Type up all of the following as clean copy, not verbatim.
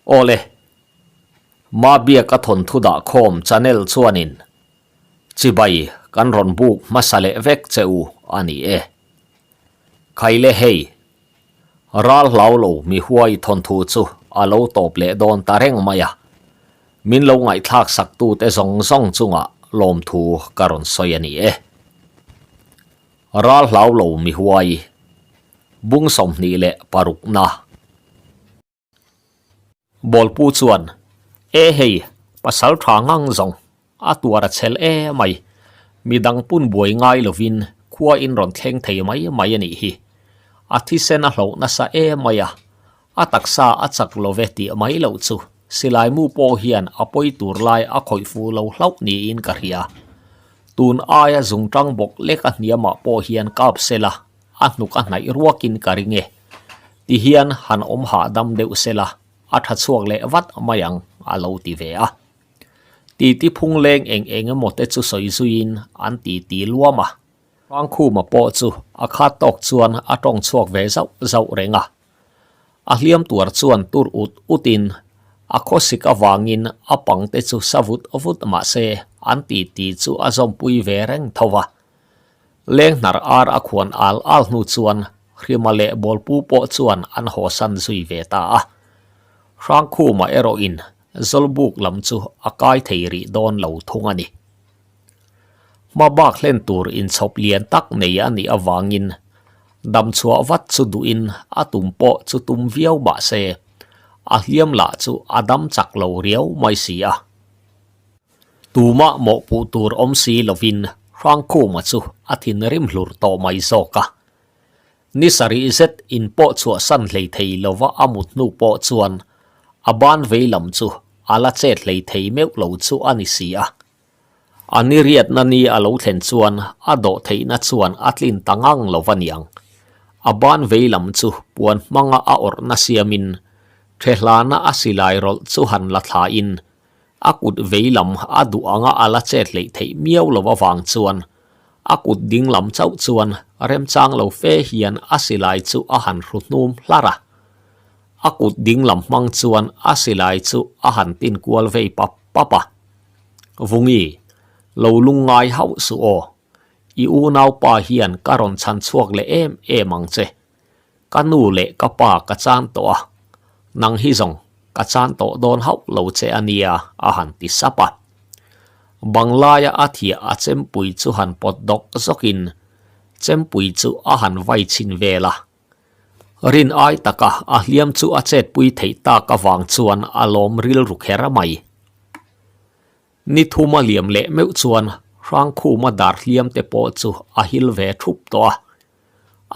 Awle, Mabiaka thawnthu dahkhawm channel chuanin chibai kan rawn buk hmasa leh vek che u a ni e. Khaile hei, ral hlau lo mi huai thawnthu chu a lo tawp leh dawn ta reng mai a, min lo ngaihthlak sak tute zawng zawng chungah lawmthu ka rawn sawi a ni e. Ral hlau lo mi huai, bung 26 na. Bawlpu chuan, E hei, pasal tha ngang zawng, a tuar a chhel e mai. Midang pun buai ngai lovin khua in rawn thleng thei mai mai a nih hi. A thisen a hloh nasa e mai a, a taksa a chak lo ve tih mai loh chu silai mu pawh hian a pawi tur lai a khawih fuh lo hlauh niin ka hria. Tun aia zungtang bawk lek a hniamah pawh hian kap sela a hnuk a hnaih ruakin ka ring e. Ti hian han awm hahdam deuh sela a tha chhuak leh vat mai ang a lo ti ve a. Titi phung leng eng eng emaw te chu sawi zuiin an titi luam a. Hrangkhuma pawh chu a khat tawk chuan a tawng chhuak ve zauh zauh reng a. A hliam tuar chuan tur ut utin a khawsik avangin a pang te chu sa vut vut mah se an titi chu a zawmpui ve reng tho va. Leng hnar ar a khuan al al hnu chuan Hrima leh Bawlpu pawh chuan an hawsan zui ve ta a. Hrangkhuma erawhin Zawlbuk lam chu a kai thei rih dawn lo thung a ni. Hma bak hlen tur inchhawp lian tak nei a nih avangin damchhuah vat chu duhin a tum pawh chu tum viau mah se a hliam lah chu a dam chak lo riau mai si a. Tumah mawhpuh tur awm si lovin Hrangkhuma chu a thinrim hlur tawh mai zawk a. Ni sarih zet in pawh chhuahsan hlei thei lova a mut hnu pawh chuan a ban vei lam chu a la chet hlei thei meuh lo chu a ni si a. A ni riatna ni a lo thlen chuan a dawh theihna chuan a tlin ta ngang lo va niang. A ban vei lam chu puan hmanga a awrhna siamin Thehlana a silai rawlh chu han la thlain A kut vei lam a duh anga a la chet hleih theih miau lo avang chuan a kut ding lam chauh chuan remchang lo fe hian a silai chu a han hru hnum hlar a. A kut ding lam hmang chuan a silai chu a han tin kual vei pap pap a. Vungi, lo lungngai hauh suh aw. I unaupa hian ka rawn chhan chhuak leh em em ang che. Ka nu leh ka pa ka chan tawh a, nang hi zawng ka chan tawh dawn hauh lo che a nia a han ti sap a. Banglaia a thiah a chempui chu han pawt dawk zawkin chempui chu a han vai chhin vel a. Rin ai taka a hliam chu a chetpui theih tak avang chuan a lawm rilru kher mai. Ni thuma liam leh meuh chuan Hrangkhuma dar hliam te pawh chu a hil ve thup tawh a.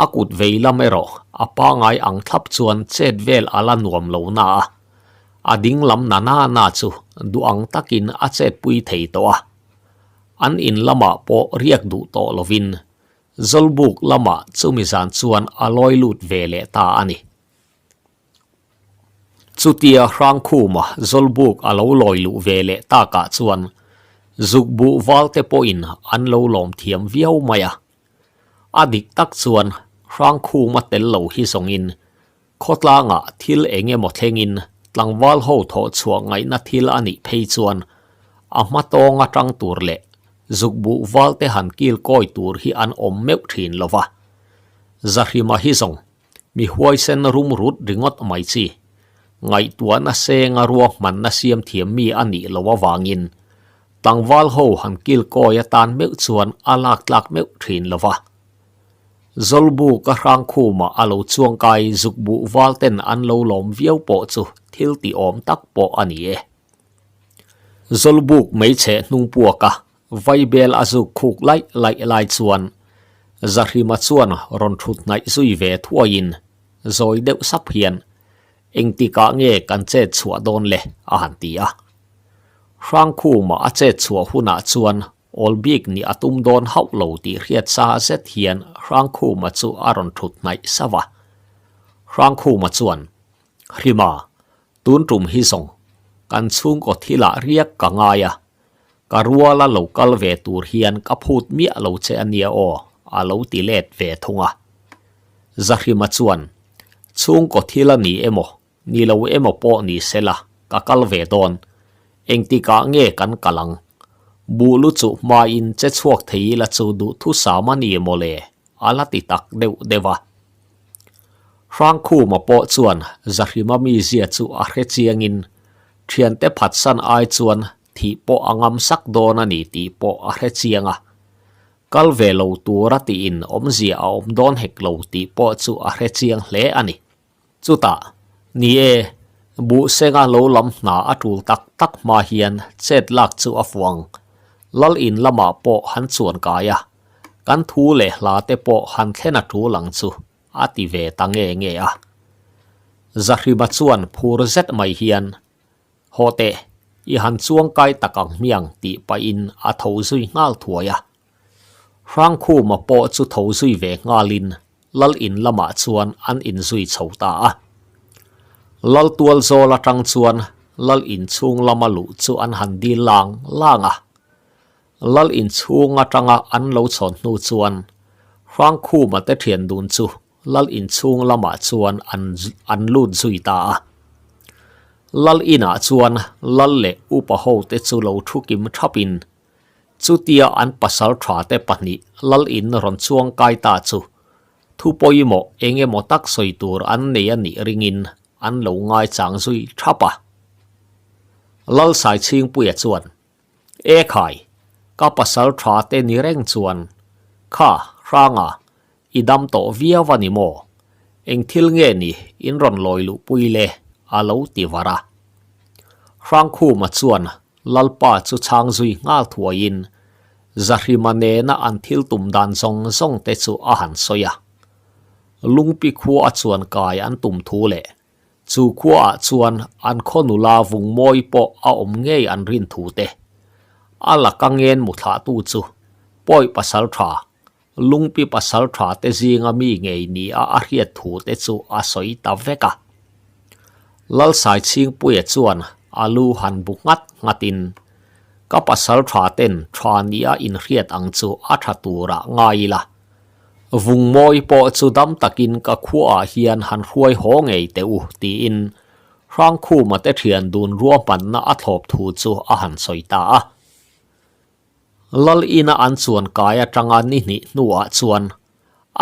A kut vei lam erawh a pangai ang thlap chuan chet vel a la nuam lo na a, a ding lam na na na chu duh ang takin a chetpui thei tawh a. An in lamah pawh riak duh tawh lovin Zawlbuk lamah chumi zan chuan a lawi lut ve leh ta a ni. Chutia Hrangkhuma Zawlbuk a lo lawi luh ve leh takah chuan Zukbuh valte pawhin an lo lawm thiam viau mai a. A dik tak chuan Hrangkhuma tel lo hi zawngin khawtlangah thil eng emaw thlengin tlangval ho thawh chhuah ngaihna thil a nih phei chuan a hma tawng atang tur leh zukbuh valte han kil kawi tur hi an awm meuh thin lo va. Zahrima hi zawng mi huaisen rum rut ringawt mai chi. Ngaihtuahna senga ruahmanna siam thiam mi a nih loh avangin Tlangval ho han kil kawi atan meuh chuan a lak tlak meuh thin lo va. Zawlbu ka hrangkhumah a lo chuangkai zukbuh val ten an lo lawm viau pawh chu thil ti awm tak pawh a ni e. Zawlbuk meichhe hnung puaka vaibel a zuk khuk laih laih lai chuan Zahrima chuan rawn thut hnaih zui ve thuaiin zawi deuh sap hian engtikah nge kan chet chhuah dawn le a han ti a. Hrangkhuma a chet chhuah hunah chuan awl bik nih a tum dawn hauh lo tih hriat sa zet hian Hrangkhuma chu a rawn thut hnaih sauh a. Hrangkhuma chuan, Hrima, tun tum hi zawng kan chhungkaw thilah riak ka ngai a, ka ruala lo kal ve tur hian ka phut miah lo che a nia aw, a lo ti let ve thung a. Zahrima chuan, Chhungkaw thil a ni emaw? Ni lo emaw pawh ni sela, ka kal ve dawn. Engtikah nge kan kal ang? Buh lu chuh hmain che chhuak thei ila chu duhthusam a ni mawle, a la ti tak deuh deuh a. Hrangkhuma pawh chuan Zahrima mizia chu a hre chiangin thiante phatsan ai chuan thih pawh a ngam sak dawn a ni tih pawh a hre chiang a. Kal ve lo tura tiin awmzia a awm dawn hek lo tih pawh chu a hre chiang hle a ni. Chutah, ni e, buh senga lo lam hna a tul tak tak hma hian chet lak chu a fuh ang. Lal in lamah pawh han chuan kai a, kan thu leh hla te pawh han thlen a tul ang chu, a ti ve ta nge nge a. Zahrima chuan phur zet mai hian, Haw teh, i han chuang kai tak ang hmiang tih pahin a tho zui nghal thuai a. Hrangkhuma pawh chu tho zui ve nghalin Lal in lamah chuan an inzui chho ta a. Lal tual zawl atang chuan Lal in chhung lama luh chu an han dil lang lang a. Lal in chhung atanga an lo chhawn hnu chuan Hrangkhuma te thian dun chu Lal in chhung lamah chuan an an lut zui ta a. Lal inah chuan Lal leh upa hote chu lo thu kim thapin Chutia an pasal tha te pahnih Lal in rawn chuang kai ta chu thu pawimawh eng emaw tak sawi tur an nei a nih ringin an lo ngaichang zui thap a. Lal Saichhingpuia chuan, E khai, ka pasal tha te ni reng chuan kha Hranga i dam tawh viau a ni maw? Eng thil nge ni in rawn lawi luhpui le? a lo ti var a. Hrangkhuma chuan Lalpa chu chhang zui nghal thuaiin Zahrima nena an thil tum dan zawng zawng te chu a han sawi a. Lungpi khua a chuan kai an tum thu leh chu khuaah chuan an khaw nula vung mawi pawh a awm ngei an rin thu te a laka ngen mu thlahtu chu pawi pasal tha Lungpi pasal tha te zinga mi ngei nia a hriat thu te chu a sawi ta vek a. Lalsaichhingpuia chuan a lu han bu nghat nghatin, Ka pasal tha ten tha nia inhriat ang chu a tha turah ngai ila. Vungmawi pawh chu dam takin ka khuaah hian han hruai haw ngei teh u, tiin Hrangkhuma te thian dun ruahmanna a thlawp thu chu a han sawi ta a. Lal ina an chuan kai atanga ni hnih hnuah chuan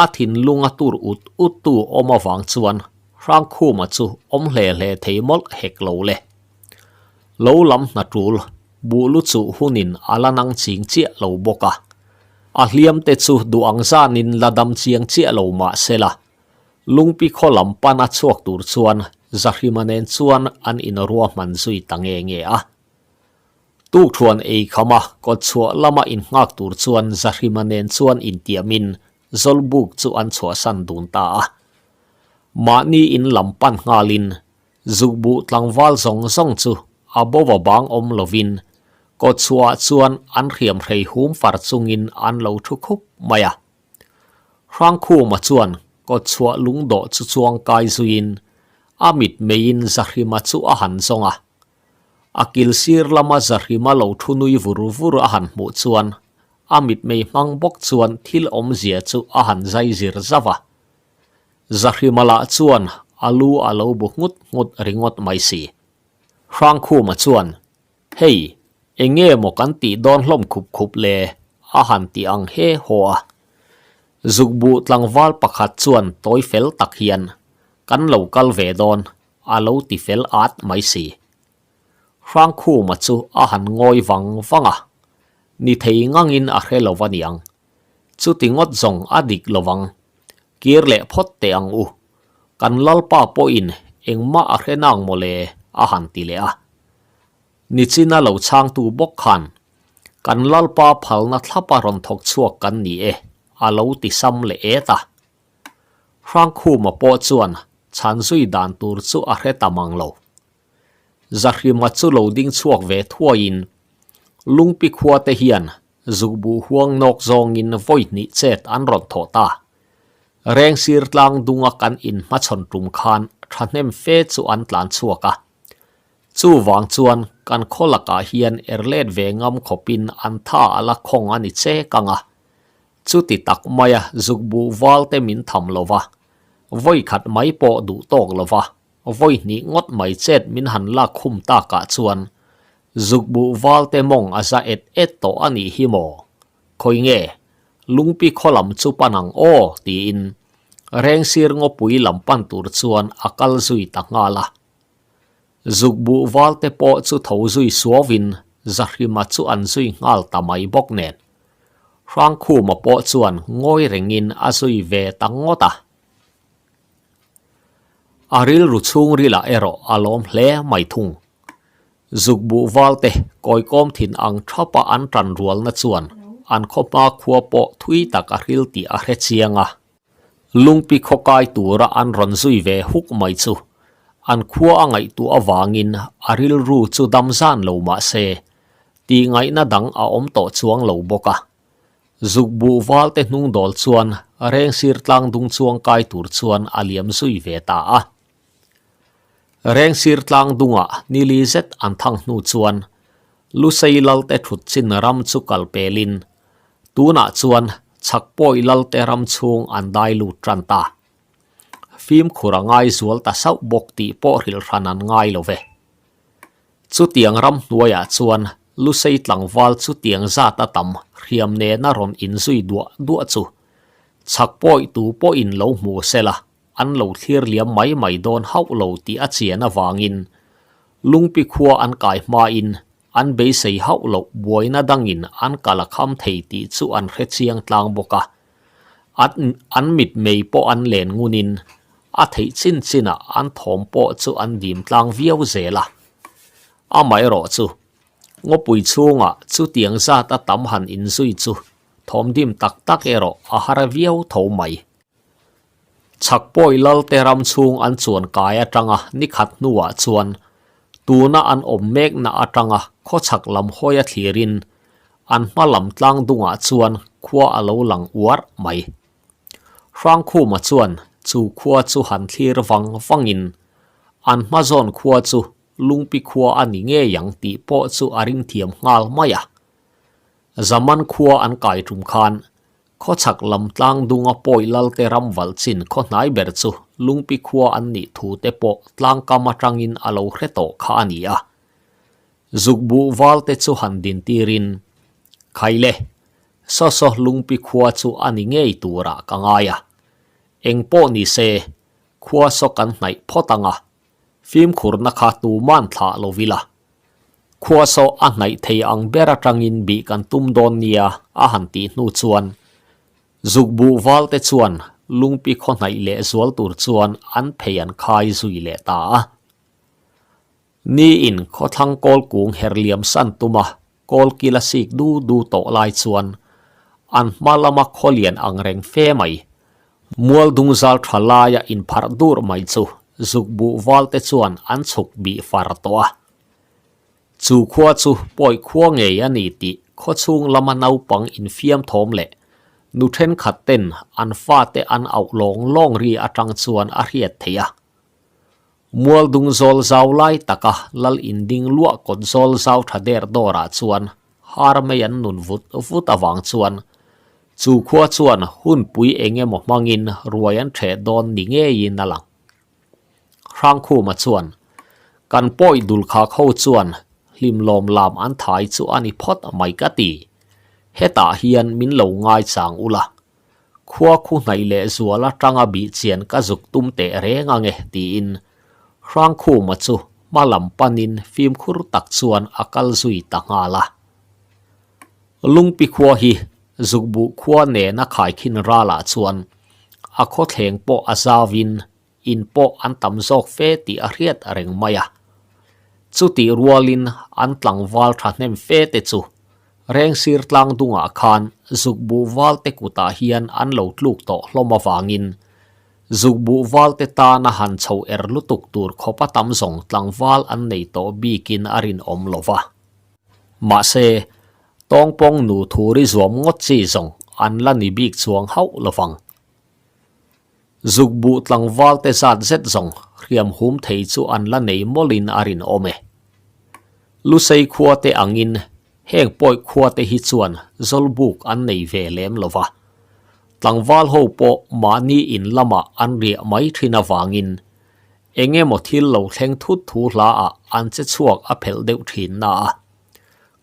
a thinlung a tur ut ut tu awm avang chuan Hrangkhuma chu awm hle hle thei mawlh hek lo le. Lo lam hna tul buh lu chuh hunin a la nang ching chiah lo bawk a, a hliam te chu duh ang zanin la dam chiang chiah lo mah sela, Lungpi khaw lam pana chhuak tur chuan Zahrima nen chuan an inruahman zui ta nge nge a. Tukṭhuan ei khama kawtchhuah lama innghak tur chuan Zahrima nen chuan intiamin Zawlbuk chu an chhuahsan dun ta a. Mahni in lam pan nghalin Zukbuh tlangval zawng zawng chu a bo va bang awm lovin kawtchhuahah chuan an hriamhrei hum far chungin an lo thu khup mai a. Hrangkhuma chuan kawtchhuah lungdawh chu chuang kai zuiin a mitmeiin Zahrima chu a han zawng a. A kil sir lama Zahrima lo thu nui vur vur a han hmuh chuan a mitmei hmang bawk chuan thil awmzia chu a han zai zir zauh a. Zahrima lah chuan a lu a lo bu nghut nghut ringawt mai si. Hrangkhuma chuan, Hei, eng nge maw kan tih dawn hlawm khup khup le? a han ti ang he haw a. Zukbuh tlangval pakhat chuan tawi fel tak hian, Kan lo kal ve dawn, a lo ti fel at mai si. Hrangkhuma chu a han ngawi vang vang a, ni thei ngangin a hre lo a niang. Chuti ngawt zawng a dik lo vang. Kir leh phawt teh ang u. Kan Lalpa pawhin engmah a hre nang maw le a han ti leh a. Nichina lo chhangtu bawk khan, Kan Lalpa phalna thlapa rawn thawk chhuak kan ni e, a lo ti sam leh et a. Hrangkhuma pawh chuan chhan zui dan tur chu a hre ta mang lo. Zahrima chu lo ding chhuak ve thuaiin Lungpi khua te hian zukbuh huang nawk zawngin vawi hnih chet an rawn thawh ta. Rengsir tlang dunga kan inhmachhawn tum khan thahnem fe chu an tlan chhuak a. Chuvang chuan kan khaw lakah hian er let ve ngam khawpin an tha a la khawng a ni chek ang a. Chuti tak maia zukbuh val te min tham lo va, vawi khat mai pawh duh tawk lo va, Vawi hnih ngawt mai chet min han lak khum takah chuan zukbuh valte mawng a za et et tawh a nih hi maw? Khawi nge? Lungpi khaw lam chu pan ang aw tiin Rengsir ngawpui lam pan tur chuan a kal zui ta nghal a. Zukbuh valte pawh chu tho zui suauvin Zahrima chu an zui nghal ta mai bawk nen. Hrangkhuma pawh chuan ngawi rengin a zui ve ta ngawt a. A rilru chhungrilah erawh a lawm hle mai thung. Zukbuh valte kawikawm thin ang thapa an tan rualna chuan an khaw hma khua pawh thui tak a hril tih a hre chiang a. Lungpi khaw kai tura an rawn zui ve huk mai chu an khua a ngaihtuah avangin a rilru chu dam zan lo mah se tih ngaihna dang a awm tawh chuang lo bawk a. Zukbuh valte hnung dawl chuan Rengsir tlang dung chuang kai tur chuan a liam zui ve ta a. Rengsir tlang dungah nili zet an thang hnu chuan Lusei Lalte thut chin ram chu kal pelin tunah chuan Chhakpawi Lalte ram chhung an dai lut tan ta. Fimkhur a ngai zual ta sauh bawk tih pawh hrilh hran an ngai lo ve. Chutiang ram hnuaiah chuan Lusei tlangval chutiang zat a tam hriam nena rawn inzui duah duah chu Chhakpawi tu pawhin lo hmu sela an lo thlir liam mai mai dawn hauh lo tih a chian avangin Lungpi khua an kai hmain an beisei hauh loh buaina dangin an kal a kham thei tih chu an hre chiang tlang bawk a. An mitmei pawh an len ngunin a theih chin chinah an thawm pawh chu an dim tlang viau zel a. Amaherawh chu ngawpui chhungah chutiang zat a tam han inzui chu thawm dim tak tak erawh a har viau tho mai. Chhakpawi Lalte ram chhung an chuan kai atanga nikhat hnuah chuan tuna an awm mekna atanga khawchhak lam hawi a thlirin an hma lam tlang dungah chuan khua a lo lang uar mai. Hrangkhuma chuan chu khua chu han thlir vang vangin an hma zawn khua chu Lungpi khua a ni ngei ang tih pawh chu a ring thiam nghal mai a. Zaman khua an kai tum khan Khawchhak lam tlang dunga pawi Lalte ram valh chin khaw hnai ber chu Lungpi khua an nih thu te pawh tlangkam atangin a lo hre tawh kha a ni a. Zukbuh valte chu han din tirin, Khaile, saw saw Lungpi khua chu a ni ngei turah ka ngai a. Eng pawh ni se, khua saw kan hnaih phawt ang a, fimkhurna kha tuman thlah lo ila. Khua saw a hnaih thei ang ber atangin bih kan tum dawn nia a han tih hnu chuan Zukbuh valte chuan lungpi khaw hnaih leh zual tur chuan an phei an khai zui leh ta a. Niin khawthlang kawl kung her liam san tuma kawl kil a sik du du tawh lai chuan an hma lama khaw lian ang reng fe mai Mual dungzal tha laia inpharh dur mai chu zukbuh valte chuan an chhuk bih far tawh a. Chu khua chu pawi khua ngei a ni tih khawchhung lama naupang infiam thawm leh nu thenkhat ten an fate an auh lawng lawng ri atang chuan a hriat theih a. Mual dungzawl zau lai taka lal inding luah kawt zawl zau tha der dawrah chuan Har mai an nun vut vut avang chuan chu khua chuan hunpui eng emaw hmangin ruai an ṭheh dawn ni ngeiin a lang. Hrangkhuma chuan, Kan pawi dulkhak ho chuan hlimlawm lam an thai chu a ni phawt mai ka ti. Hetah hian min lo ngaichang ula. Khua khu hnaih leh zual atanga bih chian ka zuk tum teh reng ange tiin Hrangkhuma chu hma lam panin fimkhur tak chuan a kal zui ta nghal a. Lungpi khua hi Zukbuh khua nena khaikhin ralah chuan a khawthleng pawh a zauin in pawh an tam zawk fe tih a hriat reng mai a. Chutih rualin an tlangval thahnem fe te chu Rengsir tlang dungah khan Zukbuh valte kutah hian an lo tluk tawh hlawm avangin Zukbuh valte tana han chho er lutuk tur khawpa tam zawng tlangval an nei tawh bikin a rinawm lo va. Mahse, tawngpawng nu thuri zuam ngawt chi zawng an la ni bik chuang hauh lo vang. Zukbuh tlangval te zat zet zawng hriam hum thei chu an la nei mawlhin a rinawm e. Lusei khua te angin heng pawi khua te hi chuan zawlbuk an nei ve lem lo va. Tlangval ho pawh mahni in lamah an riah mai thin avangin. Eng emaw thil lo thleng thut thu hla ah an che chhuak a phelh deuh thin na a.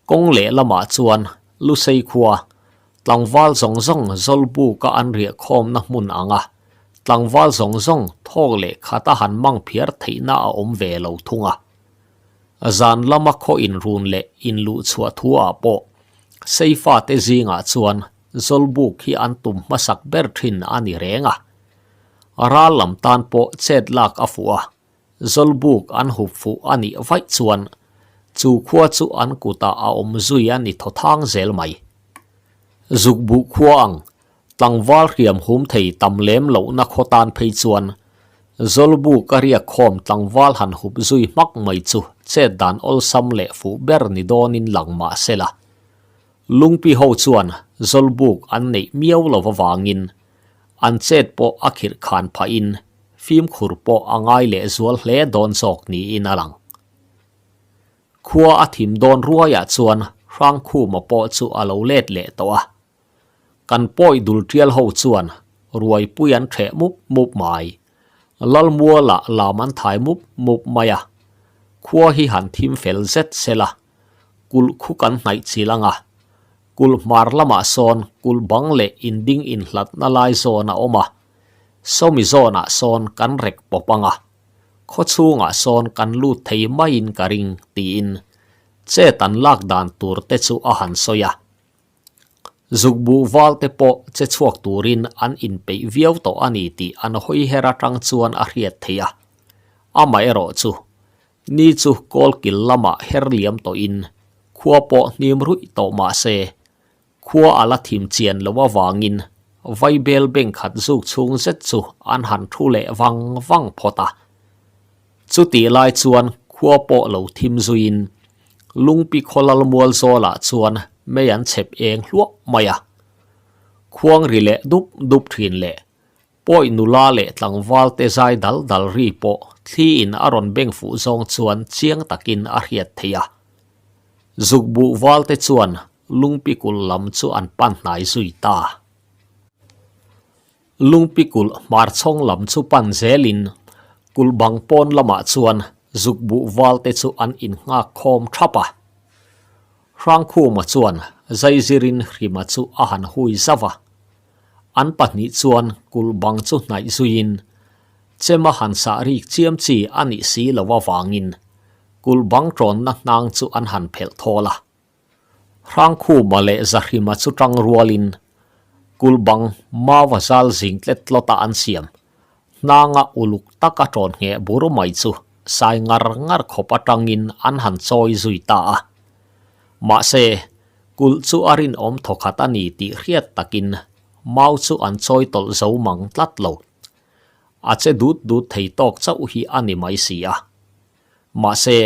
Kawng leh lamah chuan Lusei khua, tlangval zawng zawng Zawlbuka an riah khawmna hmun anga tlangval zawng zawng thawk leh khata han mang phiar theihna a awm ve lo thung a. Zan lama khaw inrun leh inluhchhuah thu ah pawh Seifa te zingah chuan Zawlbuk hi an tum hmasak ber thin a ni reng a. Ral lam tan pawh chet lak a fuh a, Zawlbuk an hup fuh a nih vaih chuan chu khua chu an kutah a awm zui a ni thaw thang zel mai. Zukbuh khua ang tlangval hriam hum thei tam lem lohna khaw tan phei chuan Zawlbuk a riak khawm tlangval han hup zui hmak mai chu chet dan awlsam leh fuh ber ni dawnin lang mah sela. Lungpi ho chuan Zawlbuk an neih miau lo avangin an chet pawh a khirh khan phahin fimkhur pawh a ngai leh zual hle dawn zawk niin a lang. Khua a thim dawn ruaiah chuan Hrangkhuma pawh chu a lo let leh tawh a. Kan pawi dul tial ho chuan ruaipui an ṭheh mup mup mai. Lalmualah lam an thai mup mup mai a. Khua hi han thim fel zet sela, kulh khu kan hnaih chil ang a. Kulh hmar lamah sawn kulh bang leh inding inhlatna lai zawn a awm a, sawmi zawnah sawn kan rek pawp ang a, khaw chhungah sawn kan lut thei maiin ka ring tiin chet an lak dan tur te chu a han sawi a. Zukbuh val te pawh che chhuak turin an inpeih viau tawh a ni tih an hawi her atang chuan a hriat theih a. Amaherawhchu, Ni chu kawlkil lamah her liam tawhin khua pawh hnim ruih tawh mah se, khua a la thim chian lo avangin vaibel beng khat zuk chhung zet chu an han thu leh vang vang phawt a. Chutih lai chuan khua pawh lo thim zuiin Lungpi khawlal mual zawlah chuan mei an chhep eng hluah mai a. Khuang ri leh dup dup thin leh Pawi nula leh tlangval te zai dal dal ri pawh thli in a rawn beng fuh zawng chuan chiang takin a hriat theih a. Zukbuh val te chuan Lungpi kulh lam chu an pan hnai zui ta. Lungpi kulh hmarchhawng lam chu pan zelin kulh bang pawn lamah chuan Zukbuh val te chu an innghak khawm thap a. Hrangkhuma chuan zaizirin Hrima chu a han hui zauh a. An pahnih chuan kulh bang chu hnaih zuiin chema han sah rik chiam chi a nih si lo avangin kulh bang tawnna hnang chu an han phelh thawl a. Hrangkhuma leh Zahrima chu tang rualin kulh bang maua zal zing tlet tlawta an siam hnanga uluk taka tawn ngheh bur mai chu sai ngar ngar khawp atangin an han chawi zui ta a. Mahse, Kulh chu a rinawm thawkhat a ni tih hriat takin mau chu an chawi tawlh zo mang tlat lo. A che dut dut thei tawk chauh hi a ni mai si a. Mahse,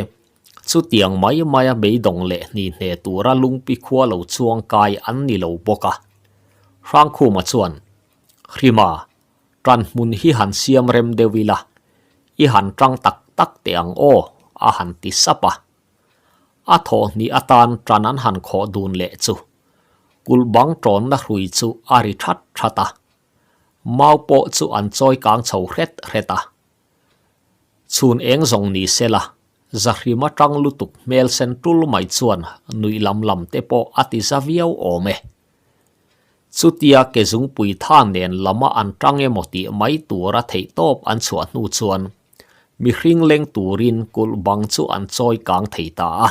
chutiang mai maia beidawng leh hnihne tura lungpi khua lo chuang kai an ni lo bawk a. Hrangkhuma chuan, Hrima, tan hmun hi han siam rem deuh ila, i han tang tak tak teh ang aw, a han ti sap a. A thawhhnih atan tan an han khawh dun leh chu kulh bang tawnna hrui chu a ri that that a, mau pawh chu an chawi kang chho hret hret a. Chhun eng zawng ni se la, Zahrim atang lutuk hmel sen tul mai chuan nuih lam lam te pawh a ti za viau awm e. Chutia ke zungpui tha nen lama an tang emaw tih mai tura theihtawp an chhuah hnu chuan mihring leng turin kulh bang chu an chawi kang thei ta a.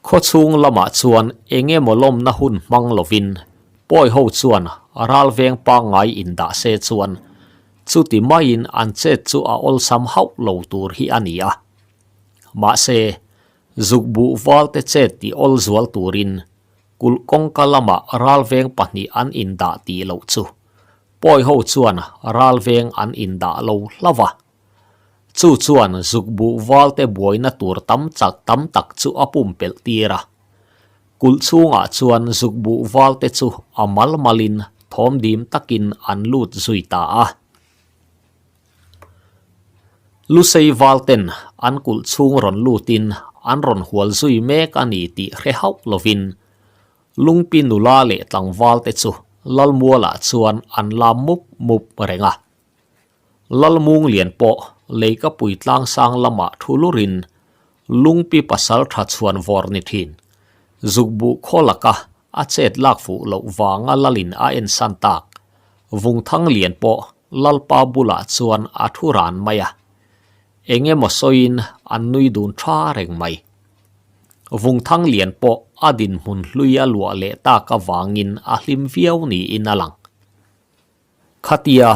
Khawchhung lamah chuan eng emaw lawmna hun hmang lovin pawi ho chuan ralveng pangngai indah se chuan chuti maiin an chet chu a awlsam hauh lo tur hi a ni a. Mahse, zukbuh valte chet tih awl zual turin kulh kawngka lamah ralveng pahnih an indah tih loh chu Pawi ho chuan ralveng an indah lo hlauh a. Chu chuan zukbuh valte buaina tur tam chak tam tak chu a pumpelh tir a. Kulh chhungah chuan zukbuh valte chu a mal malin thawm dim takin an lut zui ta a. Lusei valten an kulh chhung rawn lutin an rawn hual zui mek a ni tih hre hauh lovin Lungpi nula leh tlangval te chu Lalmualah chuan an lam mup mup reng a. Lalmunglian pawh Leikapui tlangsang lamah thu lurin Lungpi pasaltha chhuan vawr ni thin. Zukbuh khaw laka a chet lak fuh loh vanga lalin a ensan tak. Vungthang lian pawh Lalpa bulah chuan a thu ran mai a. Eng emaw sawiin an nui dun tha reng mai. Vungthang lian pawh a dinhmun hlui a luah leh tak avangin a hlim viau niin a lang. Khatia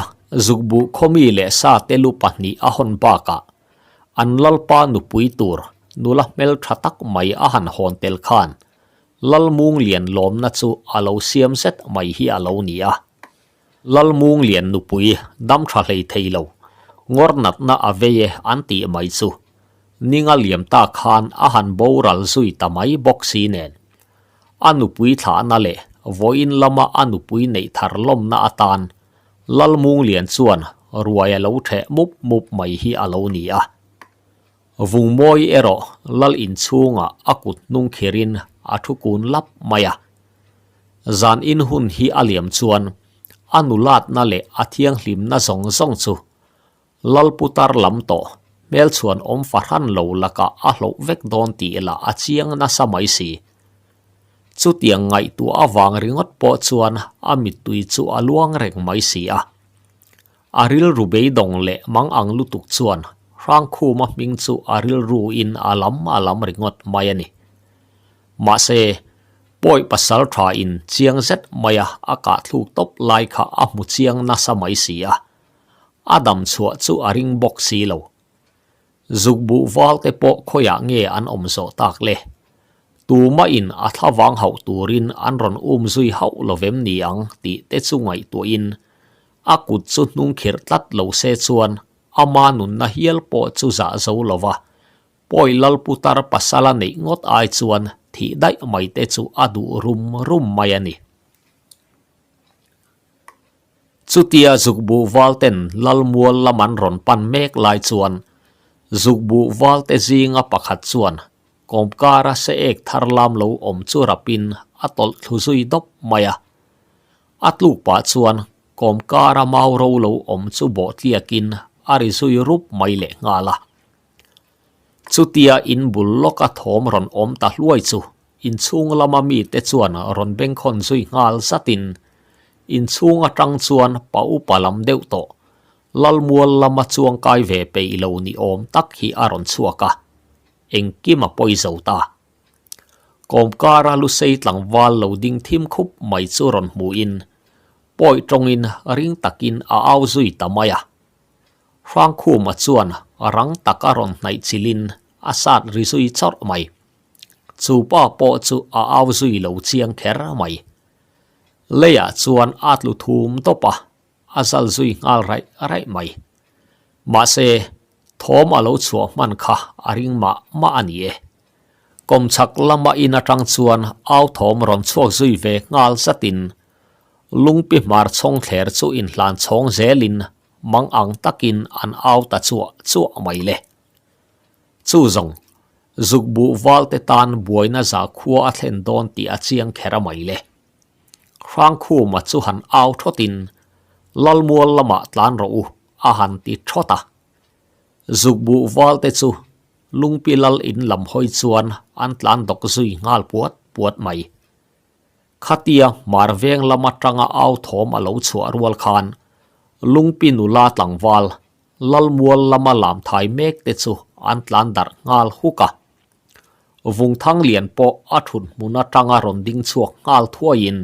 zukbuh khawmi leh sa te lu pahnih a hawn bakah an lalpa nupui tur nula hmeltha tak mai a han hawn tel khan Lalmunglian lawmna chu a lo siam zet mai hi a lo ni a. Lalmunglian nupui dam tha hlei thei lo, ngawr natna a vei e an tih mai chu ninga liam ta khan a han boral zui ta mai bawk si nen. A nupui thlahna leh vawiin lama a nupui neih thar lawmna atan Lalmunglian chuan ruai a lo theh mup mup mai hi a lo ni a. Vungmawi erawh Lal inchhungah a kut hnung khirin a thu kun lap mai a. Zan in hun hi a liam chuan a nulatna leh a thianghlimna zawng zawng chu Lalputar lam tawh, hmelchhuan awm fahran lo lakah a hloh vek dawn tih lah a chiang nasa mai si. Chutiang ngaihtuah avang ringawt pawh chuan a mittui chu a luang reng mai si a. A rilru beidawng leh mang ang lutuk chuan Hrangkhuma hming chu a rilruin a lam a lam ringawt mai a ni. Mahse, pawi pasal thain chiang zet maia a kahthluk tawp lai kha a hmu chiang nasa mai si a. A dam chhuah chu a ring bawk si lo. Zuk buh val te pawh khawiah nge an awm zawh tak le? Tuma in a thlavang hauh turin an rawn um zui hauh lo vem ni ang tih te chu ngaihtuahin a kut chu hnung khirh tlat lo se chuan ama nunna hial pawh chu zah zo lo va, pawi Lalputar pasala neih ngawt ai chuan thih daih mai te chu a duh rum rum mai a ni. Chutia zukbuh valten Lalmual lam an rawn pan mek lai chuan zukbuh valte zinga pakhat chuan kawmkara se ek thar lam lo awm chu rapin a tawlh thlu zui dawp mai a. A tluk pah chuan kawmkara mau ro lo awm chu bawh tliakin a ri zui rup mai leh nghal a. Chutia in bul lawka thawm rawn awm ta hluai chu Inchhung lama mite chuan rawn bengkhawn zui nghal zatin inchhung atang chuan pa upa lam deuh tawh Lalmual lama chuang kai ve peih lo ni awm tak hi a rawn chhuak a, engkim a pawi zo ta. Kawmkara Lusei tlangval lo ding thim khup mai chu rawn hmuhin pawi tawngin ring takin a au zui ta mai a. Hrangkhuma chuan rang taka rawn hnaih chilhin a sat ri zui chawrh mai. Chu pa pawh chu a au zui lo chiang kher mai. Leiah chuan a tlu thum tawp a, a zal zui nghal raih raih mai. Mahse, thawm a lo chhuah hman kha a ring mah mah a ni e. Kawmchhak lama in atang chuan au thawm rawn chhuak zui ve nghal zatin lungpi hmar chhawng thler chu inhlan chhawng zelin mang ang takin an au ta chuah chuah mai le. Chu zawng, zuk buh valte tan buaina za khua a thlen dawn tih a chiang kher a mai le. Hrangkhuma chu han au thawtin, Lalmual lamah tlan rawh u, a han ti thawt a. Zuk buh valte chu Lungpi lal in lam hawi chuan an tlan dawk zui nghal puat puat mai. Khatia hmar veng lam atanga au thawm a lo chhuah rual khan Lungpi nula tlangval Lalmual lama lam thai mek te chu an tlan darh nghal huk a. Vungthang lian pawh a thut hmun atanga rawn ding chhuak nghal thuaiin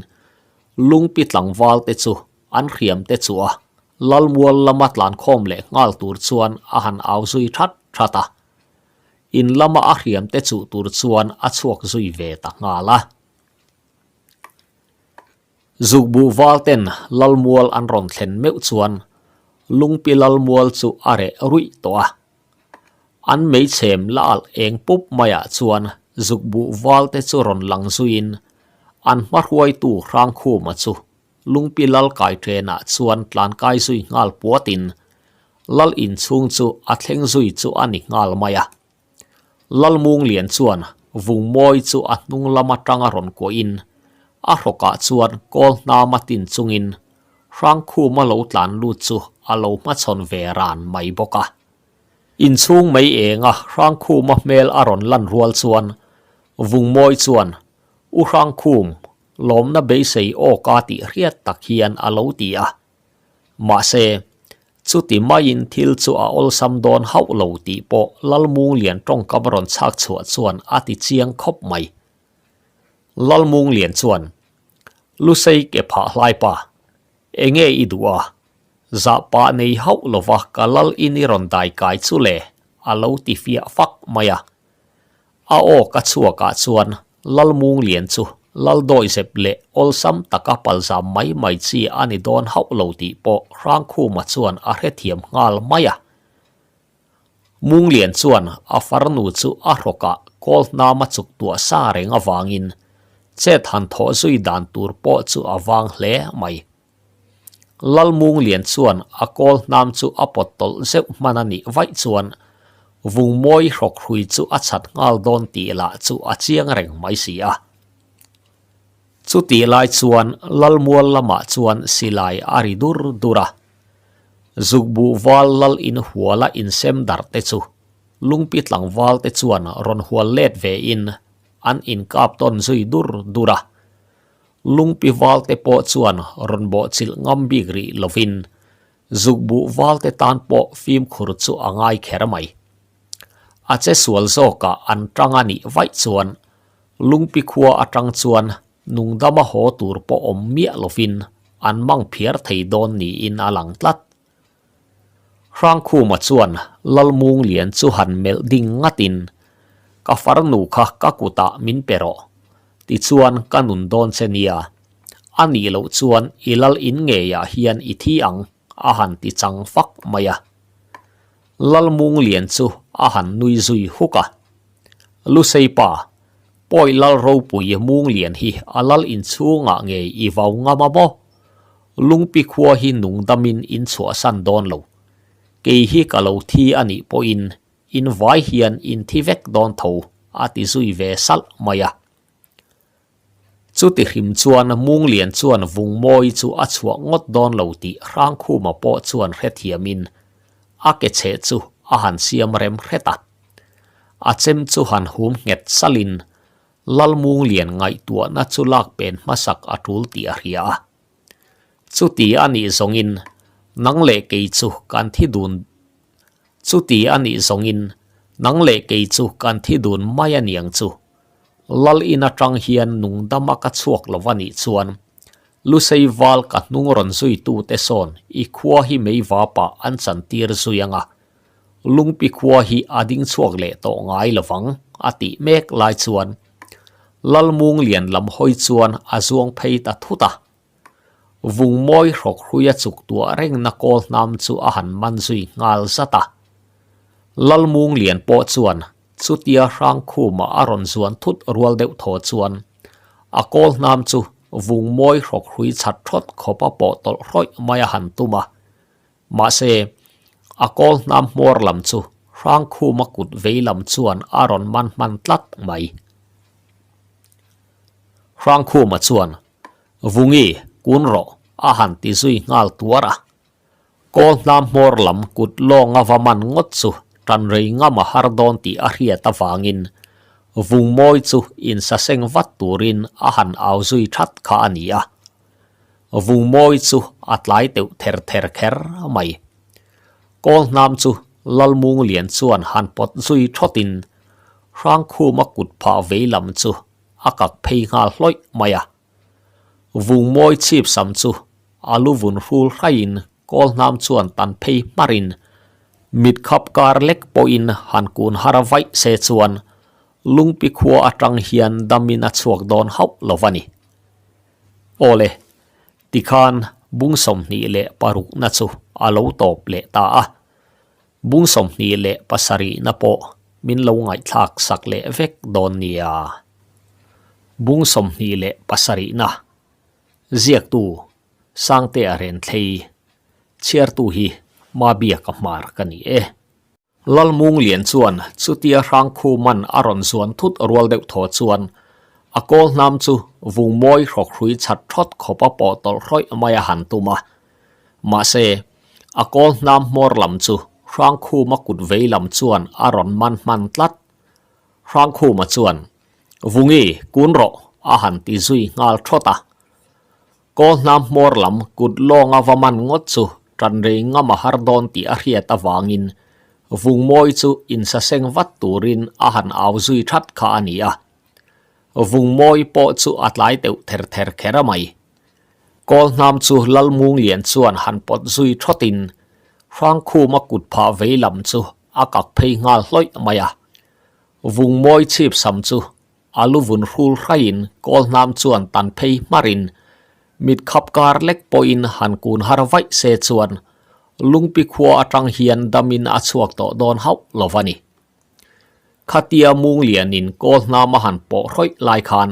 Lungpi tlangval te chu an hriam te chu a Lalmual lama tlan khawm leh nghal tur chuan a han au zui that that a. In lama a hriam te chuh tur chuan a chhuak zui ve ta nghal a. Zukbuh valten Lalmual an rawn thlen meuh chuan Lungpi Lalmual chu a reh ruih tawh a. An meichhem la alh eng pup maiah chuan Zukbuh valte chu rawn lang zuiin an hmahruaitu Hrangkhuma chu Lungpi Lal kaitrenah chuan tlankai zui nghal puatin Lal inchhung chu a thleng zui chu a ni nghal mai a. Lalmunglian chuan Vungmawi chu a hnung lam atanga rawn kuahin a hrawkah chuan kawl hnam a tin chungin Hrangkhuma lo tlan lut chu a lo hmachhawn ve ran mai bawk a. Inchhung mei enga Hrangkhuma hmel a rawn lan rual chuan Vungmawi chuan, U Hrangkhum, lawmna beisei aw ka tih hriat tak hian a lo ti a. Mahse, chuti maiin thil chu a awlsam dawn hauh lo tih pawh Lalmunglian tawngkam rawn chhak chhuah chuan a ti chiang khawp mai. Lalmunglian chuan, Lusei ke phah hlaipa, enge i duh a? Zah pah nei hauh lova ka lal in i rawn dai kai chu le, a lo ti fiah fak mai a. A aw ka chhuakah chuan Lalmunglian chu Laldawihzep leh awlsam taka palzam mai mai chi a ni dawn hauh lo tih pawh Hrangkhuma chuan a hrethiam nghal mai a. Munglian chuan a farnu chu a hrawkah kawl hnama chuk tuah sa reng avangin chet han thawh zui dan tur pawh chu a vang hle mai. Lalmunglian chuan a kawl hnam chu a pawt tawlh zeuh hman a nih vaih chuan Vungmawi hrawkhrui chu a chhat nghal dawn tih lah chu a chiang reng mai si a. Chutih lai chuan Lalmual lamah chuan silai a ri dur dur a. Zukbuh val lal inhuala insem darh te chu lungpi tlangval te chuan rawn hual let ve in an inkap tawn zui dur dur a. Lungpi val te pawh chuan rawn bawhchilh ngam bik rih lovin zukbuh val te tan pawh fimkhur chu a ngai kher mai. A che sual zawkah an tang a nih vaih chuan Lungpi khua atang chuan nungdama haw tur pawh awm miah lovin an mang phiar thei dawn niin a lang tlat. Hrangkhuma chuan Lalmunglian chu han melh ding ngatin, Ka farnu kha ka kutah min pe rawh, tichuan ka nun dawn che nia. A nih loh chuan i lal in ngeiah hian i thi ang, a han ti chang fak mai a. Lalmunglian chu a han nui zui huk a. Lusei pa, pawi lal ropui Munglian hi a lal inchhungah ngei i vau ngam a maw? Lungpi khua hi nungdamin in chhuahsan dawn lo. Kei hi ka lo thi a nih pawhin in vai hian in thi vek dawn tho, a ti zui ve salh mai a. Chuti hrim chuan Munglian chuan Vungmawi chu a chhuah ngawt dawn lo tih Hrangkhuma pawh chuan hrethiamin a ke cheh chu a han siam rem hret a. A chem chu han hum nghet salhin Lalmunglian ngaihtuahna chu lak pen hmasak a tul tih a hria a. Chuti a nih zawngin nang leh kei chu kan thi dun Chuti a nih zawngin nang leh kei chu kan thi dun mai a niang chu. Lal in atang hian nungdama ka chhuak lo a nih chuan Lusei val ka hnung rawn zuitute sawn i khua hi meivapah an chantir zui ang a. Lungpi khua hi a ding chhuak leh tawh ngai lo vang, a tih mek lai chuan Lalmunglian lam hawi chuan a zuang phei ta thut a. Vungmawi hrawk hrui a chuk tuah rengna kawl hnam chu a han man zui nghal zat a. Lalmunglian pawh chuan chutia Hrangkhuma a rawn zuan thut rual deuh thaw chuan a kawl hnam chu Vungmawi hrawk hrui chat thawt khawp a pawh tawlh hrawih mai a han tum a. Mahse, a kawl hnam hmawr lam chu Hrangkhuma kut vei lam chuan a rawn man hman tlat mai. Hrangkhuma chuan, Vungi, kun rawh, a han ti zui nghal tuar a. Kawl hnam hmawr lam kut lawnga va man ngawt chu tan rei ngam a har dawn tih a hriat avangin Vungmawi chu insaseng vat turin a han au zui that kha a ni a. Vungmawi chu a tlai teuh ther ther kher mai. Kawl hnam chu Lalmunglian chuan han pawt zui thawtin Hrangkhuma kut phah vei lam chu a kak phei nghal hlawih mai a. Vungmawi chhip sam chu a lu vun hrul hraiin kawl hnam chuan tan phei hmarin mit khap kar lek pawhin han kun har vaih se chuan Lungpi khua atang hian damin a chhuak dawn hauh lo va ni. Awle, tikhan bung 26na chu a lo tawp leh ta a. Bung 27na pawh min lo ngaihthlak sak leh vek dawn nia. Bung 27na ziaktu Sangtea Renthlei chhiartu hi Mabiaka Hmar ka ni e. Lalmunglian chuan chutia Hrangkhuman a rawn zuan thut rual deuh thaw chuan a kawl hnam chu vungmawi hrawkhrui chat thawt khawp a pawh tawlh hrawih mai a han tum a. Mahse, a kawl hnam hmawr lam chu. Hrangkhuma kut vei lam chuan a rawn man hman tlat. Hrangkhuma chuan, Vungi, kun rawh, a han ti zui nghal thawt a. Kawlhnam hmawr lam kut lawnga va man ngawt chu tan rei ngam a har dawn tih a hriat avangin Vungmawi chu insaseng vat turin a han au zui that kha a ni a. Vungmawi pawh chu a tlai deuh ther ther kher a mai. Kawlhnam chu Lalmunglian chuan han pawt zui thawtin Hrangkhuma kut phah vei lam chu a kak phei nghal hlawih mai a. Vungmawi chhip sam chu A lu vun hrul hraiin Kawlhnam chuan tan phei hmarin mit khap kar lek pawhin han kun har vaih se chuan Lungpi khua atang hian damin a chhuak tawh dawn hauh lo va ni. Khatia Munglianin Kawlhnam a han pawh hrawih lai khan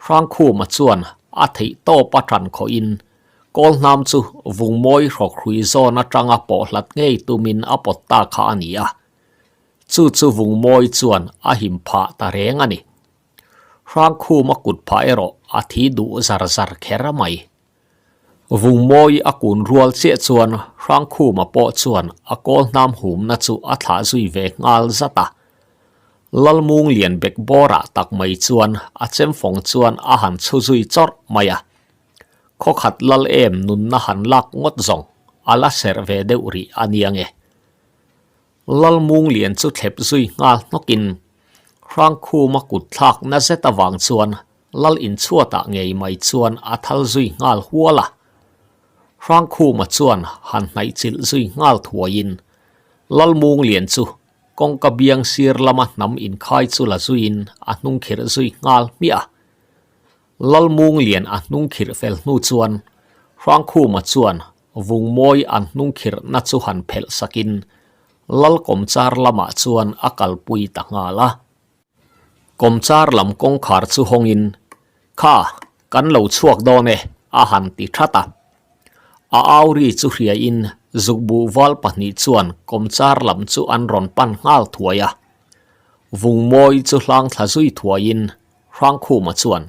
Hrangkhuma chuan a theih tawp a tan khawhin Kawlhnam chu Vungmawi hrawkhrui zawn atanga pawh hlat ngei tumin a pawt ta kha a ni a. Chu chu Vungmawi chuan a him phah ta reng a ni. Hrangkhuma kut phah erawh a thi duh zar zar kher mai. Vungmawi a kun rual chiah chuan Hrangkhuma pawh chuan a kawl hnam humna chu a thlah zui ve nghal zat a. Lalmung lian bek bawrah tak mai chuan a chemfawng chuan a han chhu zui chawrh mai a. Khawkhat lal em nunna han lak ngawt zawng a la serh ve deuh rih a nia nge. Lalmunglian chu thlep zui nghal hnawkin Hrangkhuma kut thlak na zet avang chuan Lal inchhuatah ngei mai chuan a thal zui nghal hual a. Hrangkhuma chuan han hnaihchilh zui nghal thuaiin Lalmunglian chu kawngka biang sir lama hnam inkhai chu la zuiin a hnungkhirh zui nghal hmiah a. Lalmunglian a hnungkhirh fel hnu chuan Hrangkhuma chuan Vungmawi an hnungkhirhna chu han phelh sakin Lal kawmchar lamah chuan a kalpui ta nghal a. Kawmchar lam kawngkhar chu hawngin, Kha, kan lo chhuak dawn e, a han ti that a. A au ri chu hriain zukbuh val pahnih chuan kawmchar lam chu an rawn pan nghal thuai a. Vungmawi chu hlang thla zui thuaiin Hrangkhuma chuan,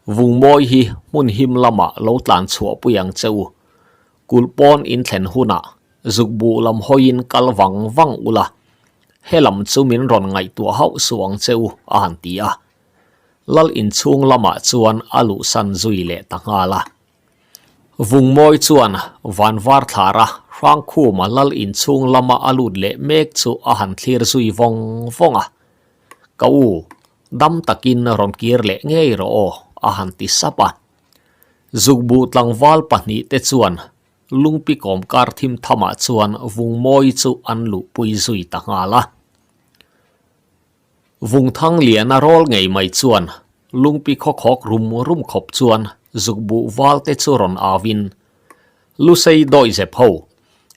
Vungmawi hi hmun him lamah lo tlan chhuahpui ang che u. Kulh pawn in thlen hunah zukbuh lam hawiin kal vang vang ula, he lam chu min rawn ngaihtuah hauh suh ang che u, a han ti a. Lal inchhung lamah chuan a luhsan zui leh ta nghal a. Vungmawi chuan vanvar thlara Hrangkhuma lal inchhung lama a lut leh mek chu a han thlir zui vawng vawng a. Ka u, dam takin rawn kir leh ngei rawh aw, a han ti sap a. Zukbuh tlangval pahnihte chuan lungpi kawmkar thim thamah chuan Vungmawi chu an luhpui zui ta nghal a. Vungthang liana rawl ngei mai chuan lungpi khawkhawk rum rum khawp chuan zukbuh valte chu rawn auin, Lusei dawihzep ho,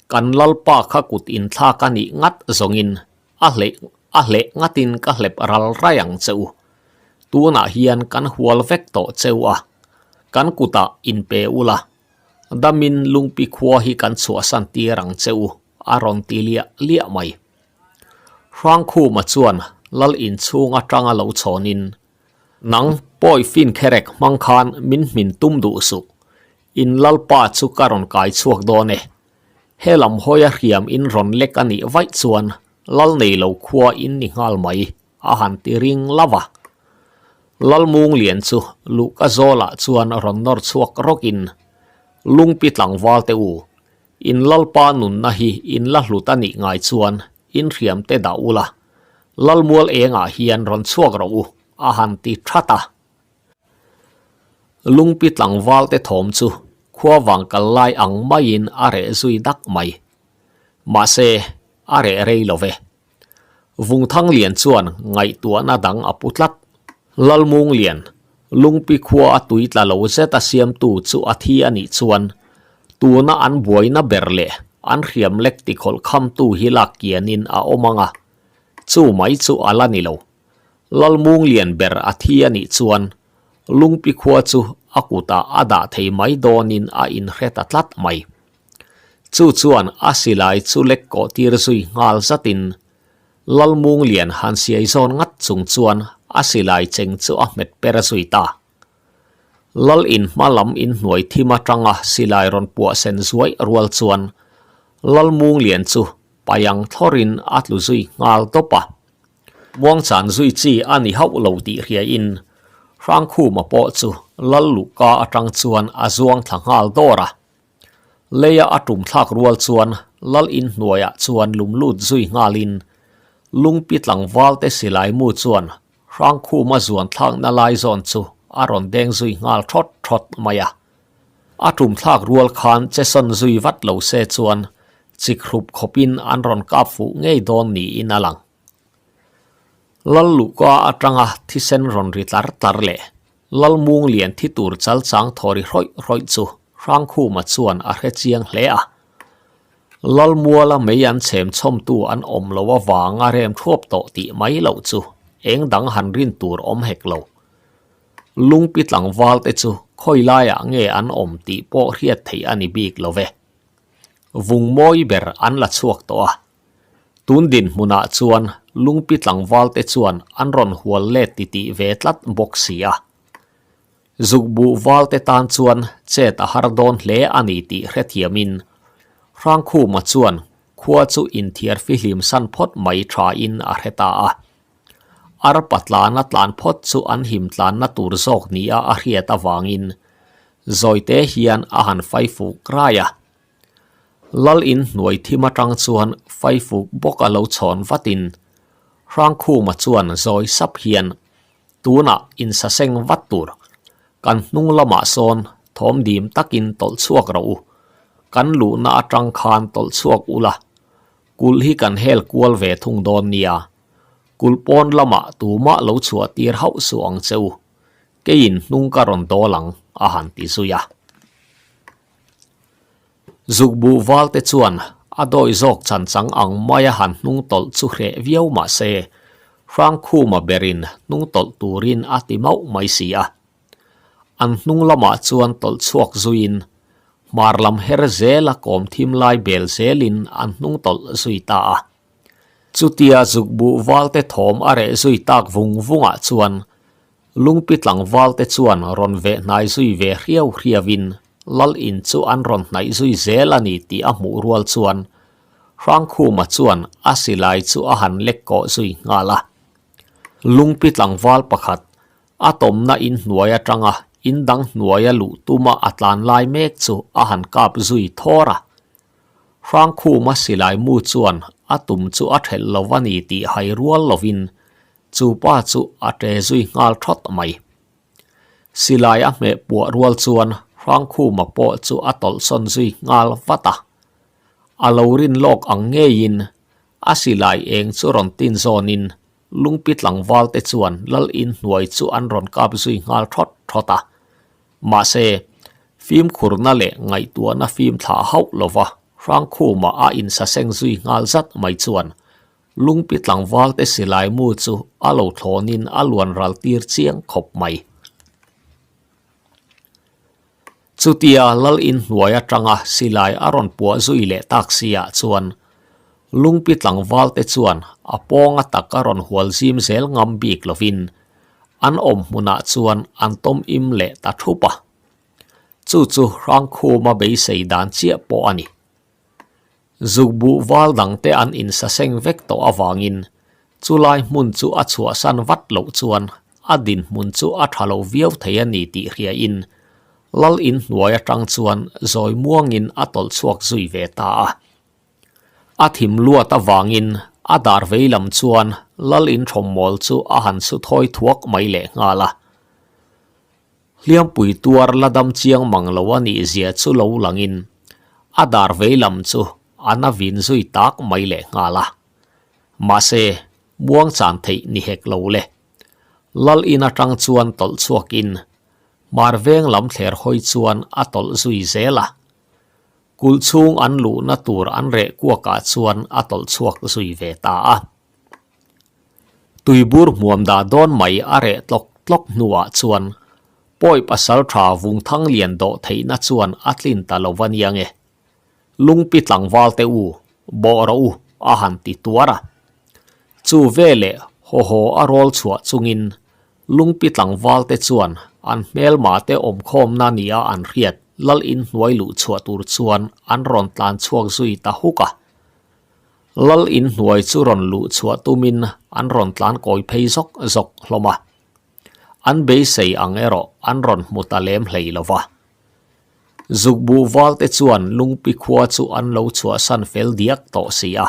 kan lalpa kha kut inthlak a nih ngat zawngin a hleh a hleh ngatin ka hlep ral rai ang che u. Tunah hian kan hual vek tawh che u a, kan kutah inpe ula, damin lungpi khua hi kan chhuahsan tir ang che u, a rawn ti liah liah mai. Hrangkhuma chuan lal inchhung atanga lo chhawnin, Nang pawi fin kherek hmang khan min hmin tum duh suh, in lalpa chu ka rawn kai chhuak dawn e. He lam hawia hriam in rawn lek a nih vaih chuan lal nei lo khua in ni nghal mai, a han ti ring lo va. Lalmunglian chu luhka zawlah chuan rawn nawr chhuak rawkin, Lungpi tlangval te u, in lalpa nunna hi in la hlut a nih ngai chuan in hriam te dah ula, Lalmual engah hian rawn chhuak rawh u, a han ti that a. Lungpi tlangval te thawm chu khua vang kal lai ang maiin a reh zui dak mai. Mahse, a reh rei lo ve. Vungthanglian chuan ngaihtuahna dang a pu tlat. Lalmunglian, Lungpi khua a tui tla lo zet a siamtu chu a thi a nih chuan tuna an buaina ber leh an hriam lek tikhawlh khamtu hi lak kianin a awm ang a, chu mai chu a la ni lo. Lalmunglian ber a thi a nih chuan Lungpi khua chu a kutah a dah thei mai dawnin a inhre ta tlat mai. Chu chuan a silai chu lek kawh tir zui nghal zatin Lalmunglian han siai zawn ngat chung chuan a silai cheng chu a hmet per zui ta. Lal in hma lam inhnuai thim atanga silai rawn puah sen zuai rual chuan Lalmunglian chu. Paiang thlawrin a tlu zui nghal tawp a. Muangchan zui chi a ni hauh lo tih hriain Hrangkhuma pawh chu Lal Luhka atang chuan a zuang thla nghal dawr a. Leia a tum thlak rual chuan Lal inhnuaiah chuan lum lut zui nghalin Lungpi tlangvalte silai mu chuan Hrangkhuma zuan thlakna lai zawn chu a rawn deng zui nghal thawt thawt mai a. A tum thlak rual khan che sawn zui vat lo se chuan chikrup khawpin an rawn kap fuh ngei dawn niin a lang. Lal luhka atanga thisen rawn ri tlar tlar leh Lal mung lian thi tur chal chang thaw ri hrawih hrawih chu Hrangkhuma chuan a hre chiang hle a. Lal muala mei an chhem chhawmtu an awm lo avanga rem thuap tawh tih mai loh chu eng dang han rin tur awm hek lo. Lungpi tlangval te chu khawi laiah nge an awm tih pawh hriat theih a ni bik lo ve. Vung mawi ber an la chhuak tawh a. Tun dinhmunah chuan Lungpi tlangval te chuan an rawn hual let titih ve tlat bawk si a. Zukbuh val te tan chuan chet a har dawn hle a ni tih hrethiamin Hrangkhuma chuan khua chu inthiar fihlim san phawt mai thain a hre ta a. Arpa tlana tlan phawt chu an him tlanna tur zawk nia a hriat avangin zawite hian a han faifuk rai a. Lal in hnuai thim atang chuan faifuk bawk a lo chhawn vatin Hrangkhuma chuan zawi sap hian tunah insaseng vat tur kan hnung lamah sawn thawm dim takin tawlh chhuak rawh u, kan luhna atang khan tawlh chhuak ula Kulh hi kan hel kual ve thung dawn nia. Kulh pawn lamah tumah lo chhuah tir hauh suh ang che u. Keiin hnung ka rawn dawl ang, a han ti zui a. Zukbuh valte chuan a dawi zawk chan chang ang maia han hnung tawlh chu hreh viau mah se, Hrangkhuma berin hnung tawlh turin a ti mauh mai si a. An hnung lamah chuan tawlh chhuak zuiin hmar lam her zela kawm thim lai bel zelin an hnung tawlh zui ta a. Chutia zukbuh valte thawm a reh zui tak vung vungah chuan lungpi tlangvalte chuan rawn veh hnai zui ve hriau hriauin lal in chu an rawn hnaih zui zel a ni tih a hmuh rual chuan Hrangkhuma chuan a silai chu a han lek kawh zui nghal a. Lungpi tlangval pakhat A tawmna in hnuai atanga in dang hnuaia luh tuma a tlan lai mek chu a han kap zui thawr a. Hrangkhuma silai mu chuan a tum chu a thelh lo a ni tih hai rual lovin chu pa chu a ṭe zui nghal thawt mai. Silai a hmeh puah rual chuan Hrangkhuma pawh chu a tawlhsawn zui nghal vat a. A lo rin lawk ang ngeiin a silai eng chu rawn tin zawnin Lungpi tlangval te chuan lal in hnuai chu an rawn kap zui nghal thawt thawt a. Mahse, fimkhurna leh ngaihtuahna fim thlah hauh lova Hrangkhuma a insaseng zui nghal zat mai chuan Lungpi tlangval te silai mu chu a lo thlawnin a luan ral tir chiang khawp mai. Chutia lal in hnuai atanga silai a rawn puah zui leh tak si ah chuan Lungpi tlangval te chuan a pawnga tak a rawn hual zim zel ngam bik lovin an awm hmunah chuan an tawm im leh ta thup a. Chu chu Hrangkhuma beisei dan chiah pawh a ni. Zukbuh val dangte an insaseng vek tawh avangin chulai hmun chu a chhuahsan vat loh chuan a dinhmun chu a tha lo viau thei a ni tih hriain Lal in hnuai atang chuan zawi muangin a tawlh chhuak zui ve ta a. A thim luat avangin a dar vei lam chuan Lal in thawmmawl chu a han su thawi thuak mai lehnghal a. Hliampui tuar la dam chiang mang lo a nih zia chu lo langin a dar vei lam chu a na vin zui tak mai leh nghal a. Mahse, muang chan theih ni hek lo le. Lal in atang chuan tawlh chhuakin hmar veng lam thler hawi chuan a tawlh zui zel a. Kulh chhung an luhna tur an reh kuakah chuan a tawlh chhuak zui ve ta a. Tuibur hmuam dah dawn mai a reh tlawk tlawk hnuah chuan pawi pasal tha vung thang lian dawh theihna chuan a tlin ta lo va nia nge. Lungpi tlangval te u, bawh rawh u a han ti tuar a. Chu veleh haw haw a rawl chhuah chungin lungpi tlangval te chuan an hmelma te awmkhawmna nia an hriat lal inhnuai luh chhuah tur chuan an rawn tlan chhuak zui ta huk a. Lal in hnuai chu rawn luh chhuah tumin an rawn tlan kawi phei zawk zawk hlawm a. An beisei ang erawh an rawn hmu ta lem hlei lo va. Zukbuh valte chuan Lungpi khua chu an lo chhuahsan fel diak tawh si a.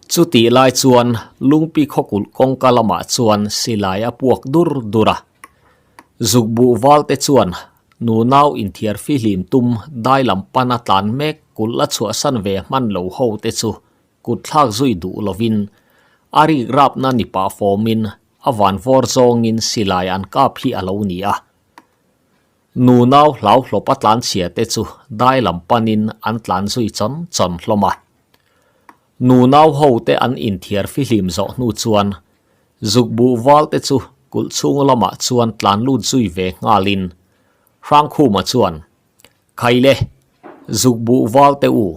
Chutih lai chuan Lungpi khawkulh kawngka lamah chuan silai a puak dur dur a. Zukbuh valte chuan nunau inthiar fihlim tum dai lam pana tlan mek kulh la chhuahsan ve hman lo ho te chu kut thlak zui duh lovin a rik rapna ni pah fawmin a vanvawr zawngin silai an kap hi a lo ni a. Nunau hlau hlawpa tlan chhia te chu dai lam panin an tlan zui chawn chawn hlawm a. Nunau ho te an inthiar fihlim zawh hnu chuan zukbuh val te chu kulh chhung lamah chuan tlan lut zui ve nghalin Hrangkhuma chuan, Khaile, zukbuh val te u,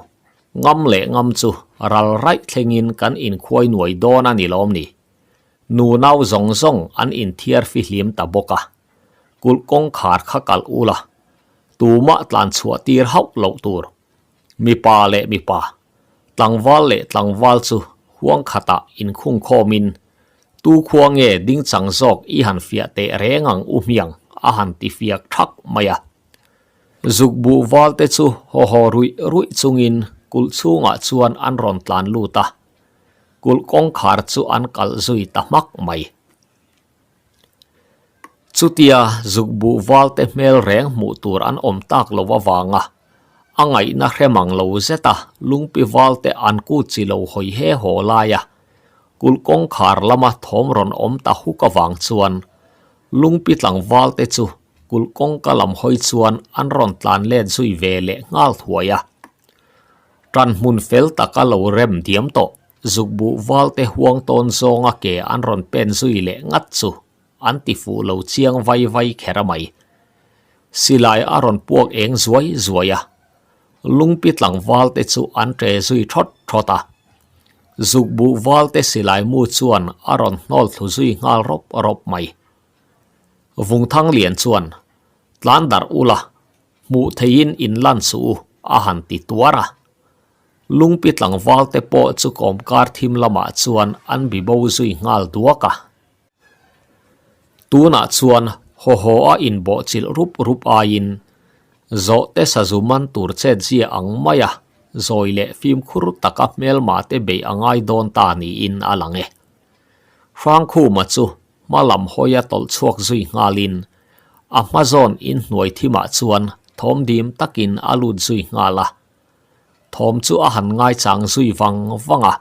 ngam leh ngam chu ral raih thlengin kan inkhuai nuai dawn a ni lawm ni? Nunau zawng zawng an inthiar fihlim ta bawk a. Kulh kawngkhar kha kalh ula, tumah tlan chhuah tir hauh loh tur. Mipa leh mipa, tlangval leh tlangval chu huang khatah inkhung khawmin, Tu khua nge ding chang zawk i han fiah teh reng ang u hmiang a han ti fiak thak mai a. Zukbuh valte chu haw haw ruih ruih chungin kulh chhungah chuan an rawn tlan lut a, kulh kawngkhar chu an kalh zui ta hmak mai. Chutia zukbuh valte hmel reng hmuh tur an awm tak lo avanga a ngaihna hre mang lo zeta lungpi valte an kut chi lo hawi he haw laia kulh kawngkhar lama thawm rawn awm ta huk avang chuan lungpi tlangvalte chu kulh kawngka lam hawi chuan an rawn tlan let zui ve leh nghal thuai a. Tan hmun fel taka lo rem diam tawh. Zukbuh valte huang tawn zawnga ke an rawn pen zui leh ngat chu an ti fuh lo chiang vai vai kher a mai. Silai a rawn puak eng zuai zuai a, lungpi tlangvalte chu an ṭe zui ṭhawt ṭhawt a. Zukbuh valte silai mu chuan a rawn hnawl thlu zui nghal rawp rawp mai. Vungthang lian chuan, Tlan darh ula, hmuh theihin in lan suh u, a han ti tuar a. Lungpi tlangval te pawh chu kawmkar thim lamah chuan an bibo zui nghal duak a. Tunah chuan haw haw a inbawhchilh rup rup aiin zawhte sazu man tur chet zia ang maia zawi leh fimkhur taka hmelma te beih a ngai dawn ta niin a lang e. Hrangkhuma chu hma lam hawia tawlh chhuak zui nghalin a hma zawn inhnuai thimah chuan thawmdim takin a lut zui nghal a. Thawm chu a han ngaichang zui vang vang a.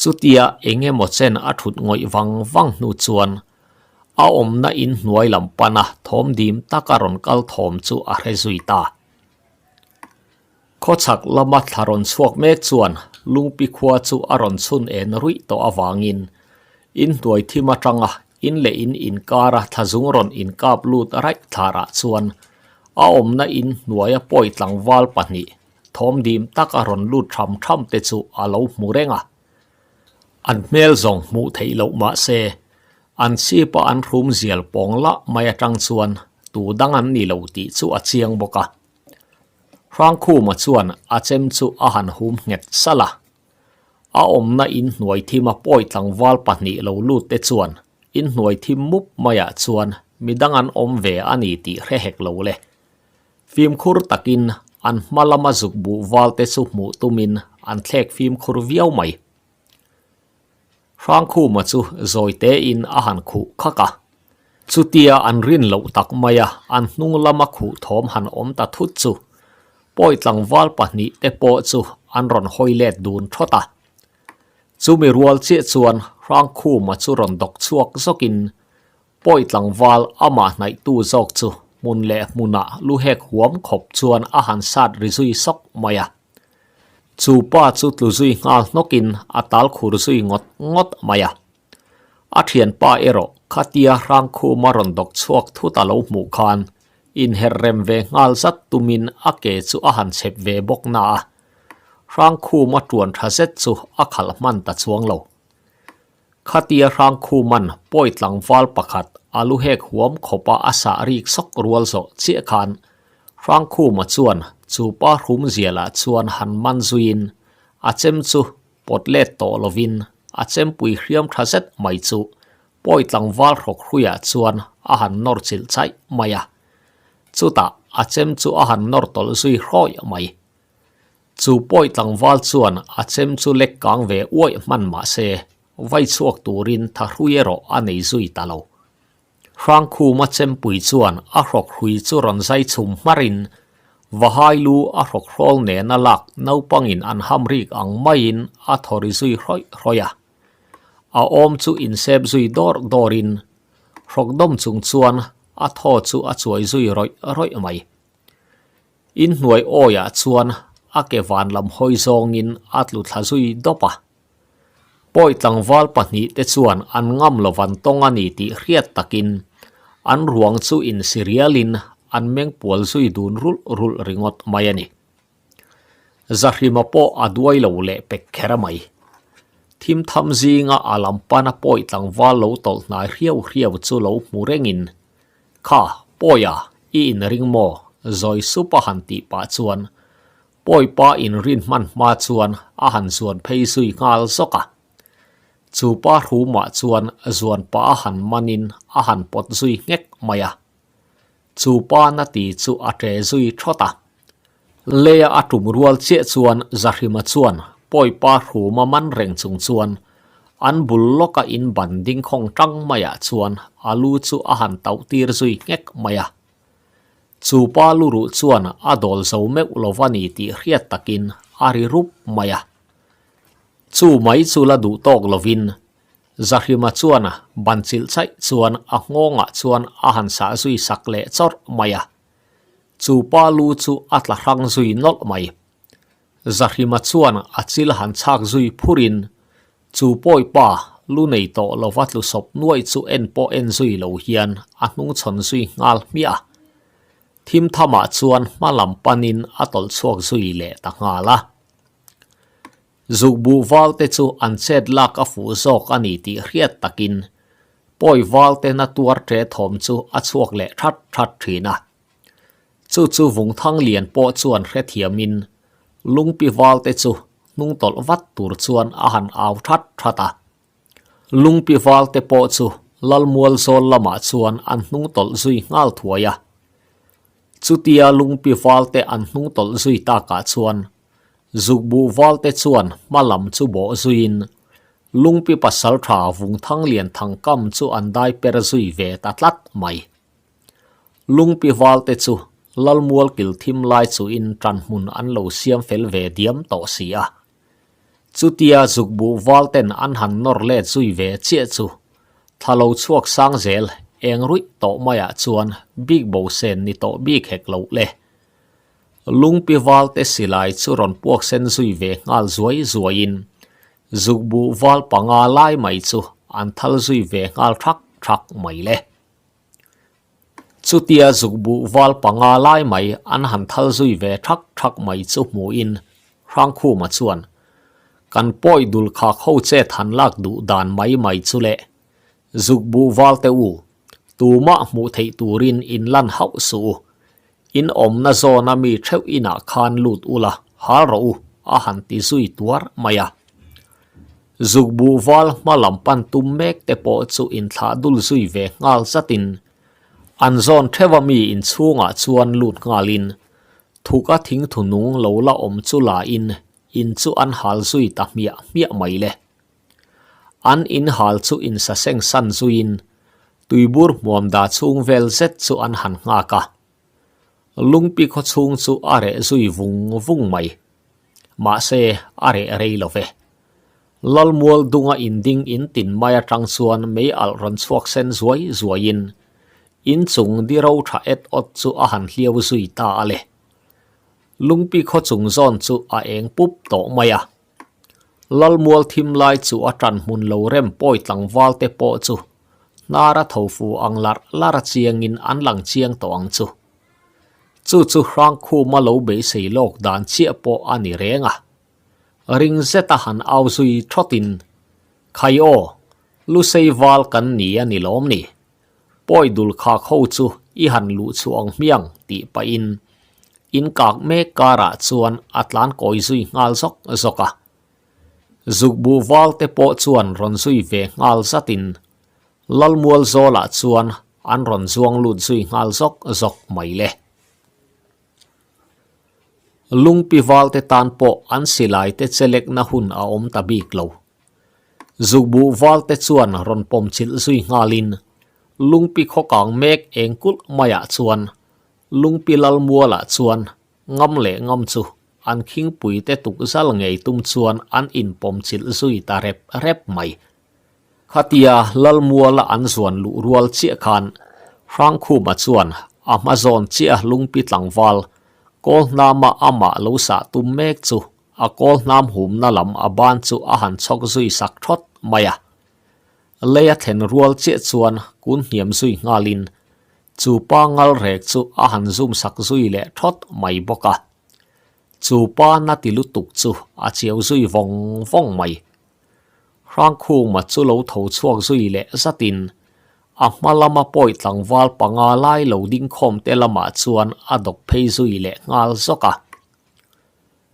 Chutia eng emaw chen a thut ngawih vang vang hnu chuan a awmna in hnuai lam pana thawm dim taka rawn kal thawm chu a hre zui ta. Khawchhak lama thla rawn chhuak mek chuan Lungpi khua chu a rawn chhun en ruih tawh avangin in hnuai thim atanga in leh in inkara thla zung rawn inkap lut raih thlarah chuan a awmna in hnuaia pawi tlangval pahnih thawmdim tak a rawn lut tham tham te chu a lo hmu reng a. An hmel zawng hmuh theih loh mah se, an chhipa an hrum zial pawng lah mai atang chuan tu dang an ni lo tih chu a chiang bawk a. Hrangkhuma chuan a chem chu a han hum nghet salh a. A awmna in hnuai thima pawi tlangval pahnih lo lut te chuan in hnuai thim mup maiah chuan midang an awm ve a ni tih hre hek lo le. Fimkhur takin an hma lama zuk buh val te chu hmuh tumin an thlek fimkhur viau mai. Hrangkhuma chu zawi tein a han khuh khak a. Chutia an rin loh tak maia an hnung lama khuh thawm han awm ta thut chu pawi tlangval pahnih te pawh chu an rawn hawi let dun thawt a. Chumi rual chiah chuan Hrangkhuma chu rawn dawk chhuak zawkin pawi tlangval amah hnaihtu zawk chu hmun leh hmunah lu hek huam khawp chuan a han sat ri zui sawk mai a. Chu pa chu tlu zui nghal hnawkin a tal khur zui ngawt ngawt mai a. A thianpa erawh khatia Hrangkhuma rawn dawk chhuak thut a lo hmuh khan inher rem ve nghal zat tumin a ke chu a han chep ve bawk na a. Hrangkhuma tuan tha zet chu a khalh hman ta chuang lo. Khatia Hrangkhuman pawi tlangval pakhat a lu hek huam khawpa a sah rik sawk rual zawh chiah khan Hrangkhuma chuan chu pa hrumzialah chuan han man zuiin. A chem chu pawt let tawh lovin a chempui hriam tha zet mai chu pawi tlangval hrawk hruiah chuan a han nawr chilh chaih mai a. Chutah a chem chu a han nawr tawlh zui hrawih mai. Chu pawi tlangval chuan a chem chu lek kang ve uaih hman mah se vai chhuak turin tha hrui erawh a nei zui ta lo. Hrangkhuma chempui chuan a hrawk hrui chu rawn zai chhum hmarin Vahai lu a hrawk hrawl nena lak naupangin an ham rik ang maiin a thaw ri zui hrawih hrawih a. A awm chu insep zui dawr dawrin hrawk dawm chung chuan a thaw chu a chuai zui rawih rawih mai. Inhnuai awiah chuan a ke van lam hawi zawngin a tlu thla zui dawp a. Pawi tlangval pahnihte chuan an ngam lo van tawng a ni tih hriat takin an ruang chu insirialin an meng pual zui dun rulh rulh ringawt mai a ni. Zahrima pawh a duai lo leh pek kher mai. Thim tham zinga a lam pana pawi tlangval lo tawlh hnai hriau hriau chu lo hmu rengin, Kha, Pawia, i inring maw? Zawi sup a han tih pah chuan Pawipa inrin hman hma chuan a han zuan phei zui nghal zawk a. Chu pa hrumah chuan zuan pah a han manin a han pawt zui nghek mai a. Chu pa na ti chu a ṭe zui ṭhawt a. Leia a tum rual chiah chuan Zahrima chuan Pawipa hruma man reng chung chuan an bul lawka in ban ding khawng ṭang maiah chuan a lu chu a han tauh tir zui nghek mai a. Chu pa luruh chuan a dawl zo meuh lo va ni tih hriat takin a ri rup mai a. Chu mai chu la duh tawk lovin Zahrima chuan ban chilh chaih chuan a nghawngah chuan a han sah zui sak leh chawrh mai a. Chu pa lu chu a tla hrang zui nawlh mai. Zahrima chuan a chil han chhak zui phurin Chu pawi pa, lu nei tawh lova tlu sawp nuai chu en pawh en zui lo hian a hnungchhawn zui nghal hmiah a. Thim thamah chuan hma lam panin a tawlh chhuak zui leh ta nghal a. Zukbuh valte chu an chet lak a fuh zawk a ni tih hriat takin pawi valte na tuar ṭe thawm chu a chhuak leh that that ṭhin a. Chu chu Vungthang lian pawh chuan hrethiamin Lungpi valte chu hnung tawlh vat tur chuan a han au that that a. Lungpi valte pawh chu Lalmual zawl lamah chuan an hnung tawlh zui nghal thuai a. Chutia Lungpi valte an hnung tawlh zui takah chuan Zukbuh valte chuan hma lam chu bawh zuiin Lungpi pasaltha Vungthang lian thangkam chu an dai per zui ve ta tlat mai. Lungpi valte chu Lalmual kil thim lai chuin ṭanhmun an lo siam fel ve diam tawh si a. Chutia zukbuh valten an han nawr let zui ve chiah chu thla lo chhuak sang zel eng ruih tawh maiah chuan bik bo sen ni tawh bik hek loh le. Lungpi valte silai chu rawn puak sen zui ve nghal zuai zuaiin zukbuh val panga lai mai chu an thal zui ve nghal thak thak mai le. Chutia zukbuh val panga lai mai an han thal zui ve thak thak mai chu hmuhin Hrangkhuma chuan, Kan pawi dul khak ho chet han lak duh dan mai mai chu le, zukbuh val te u, tumah hmuh theih turin in lan hauh suh u, in awmna zawna mi theuh inah khan lut ula hal rawh u a han ti zui tuar mai a. Zukbuh val hma lam pan tum mek te pawh chu inthlah dul zui ve nghal zatin an zawn theuh a mi inchhungah chuan lut nghalin thuka thingthu nung lo la awm chu la in in chu an hal zui ta hmiah hmiah mai le. An in hal chu insaseng san zuiin tuibur hmuam da chhung vel zet chu an han nghak a. Lungpi khaw chhung chu a reh zui vung vung mai. Mahse, a reh rei lo ve. Lalmual dunga inding in tin mai atang chuan mei alh rawn chhuak sen zuai zuaiin inchung di ro tha et awt chu a han hliau zui ta a le. Lungpi khaw chung zawn chu a eng pup tawh mai a. Lalmual thim lai chu a tan hmun lo rem pawi tlangval te pawh chu hnara thofu ang larh larh a chiangin an lang chiang tawh ang chu. Chu chu Hrangkhuma lo beisei lawk dan chiah pawh a ni reng a. Ring zeta han au zui thawtin, Khai aw, Lusei val kan ni a ni lawm ni? Pawi dul khak ho chu i han luh chhuah ang hmiang tih pahin in kak mek karah chuan a tlan kawi zui nghal zawk zawk a. Zukbuh val te pawh chuan rawn zui ve nghal zatin Lalmual zawlah chuan an rawn zuang lut zui nghal zawk zawk mai le. Lungpi val te tan pawh an silai te chelekna hun a awm ta bik lo. Zukbuh val te chuan rawn pawm chilh zui nghalin Lungpi khawkang mek eng kulh maiah chuan Lungpi Lalmualah chuan Ngam leh ngam chu an khingpui te tuk zal ngei tum chuan an inpawm chilh zui ta rep rep mai. Khatia Lalmuala an zuan luh rual chiah khan Hrangkhuma chuan a hma zawn chiah lungpi tlangval Kawlhnama amah lo sah tum mek chu a Kawlhnam humna lam a ban chu a han chhawk zui sak thawt mai a. Lei a thlen rual chiah chuan kun hniam zui nghalin Chu pa ngal rek chu a han zum sak zui leh thawt mai bawk a. Chu pa na ti lutuk chu a chiau zui vawng vawng mai. Hrangkhuma chu lo tho chhuak zui leh zatin a hma lama pawi tlangval panga lai lo ding khawm te lamah chuan a dawk phei zui leh nghal zawk a.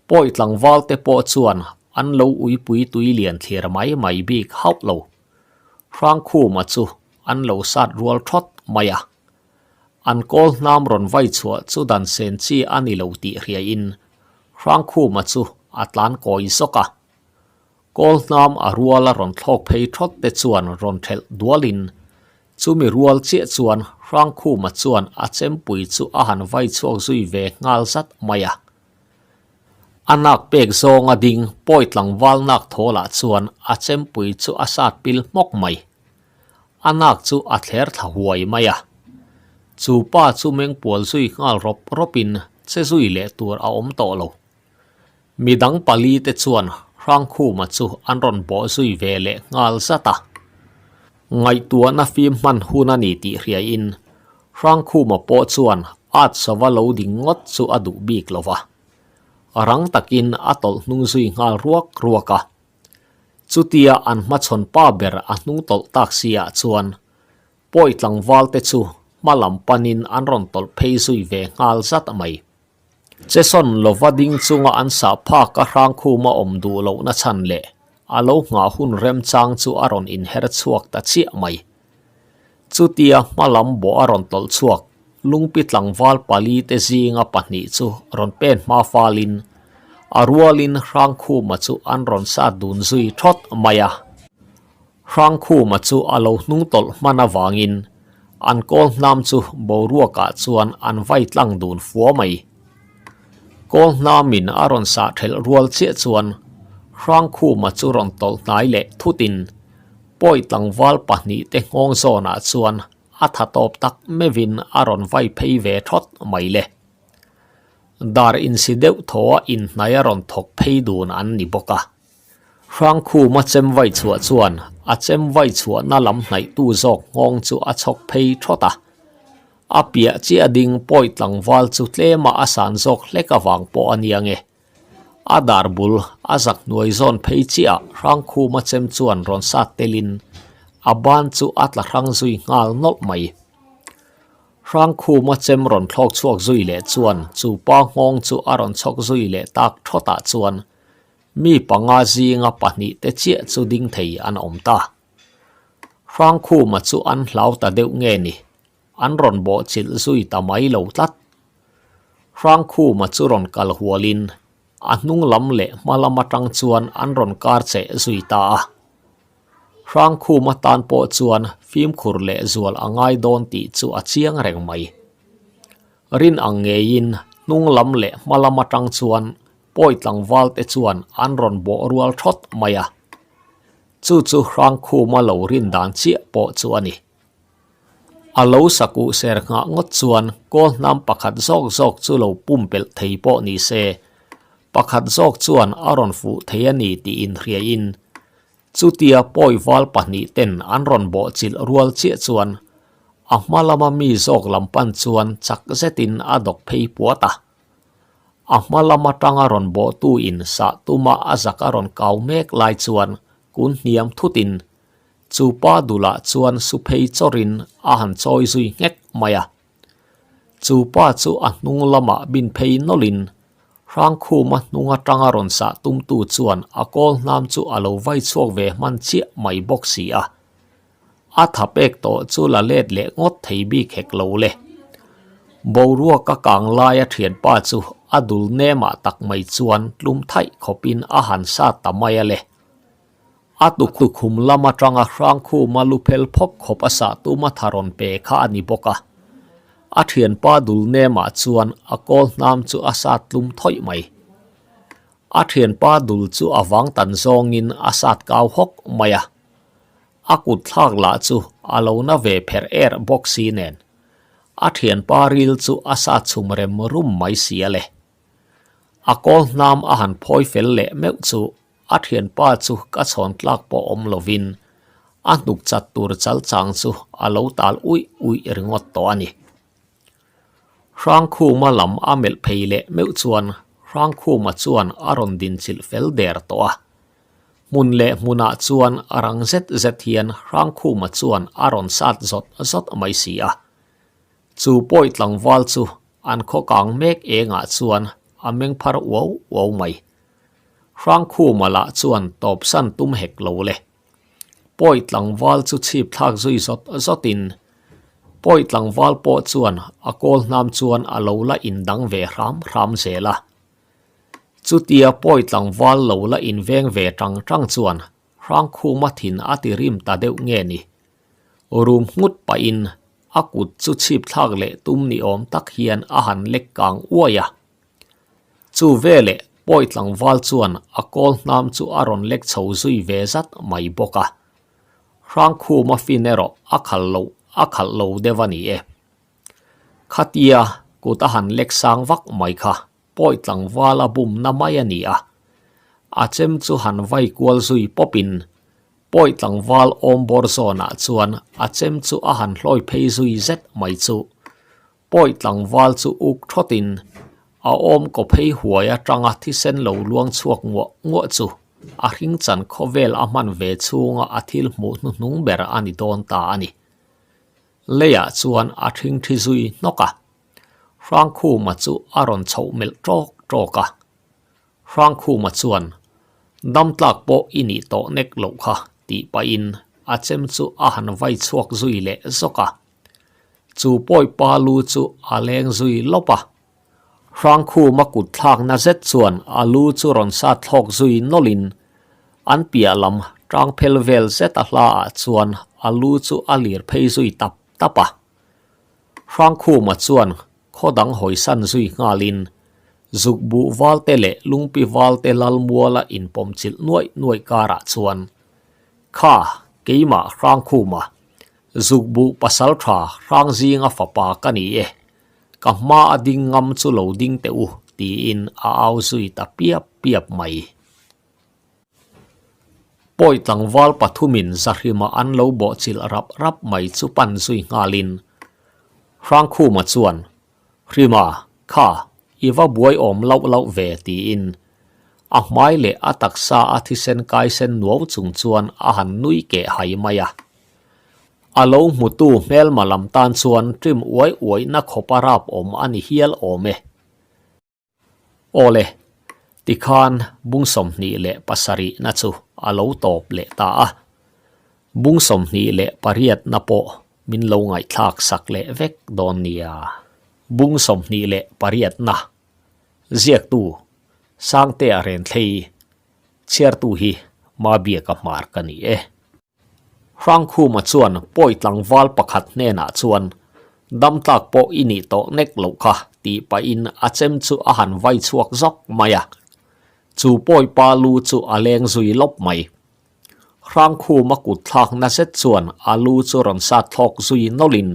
Pawi tlangval te pawh chuan an lo uipui tui lian thlir mai mai bik hauh lo. Hrangkhuma chu an lo sat rual thawt mai a. An kawl hnam rawn vai chhuah chu dan sen chi a ni lo tih hriain Hrangkhuma chu a tlan kawi zawk a. Kawl hnam a ruala rawn thlawk phei thawt te chuan rawn thelh dualin chumi rual chiah chuan Hrangkhuma chuan a chempui chu a han vai chhuak zui ve nghal zat mai a. A nak pek zawnga ding pawi tlangval nak thawlah chuan a chempui chu a sat pil hmawk mai. A nak chu a thler thla huai mai a. Chu pa chu mengpual zui nghal rawp rawpin che zui leh tur a awm tawh lo. Midang pali te chuan Hrangkhuma chu an rawn bawh zui ve leh nghal zat a. Ngaihtuahna fim hman hun a ni tih hriain Hrangkhuma pawh chuan at sava lo ding ngawt chu a duh bik lo va. Rang takin a tawlh hnung zui nghal ruak ruak a. Chutia an hmachhawn pa ber a hnung tawlh tak si ah chuan pawi tlangval te chu hma lam panin an rawn tawlh phei zui ve nghal zat mai. Chesawn lova ding chunga an sah phak a Hrangkhuma awm duh lohna chhan leh a lo nghah hun remchang chu a rawn inher chhuak ta chiah mai. Chutia hma lam bawh a rawn tawlh chhuak lungpi tlangval pali te zinga pahnih chu rawn pen hma falin a rualin Hrangkhuma chu an rawn sat dun zui thawt mai a. Hrangkhuma chu a lo hnung tawlh hman avangin an kawl hnam chu boruakah chuan an vai tlang dun fua mai. Kawl hnamin a rawn sah thelh rual chiah chuan Hrangkhuma chu rawn tawlh hnai leh thutin pawi tlangval pahnihte nghawng zawnah chuan a tha tawp tak meuhin a rawn vai phei ve thawt mai le. Dar insi deuh thaw a inhnai a rawn thawk phei dun an ni bawk a. Hrangkhuma chem vai chhuah chuan a chem vai chhuahna lam hnaihtu zawk nghawng chu a chhawk phei thawt a. A piah chiah ding pawi tlangval chu tlema a san zawk hlek avang pawh a nia nge. A dar bul a zak hnuai zawn phei chiah Hrangkhuma chem chuan rawn sat telin a ban chu a tla hrang zui nghal nawlh mai. Hrangkhuma chem rawn thlawk chhuak zui leh chuan chu pa nghawng chu a rawn chhawk zui leh tak thawtah chuan Mi panga zinga pahnihte chiah chu ding thei an awm ta. Hrangkhuma chu an hlau ta deuh nge ni, an rawn bawhchilh zui ta mai lo tlat. Hrangkhuma chu rawn kal hualin a hnung lam leh hma lam atang chuan an rawn kar cheh zui ta a. Hrangkhuma tan pawh chuan fimkhur leh zual a ngai dawn tih chu a chiang reng mai. Rin ang ngeiin hnung lam leh hma lam atang chuan Pawi tlangval te chuan an rawn bawh rual thawt mai a, chu chu Hrangkhuma lo rin dan chiah pawh chu a ni. A lo sakuh ser nghah ngawt chuan kawl hnam pakhat zawk zawk chu lo pumpelh thei pawh ni se, pakhat zawk chuan a rawn fuh thei a ni tih inhriain chutia pawi val pahnih ten an rawn bawh chilh rual chiah chuan a hma lama mi zawk lam pan chuan chak zetin a dawk phei puat a. A hma lam atanga rawn bawhtu in sah tuma a zak a rawn kau mek lai chuan kun hniam thutin chu pa dulah chuan su phei chawrin a han chawi zui nghek mai a. Chu pa chu a hnung lamah bin phei nawlhin. Hrangkhuma hnung atanga rawn sah tumtu chuan a kawl hnam chu a lo vai chhuak ve hman chiah mai bawk si a. A tha pek tawh chu la let leh ngawt thei bik hek lo le. Boruak a kang laia thianpa chu a dul nemah tak mai chuan tlum thaih khawpin a han sat ta mai a le. A tuktukhum lam atanga Hrangkhuma lu phel phawk khawp a sah tuma tha rawn pe kha a ni bawk a. A thianpa dul nemah chuan a kawl hnam chu a sat tlum thawih mai. A thianpa dul chu a vang tan zawngin a sat kau hawk mai a. A kut thlak lah chu a lo na ve pherh er bawk si nen. A thianpa ril chu a sat chhum rem rum mai si a le. A kawl hnam a han phawi fel leh meuh chu A thianpa chu ka chhawn tlak pawh awm lovin a hnuk chat tur chal chang chu a lo tal uih uih ringawt tawh a ni. Hrangkhuma lam a melh phei leh meuh chuan Hrangkhuma chuan a rawn dinchilh fel der tawh a. Hmun leh hmunah chuan rang zet zet hian Hrangkhuma chuan a rawn sat zawt zawt mai si a. Chu pawi tlangval chu an khaw kang mek engah chuan a meng phar uau uau mai. Hrangkhuma lah chuan tawpsan tum hek lo le. Pawi tlangval chu chhip thlak zui zawt zawtin pawi tlangval pawh chuan a kawl hnam chuan a lo la indang ve hram hram zel a. Chutia pawi tlangval lo la inveng ve tang tang chuan Hrangkhuma thin a ti rim ta deuh nge ni. Rum nghut pahin a kut chu chhip thlak leh tum ni awm tak hian a han lek kang uai a. Chu veleh pawi tlangval chuan a kawl hnam chu a rawn lek chho zui ve zat mai bawk a. Hrangkhuma fin erawh a khal loh a khalh lo deuh a ni e. Khatia kut a han lek sang vak mai kha pawi tlangval a bumna mai a ni a. A chem chu han vai kual zui pawpin pawi tlangval awm bawr zawnah chuan a chem chu a han hlawi phei zui zet mai chu. Pawi tlangval chu uk thawtin a awm kaw phei huai atanga thisen lo luang chhuak nguah nguah chu a hring chan khawvel a hman ve chhunga a thil hmuh hnuhnung ber a ni dawn ta a ni. Leiah chuan a thing thi zui hnawk a, Hrangkhuma chu a rawn chhoh melh tawk tawk a. Hrangkhuma chuan, Damtlak pawh i nih tawh nek loh kha tih pahin a chem chu a han vai chhuak zui leh zawk a. Chu pawi pa lu chu a leng zui lawp a. Hrangkhuma kut thlakna zet chuan a lu chu rawn sat thlawk zui nawlhin an piah lam tang phel vel zet a hla ah chuan a lu chu a lir phei zui tap tap a. Hrangkhuma chuan khaw dang hawisan zui nghalin Zukbuh valte leh Lungpi valte Lalmuala inpawmchilh nuaih nuaih karah chuan Kha, keimah Hrangkhuma, Zukbuh pasal tha hrang zinga fapa ka ni e, ka hma a ding ngam chu lo ding teh u tiin a au zui ta piap piap mai. Pawi tlangval pathumin Zahrima an lo bawhchilh rap rap mai chu pan zui nghalin Hrangkhuma chuan Hrima, kha, i va buai awm lauh lauh ve tiin a hmai leh a taksa a thisen kaisen nuau chung chuan a han nui keh hai mai a. A lo hmutu hmelma lam tan chuan ṭim uai uaihna khawpa rap awm a ni hial awm e. Awle, tikhan bung 27na chu a lo tawp leh ta a. Bung 28na pawh min lo ngaihthlak sak leh vek dawn nia. Bung 28na ziaktu Sangtea Renthlei chhiartu hi Mabiaka Hmar ka ni e. Hrangkhuma chuan pawi tlangval pakhat hnenah chuan Damtlak pawh i nih tawh nek loh kha tih pahin a chem chu a han vai chhuak zawk mai a. Chu pawi pa lu chu a leng zui lawp mai. Hrangkhuma kut thlakna zet chuan a lu chu rawn sat thlawk zui nawlhin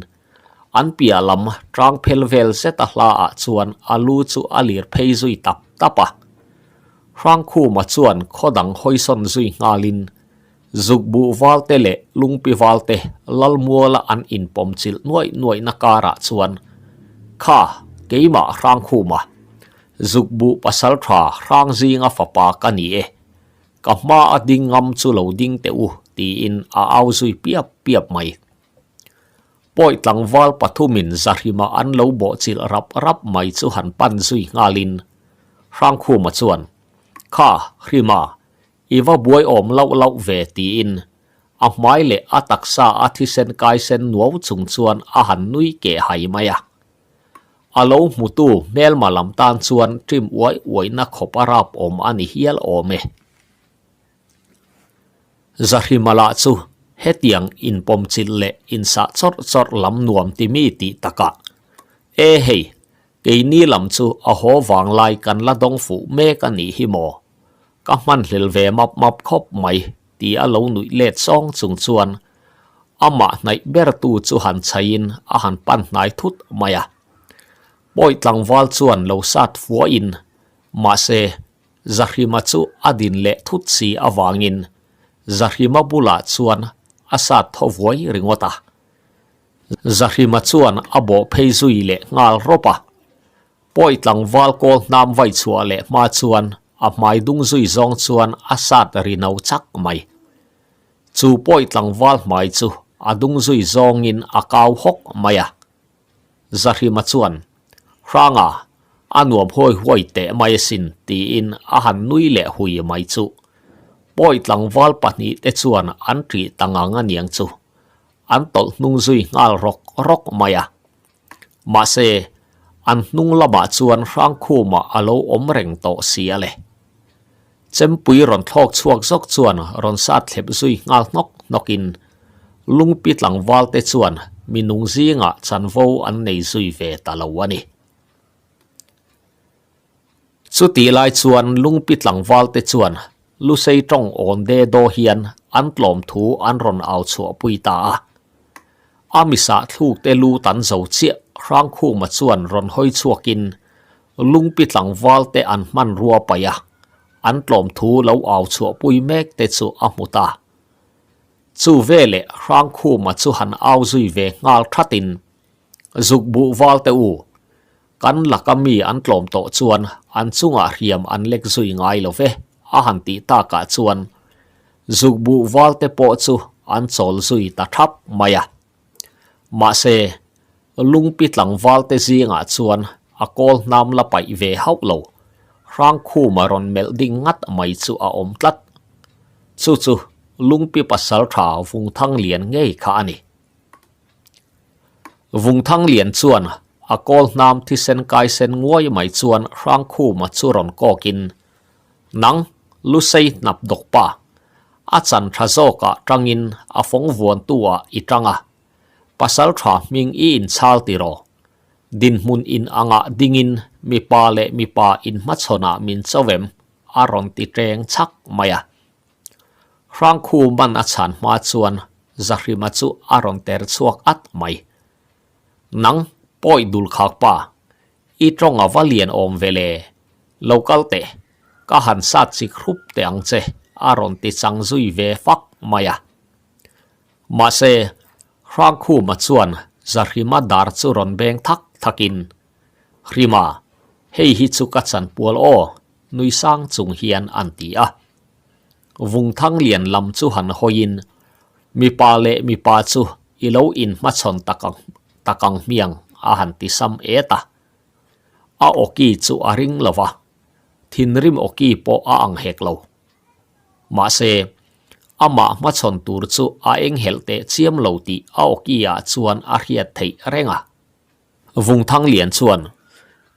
an piah lam tang phel vel zet a hla ah chuan a lu chu a lir phei zui tap tap a. Hrangkhuma chuan khaw dang hawisawn zui nghalin Zukbuh valte leh Lungpi valte Lalmuala an inpawmchilh nuaih nuaihna karah chuan, Kha, keimah Hrangkhuma, Zukbuh pasaltha Hrangzinga fapa ka ni e, ka hma a ding ngam chu lo ding teh u, tiin a au zui piap piap mai. Pawi tlangval pathumin Zahrima an lo bawhchilh rap rap mai chu han pan zui nghalin, Hrangkhuma chuan, Kha, Hrima, i va buai awm lauh lauh ve tiin a hmai leh a taksa a thisen kaisen nuau chung chuan a han nui keh hai mai a. A lo hmutu hmelma lam tan chuan ṭim uai uaihna khawp a rap awm a ni hial awm e. Zahrima lah chu hetiang inpawmchilh leh insah chawrh chawrh lam nuam ti mi tih takah, E hei, keini lam chu a haw vanglai kan la dawng fuh mek a nih hi maw? Ka hmanhlel ve map map khawp mai ti a lo nuih let sawng chung chuan amah hnaih bertu chu han chhaiin a han pan hnai thut mai a. Pawi tlangval chuan lo sat fuahin, mahse, Zahrima chu a din leh thut si avangin Zahrima bulah chuan a sat thaw vuai ringawt a. Zahrima chuan a bawh phei zui leh nghal rawp a. Pawi tlangval kawl hnam vai chhuah leh hma chuan a hmai dung zui zawng chuan a sat ri no chak mai. Chu pawi tlangval hmai chu a dung zui zawngin a kau hawk mai a. Zahrima chuan, Hranga, a nuam huai huai teh mai asin tiin a han nui leh hui mai chu. Pawi tlangval pahnihte chuan an ṭih ta ngang aniang chu. An tawlh hnung zui nghal rawk rawk mai a. Mahse, an hnung lamah chuan Hrangkhuma a lo awm reng tawh si a le. Chempui rawn thlawk chhuak zawk chuan rawn sat thlep zui nghal hnawk hnawkin Lungpi tlangval te chuan mi nung zingah chanvo an nei zui ve ta lo a ni. Chutih lai chuan Lungpi tlangval te chuan Lusei tawng awn de daw hian an tlawm thu an rawn au chhuahpui ta a. A misah thluk te lu tan zo chiah Hrangkhuma chuan rawn hawi chhuakin Lungpi tlangval te an hmanrua paih a, an tlawm thu lo au chhuahpui mek te chu a hmu ta. Chu veleh Hrangkhuma chu han au zui ve nghal thatin, Zuk buh val te u, kan laka mi an tlawm tawh chuan an chungah hriam an lek zui ngai lo ve, a han tih takah chuan zuk buh val te pawh chu an chawl zui ta thap mai a. Mahse, lungpi tlangval te zingah chuan a kawl hnam la paih ve hauh lo, Hrangkhuma rawn melh ding ngat mai chu a awm tlat. Chu chu lungpi pasaltha Vungthang lian ngei kha a ni. Vungthang lian chuan a kawl hnam thisen kaisen nguai mai chuan Hrangkhuma chu rawn kawkin, Nang, Lusei hnap dawk pa, a chan tha zawkah tangin a fawng vuantu ah i tang a, pasal tha hming i inchhal tiraw? Dinhmun in angah dingin mipa leh mipa inhmachhawnah min cho em? a rawn ti teng chhak mai a. Hrangkhu man a chhan hma chuan Zahrima chu a rawn ter chhuak at mai. Nang, pawi dul khak pa, i tawng a va lian awm ve le, lo kal teh, ka han sat chik hrup teh ang che, a rawn ti chang zui ve fak mai a. Mahse, Hrangkhuma chuan Zahrima dar chu rawn beng thak thakin, Hrima, hei hi chu ka chanpual aw, nui sang chung hian an ti a. Vungthang lian lam chu han hawiin, Mipa leh mipa chu i lo inhmachhawn tak ang hmiang a han ti sam et a. A awki chu a ring lo va, thinrim awki pawh a ang hek lo. Mahse, amah hmachhawn tur chu a enghelh teh chiam lo tih a awki ah chuan a hriat theih reng a. Vungthang lian chuan,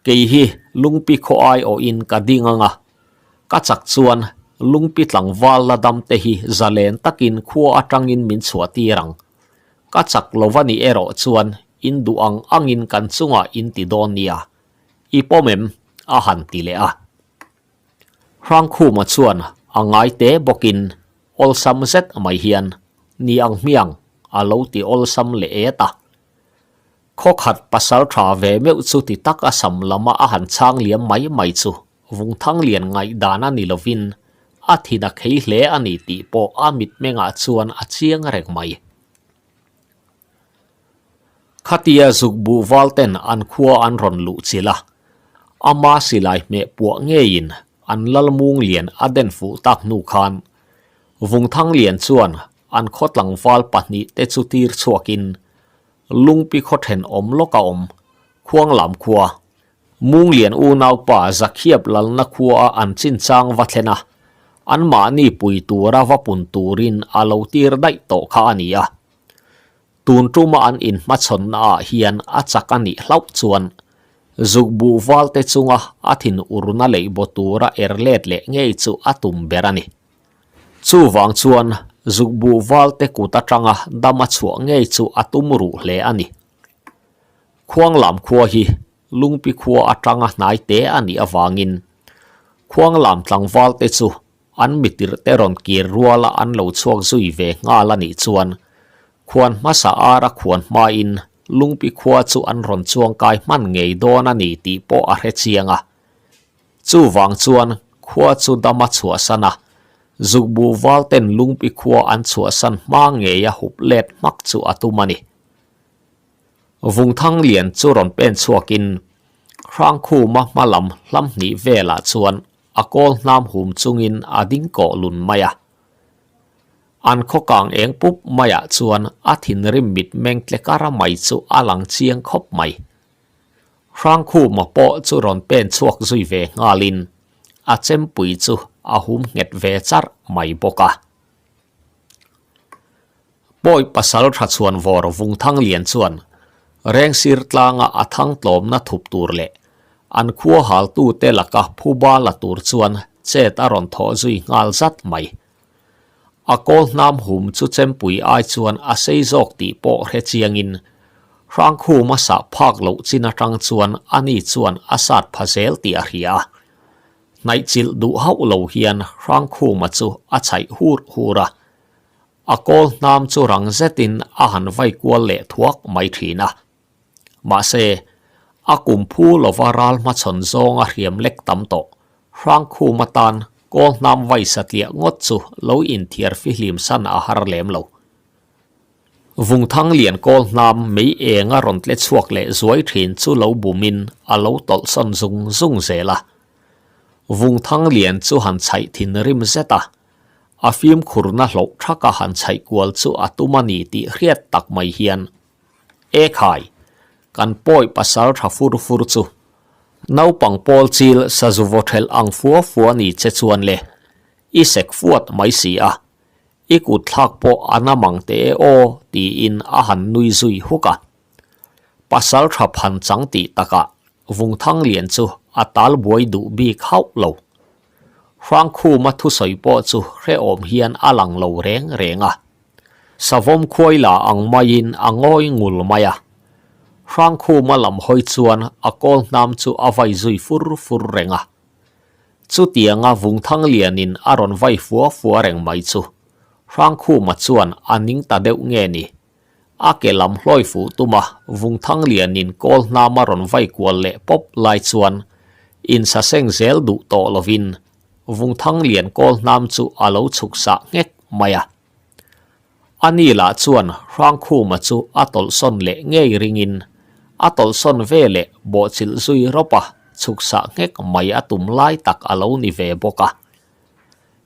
Kei hi lungpi khaw ai awhin ka ding ang a, ka chak chuan lungpi tlangval la dam te hi zalen takin khua atangin min chhuah tir ang. Ka chak lo va nih erawh chuan in duh ang angin kan chungah in ti dawn nia. I pawm em? a han ti leh a. Hrangkhuma chuan a ngai te bawkin awlsam zet mai hian, Ni ang hmiang, a lo ti awlsam leh et a. Khaw khat pasal tha ve meuh chu ti tak a sam lama a han chhang liam mai mai chu Vungthang lian ngaihdan a ni lovin a thin a khei hle a ni tih pawh a mitmengah chuan a chiang reng mai. Khatia zuk buh val ten an khua an rawn luh chilh a, ama silai hmeh puah ngeiin an lalmung lian a den fuh tak hnu khan Vungthang lian chuan An khaw tlangval pahnihte chu tir chhuakin Lungpi khaw thenawm lawk a awm, Khuanglam khua. Munglian unaupa Zakhiap lalna khuaa an chinchang va thlen a, anmahni pui tura va pun turin a lo tir daih tawh kha a ni a. Tun tuma an inhmachhawnna ah hian a chak a nih hlauh chuan zukbuh valte chunga a thin urna leihbaw tura er let leh ngei chu a tum ber a ni. Chuvang chuan zukbuh valte kut atanga dam a chhuah ngei chu a tum ruh hle a ni. Khuanglam khua hi Lungpi khua atanga hnai te a nih avangin Khuanglam tlangval te chu an mitirh te rawn kir ruala an lo chhuak zui ve nghal a nih chuan khuan hmasa ara khuan hmain Lungpi khua chu an rawn chuangkai hman ngei dawn a ni tih pawh a hre chiang a. Chuvang chuan khua chu dama chhuahsan a, zukbuh val ten Lungpi khua an chhuahsan hma ngeia hup let hmak chu a tum a ni. Vungthang lian chu rawn pen chhuakin Hrangkhuma hma lam hlam hnih velah chuan a kawl hnam hum chungin a ding kawh lun mai a. An khaw kang eng pup maiah chuan a thinrim mitmeng tle kara mai chu a lang chiang khawp mai. Hrangkhuma pawh chu rawn pen chhuak zui ve nghalin a chempui chu a hum nghet ve charh mai bawk a. Pawi pasal tha chhuan vawr vung thang lian chuan Rengsir tlanga a thang tlawmna thup tur leh an khua haltute laka phuba la tur chuan chet a rawn thawh zui nghal zat mai. A kawl hnam hum chu chempui ai chuan a sei zawk tih pawh hre chiangin Hrangkhuma sah phak loh chin atang chuan ani chuan a sat pha zel tih a hria a. Hnaihchilh duh hauh lo hian Hrangkhuma chu a chhaih hur hur a. A kawl hnam chu rang zetin a han vai kual leh thuak mai thin a. Mahse, a kum phu lova ral hmachhawn zawnga hriam lek tam tawh Hrangkhum atan kawl hnam vai satliah ngawt chu lo inthiar fihlim san a har lem lo. Vungthang lian kawl hnam mei eng a rawn tle chhuak leh zuai thin chu lo bumin a lo tawlhsawn zung zung zel a. Vungthang lian chu han chhaih thin rim zet a, A fimkhurna hlauh thaka han chhaih kual chu a tum a ni tih hriat tak mai hian, E khai, kan pawi pasal tha fur fur chu. Naupang pawl chil sazu vaw thelh ang fua fua ni che chuan le, i sek fuat mai si a, i kut thlak pawh a na mang teh e aw tiin a han nui zui huk a. Pasal tha phan chang tih takah Vungthang lian chu a tal buai duh bik hauh lo. Hrangkhuma thusawi pawh chu hrehawm hian a lang lo reng reng a. Savawm khuai la ang maiin a ngawi ngul mai a. Hrangkhuma lam hawi chuan a kawl hnam chu a vai zui fur fur reng a. Chutianga Vungthang lianin a rawn vai fua fua reng mai chu Hrangkhuma chuan a ning ta deuh nge ni? A ke lam hlawi fuh tum a, Vungthang lianin kawl hnam a rawn vai kual leh pawp lai chuan insaseng zel duh tawh lovin Vungthang lian kawl hnam chu a lo chhuk sah nghek mai a. A ni lah chuan Hrangkhuma chu a tawlhsawn leh ngei ringin a tawlhsawn ve leh bawhchilh zui rawp a, chhuk sah nghek mai a tum lai tak a lo ni ve bawk a.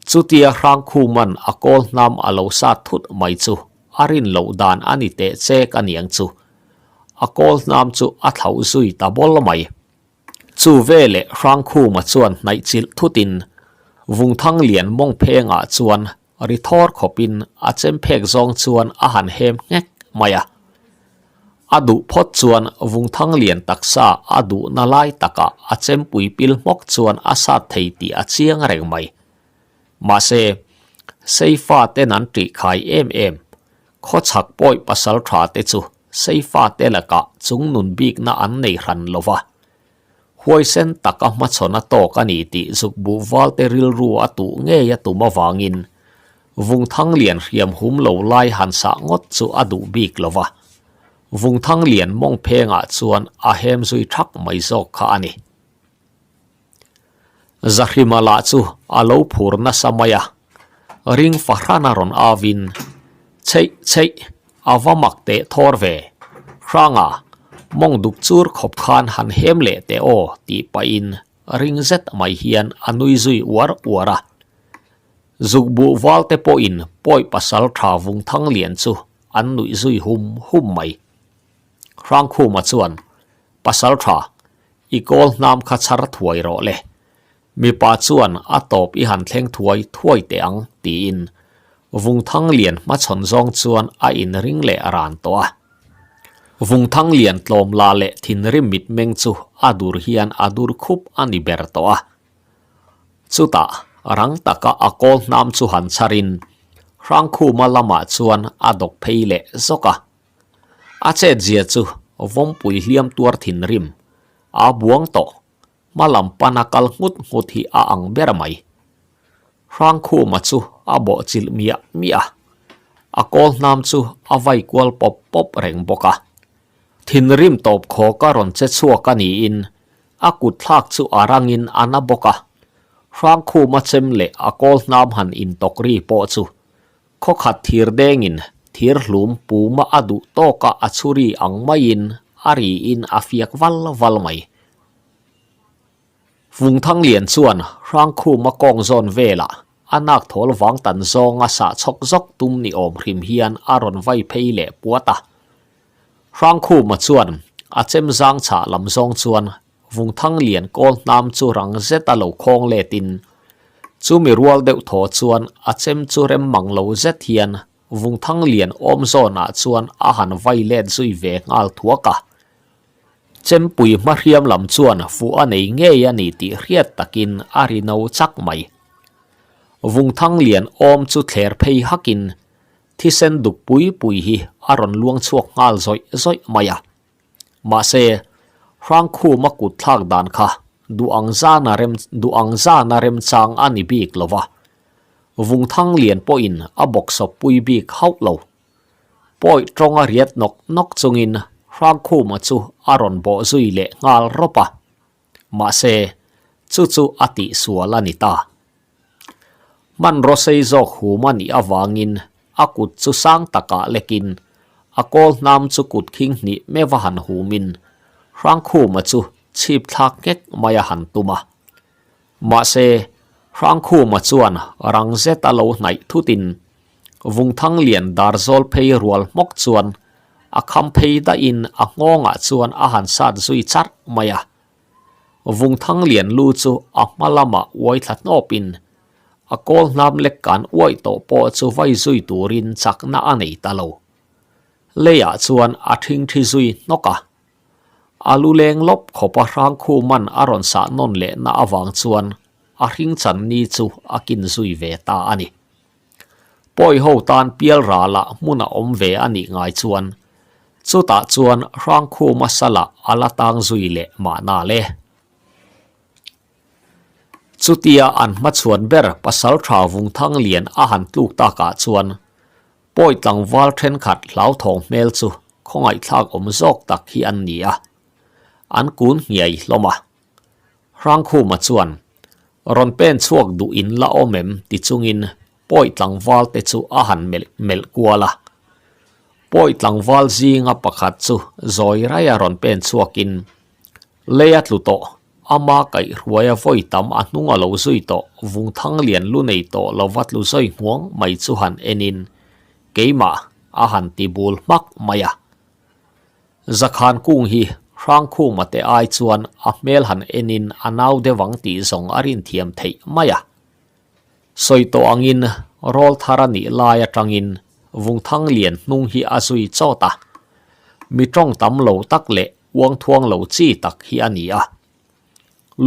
Chutia Hrangkhuman a kawl hnam a lo sat thut mai chu a rin loh dan a ni teh chek a niang chu. A kawl hnam chu a thlauh zui ta bawl mai. Chu veleh Hrangkhuma chuan hnaih chilh thutin Vungthang lian mawng phengah chuan ri thawr khawpin a chem phek zawng chuan a han hem nghek mai a. A duh phawt chuan Vungthang lian taksa a duhna lai takah a chempui pil hmawk chuan a sat thei tih a chiang reng mai. Mahse, Seifa ten an ṭih khai em em. Khawchhak pawi pasal ṭha te chu Seifa te lakah chungnun bikna an nei hran lo va. Huaisen taka hmachhawn a tawk a ni tih zukbuh valte rilru a tuh ngei a tum avangin Vungthang lian hriam hum lo lai han sah ngawt chu a duh bik lo va. Vungthang lian mawng phengah chuan a hem zui thak mai zawk kha a ni. Zahrima lah chu a lo phur nasa mai a, ring fahran a rawn avin, Chheih chheih, a va mak teh thawr ve, Hranga, mawng duk chur khawp khan han hem leh teh aw tih pahin ring zet mai hian a nui zui uar uar a. Zukbuh valte pawhin pawi pasal tha vung thang lian chu an nuih zui hum hum mai. Hrangkhuma chuan, Pasal tha. I kawl hnam kha chhar thuai rawh le. Mipa chuan a tawp i han thleng thuai thuai teh ang, tiin Vungthang lian hmachhawn zawng chuan a inring leh ran tawh a. Vungthang lian tlawm la leh thinrim mitmeng chu a dur hian a dur khup a ni ber tawh a. Chutah rang taka a kawl hnam chu han chharin Hrangkhuma lamah chuan a dawk phei leh zawk a. A chetzia chu vawmpui hliam tuar thinrim a buang tawh. Hma lam pana kal nghut nghut hi a ang ber mai. Hrangkhuma chu a bawh chilh miah miah a, a kawl hnam chu a vai kual pawp pawp reng bawk a. Thinrim tawp khawk a rawn che chhuak a niin a kut thlak chu a rangin a na bawk a. Hrangkhuma chem leh a kawl hnam han intawk ri pawh chu khawkhat thir dengin thir hlum puma a duh tawka a chhuri ang maiin a riin a fiak val val mai. Vungthang lian chuan Hrangkhuma kawng zawn velah a nak thawl vang tan zawnga sah chhawk zawk tum ni awm hrim hian a rawn vai phei leh puat a. Hrangkhuma chuan a chem zang chhah lam zawng chuan Vungthang lian kawl hnam chu rang zeta lo khawng letin chumi rual deuh thaw chuan a chem chu rem mang lo zet hian Vungthang lian awm zawnah chuan a han vai let zui ve nghal thuak a. Chempui hmahriam lam chuan fuh a nei ngei a ni tih hriat takin a ri no chak mai. Vungthang lian awm chu thler phei hakin thisen duk pui pui hi a rawn luang chhuak nghal zawih zawih mai a. Mahse, Hrangkhuma kut thlak dan kha duh ang zana rem duh ang zana remchang a ni bik lo va. Vungthang lian pawhin a bawksawp pui bik hauh lo. Pawi tawng a riat nawk nawk chungin Hrangkhuma chu a rawn bawh zui leh nghal rawp a. Mahse, chu chu a tihsual a ni ta. Hmanraw sei zawk hum a nih avangin a kut chu sang takah lekin a kawl hnam chu kut khing hnih meuh a han humin Hrangkhuma chu chhip thlak nghek mai a han tum a. Mahse, Hrangkhuma chuan rang zet a lo hnaih thutin Vungthang lian dar zawl phei rual hmawk chuan a kham phei dahin a nghawngah chuan a han sat zui charh mai a. Vungthang lian lu chu a hma lamah uai thla hnawpin a kawl hnam lek kan uaih tawh pawh chu vai zui turin chakna a nei ta lo. Leiah chuan a thingthi zui hnawk a. A lu leng lawp khawpa Hrangkhuman a rawn sah nawn lehna avang chuan a hring chan ni chu a kin zui ve ta a ni. Pawi ho tan pial ralah hmun a awm ve a nih ngai chuan chutah chuan Hrangkhuma salah a la tang zui leh mahna le. Chutia an hmachhuan ber Pasaltha Vungthang Lian a han tluk takah chuan Pawi tlangval thenkhat hlauthawng hmel chu khawngaihthlak awm zawk tak hi an ni a, an kun nghiai hlawm a. Hrangkhuma chuan, Rawn pen chhuak duh in la awm em? ti chungin pawi tlangval te chu a han melh melh kual a. Pawi tlangval zinga pakhat chu zawi raia rawn pen chhuakin, Lei a tlu tawh, ama kaihhruaia vawi tam a hnung a lo zui tawh, vungthang lian lu nei tawh lova tlu zawi hmuang mai chu han enin, Keimah, a han ti bul hmak mai a. Zakhan kung hi Hrangkhuma te ai chuan a hmel han enin a nau deuh ang tih zawng a rinthiam theih mai a. Sawi tawh angin rawl thar a nih lai atangin Vungthang lian hnung hi a zui chawt a. Mi tawng tam lo tak leh uang thuang lo chi tak hi a ni a.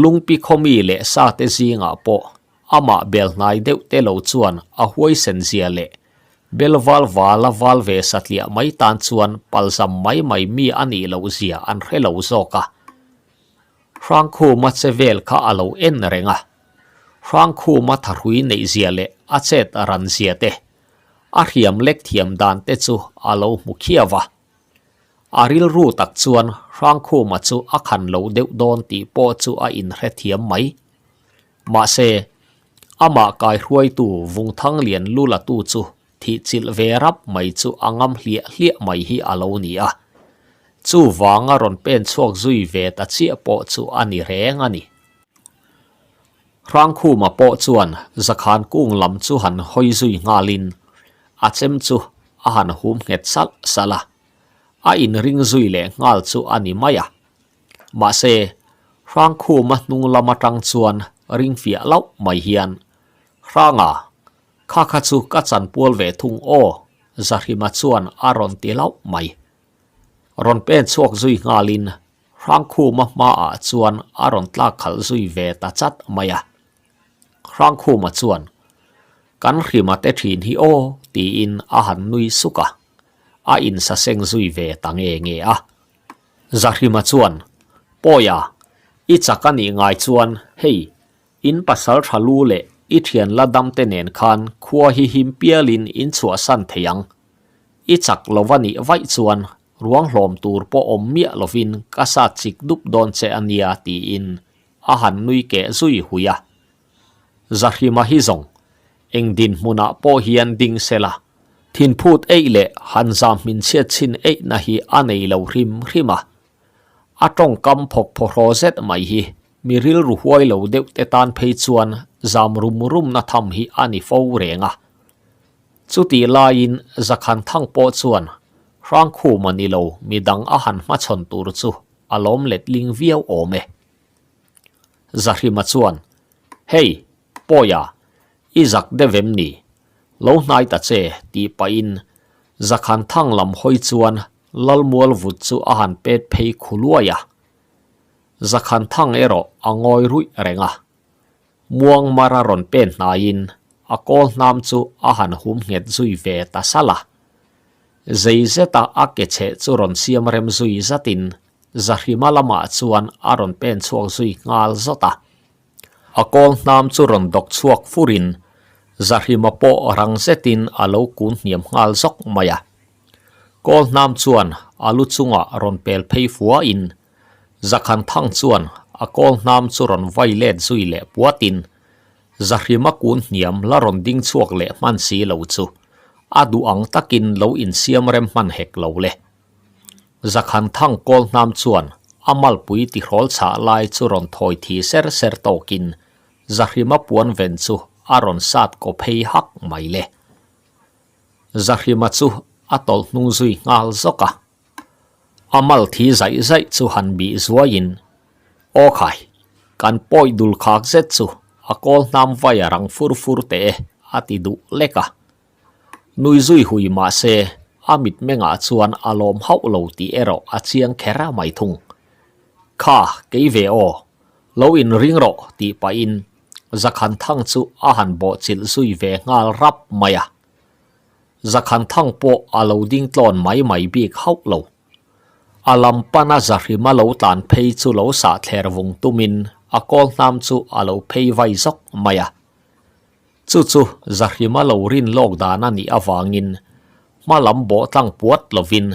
Lungpi khawmi leh sa te zingah pawh amah bel hnai deuh te lo chuan a huaisen zia leh bel val vala val ve satliah mai tan chuan palzam mai mai mi a nih loh zia an hre lo zawk a. Hrangkhuma che vel kha a lo en reng a. Hrangkhuma thahrui neih zia leh a chet ran zia te, a hriam lek thiam dan te chu a lo hmu khiau a. A rilru tak chuan Hrangkhuma chu a khan lo deuh dawn tih pawh chu a inhrethiam mai. Mahse, amah kaihruaitu Vungthang lian lu latu chu thih chilh ve rap mai chu a ngam hliah hliah mai hi a lo ni a. Chuvanga rawn pen chhuak zui ve ta chiah pawh chu a ni reng a ni. Hrangkhuma pawh chuan Zakhan kung lam chu han hawi zui nghalin a chem chu a han hum nghet salh salh a, a inring zui leh nghal chu a ni mai a. Mahse, Hrangkhuma hnung lam atang chuan ring fiah lauh mai hian, Hranga, kha kha chu ka chanpual ve thung aw, Zahrima chuan a rawn ti lauh mai. Rawn pen chhuak zui nghalin Hrangkhuma hmaah chuan a rawn tlak khalh zui ve ta chat mai a. Hrangkhuma chuan, Kan hrima te thin hi aw, tiin a han nui suk a, a insaseng zui ve ta nge nge a. Zahrima chuan, Pawia, i chak a nih ngai chuan hei, in pasal tha lu leh i thian la dam te nen khan khua hi him pialin in chhuahsan thei ang. I chak lo va nih vaih chuan ruang hlawm tur pawh awm miah lovin ka sat chik dup dawn che a nia tiin a han nui keh zui hui a. Zahrima hi zawng eng dinhmunah pawh hian ding se la, thinphut eih leh han zam hmin chhiat chhin eihna hi a nei lo hrim hrim a. A tawngkam phawk phawhraw zet mai hi mi rilru huai lo deuh te tan phei chuan zam rum rumna tham hi a ni fo reng a. Chutih laiin Zakhan Thang pawh chuan Hrangkhuma ni lo midang a han hmachhawn tur chu a lawm letling viau awm e. Zahrima chuan, Hei, Pawia, i zak deuh em ni? Lo hnai ta che, tih pahin Zakhan Thang lam hawi chuan Lalmual vut chu a han pet phei khu luai a. Zakhan Thang erawh a ngawi ruih reng a. Muang mara rawn pen hnaiin a kawl hnam chu a han hum nghet zui ve ta salh a. Zei zeta a ke chheh chu rawn siam rem zui zatin Zahrima lamah chuan a rawn pen chhuak zui nghal zawt a. A kawl hnam chu rawn dawk chhuak furin Zahrima pawh rang zetin a lo kun hniam nghal zawk mai a. Kawl hnam chuan a lu chungah rawn pel phei fuahin Zakhan Thang chuan a kawl hnam chu rawn vai let zui leh puatin Zahrima kun hniam la rawn ding chhuak leh hman si lo chu a duh ang takin lo insiam rem hman hek lo le. Zakhan Thang kawl hnam chuan a malpui tihrawl chhah lai chu rawn thawi thi ser ser tawkin Zahrima puan ven chu a rawn sat kaw phei hak mai le. Zahrima chu a tawlh hnung zui nghal zawk a. A mal thi zaih zaih chu han bih zuaiin, Aw khai, kan pawi dul khak zet chu a kawl hnam vai a rang fur fur teh e, a ti duh lek a. Nui zui hui mah se, a mitmengah chuan a lawm hauh lo tih erawh a chiang kher mai thung. Kha, kei ve aw, lo inring rawh tih pahin Zakhan Thang chu a han bawhchilh zui ve nghal rap mai a. Zakhan Thang pawh a lo ding tlawn mai mai bik hauh lo. A lam pana Zahrima lo tlan phei chu lo sah thler vung tumin a kawl hnam chu a lo phei vai zawk mai a. Chu chu Zahrima lo rin lawk dan a nih avangin hma lam bawh tlang puat lovin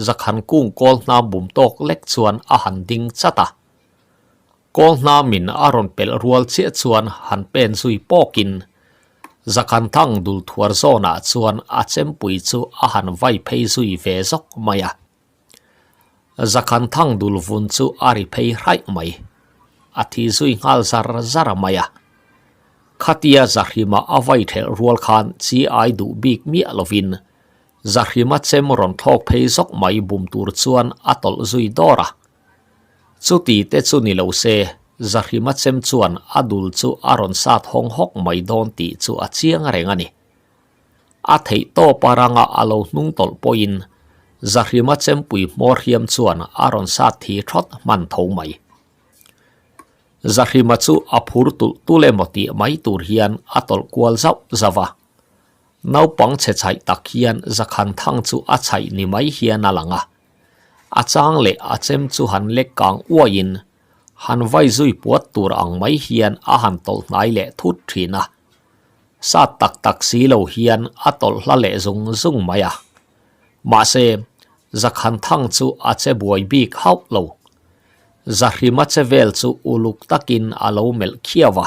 Zakhan kung kawl hnam bum tawk lek chuan a han ding chat a. Kawl hnamin a rawn pelh rual chiah chuan han pen zui pawkin Zakhan Thang dul thuar zawnah chuan a chempui chu a han vai phei zui ve zawk mai a. Zakhan Thang dul vun chu a ri phei hraih mai. A thi zui nghal zar zar mai a. Khatia Zahrima a vai thelh rual khan chi ai duh bik miah lovin Zahrima chem rawn thlawk phei zawk mai bum tur chuan a tawlh zui dawr a. Chuti te chu ni lo se, Zahrima chem chuan a dul chu a rawn sat hawng hawk mai dawn tih chu a chiang reng a ni. A theih tawp a ranga a lo hnung tawlh pawhin Zahrima chempui hmawr hiam chuan a rawn sat thi thawt hman tho mai. Zahrima chu a phur tulh tulh emaw tih mai tur hian a tawlh kual zauh zauh a. Naupang chhe chhaih tak hian Zakhan Thang chu a chhaih ni mai hian a lang a. A chang leh a chem chu han lek kang uaiin han vai zui puat tur ang mai hian a han tawlh hnai leh thut thin a. Sat tak tak si lo hian a tawlh hla leh zung zung mai a. Mahse, Zakhan Thang chu a che buai bik hauh lo. Zahrima che vel chu uluk takin a lo melh khiau a.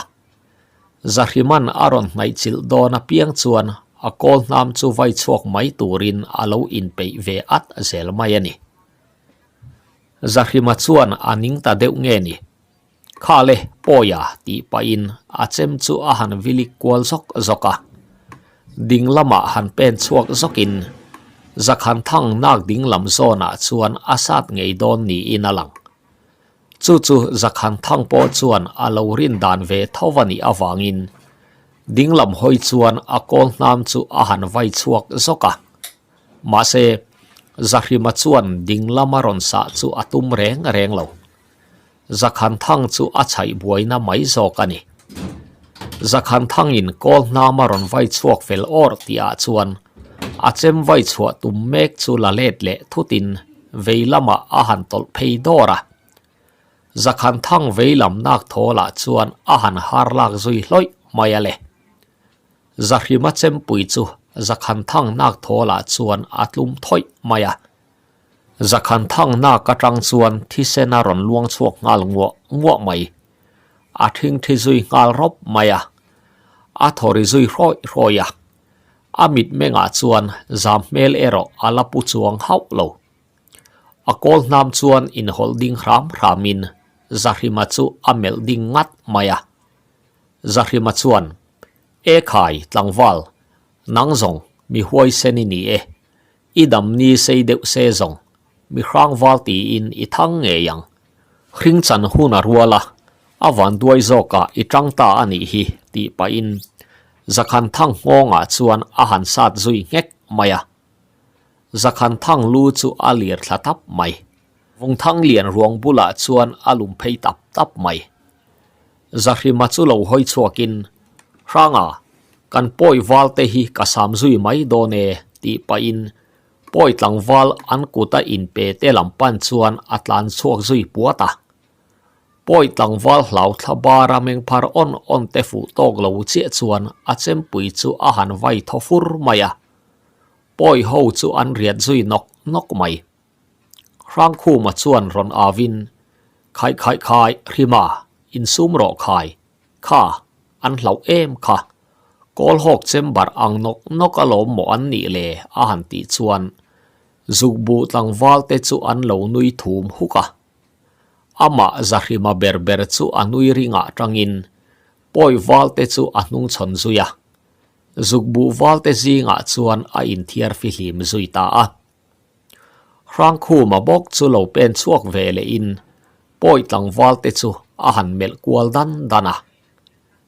Zahriman a rawn hnaihchilh dawn apiang chuan a kawl hnam chu vai chhuak mai turin a lo inpeih ve at zel mai a ni. Zahrima chuan a ning ta deuh nge ni? Khale, Pawia tih pahin a chem chu a han vilik kual zawk zawk a. Ding lamah han pen chhuak zawkin Zakhan Thang nak ding lam zawnah chuan a sat ngei dawn niin a lang. Chu chu Zakhan Thang pawh chuan a lo rin dan ve tho a nih avangin dinglam hawi chuan a kawl hnam chu a han vai chhuak zawk a. Mahse, Zahrima chuan dinglam a rawn sah chu a tum reng reng lo. Zakhan Thang chu a chhaih buaina mai zawk a ni. Zakhan Thangin kawl hnam a rawn vai chhuak fel awr tihah chuan a chem vai chhuah tum mek chu la let leh thutin vei lamah a han tawlh phei dawr a. Zakhan Thang vei lam nak thawlah chuan a han har lak zui hlawih mai a le. Zahrima chempui chu Zakhan Thang nak thawlah chuan a tlum thawih mai a. Zakhan thangnak atang chuan thisen a rawn luang chhuak nghal nguah nguah mai. A thingthi zui nghal rawp mai a. A thawri zui hrawih hrawih a. A mitmengah chuan zam hmel erawh a la pu chuang hauh lo. A kawl hnam chuan inhawlh ding hram hramin Zahrima chu a melh ding ngat mai a. Zahrima chuan, E khai, tlangval, nang zawng mi huaisen i ni e. I dam ni sei deuh se zawng, mi hrang val tiin i thang ngei ang. Hring chan hun a rual a, a van duai zawkah i tang ta a nih hi tih pahin Zakhan Thang nghawngah chuan a han sat zui nghek mai a. Zakhan Thang lu chu a lir thla tap mai. Vungthang lian ruang bulah chuan a lum phei tap tap mai. Zahrima chu lo hawi chhuakin, Hranga, kan pawi val te hi ka sam zui mai dawn e, tih pahin pawi tlangval an kuta inpe te lam pan chuan a tlan chhuak zui puat a. Pawi tlangval hlau thla bara mengphar awn awn te fuh tawk lo chiah chuan a chempui chu a han vai thaw fur mai a. Pawi ho chu an riat zui nawk nawk mai. Hrangkhuma chuan rawn avin, Khaih khaih khai, Hrima, insum rawh khai, kha, an hlauh em kha. Kawlhawk chamber ang nawk nawk alawm maw an nih le a han tih chuan zukbuh tlangval te chu an lo nui thum huk a. Amah Zahrima ber ber chu a nui ringah tangin pawi val te chu a hnungchhawn zui a. Zukbuh val te zingah chuan a inthiar fihlim zui ta a. Hrangkhuma bawk chu lo pen chhuak ve lehin pawi tlangval te chu a han melh kual dan dan a.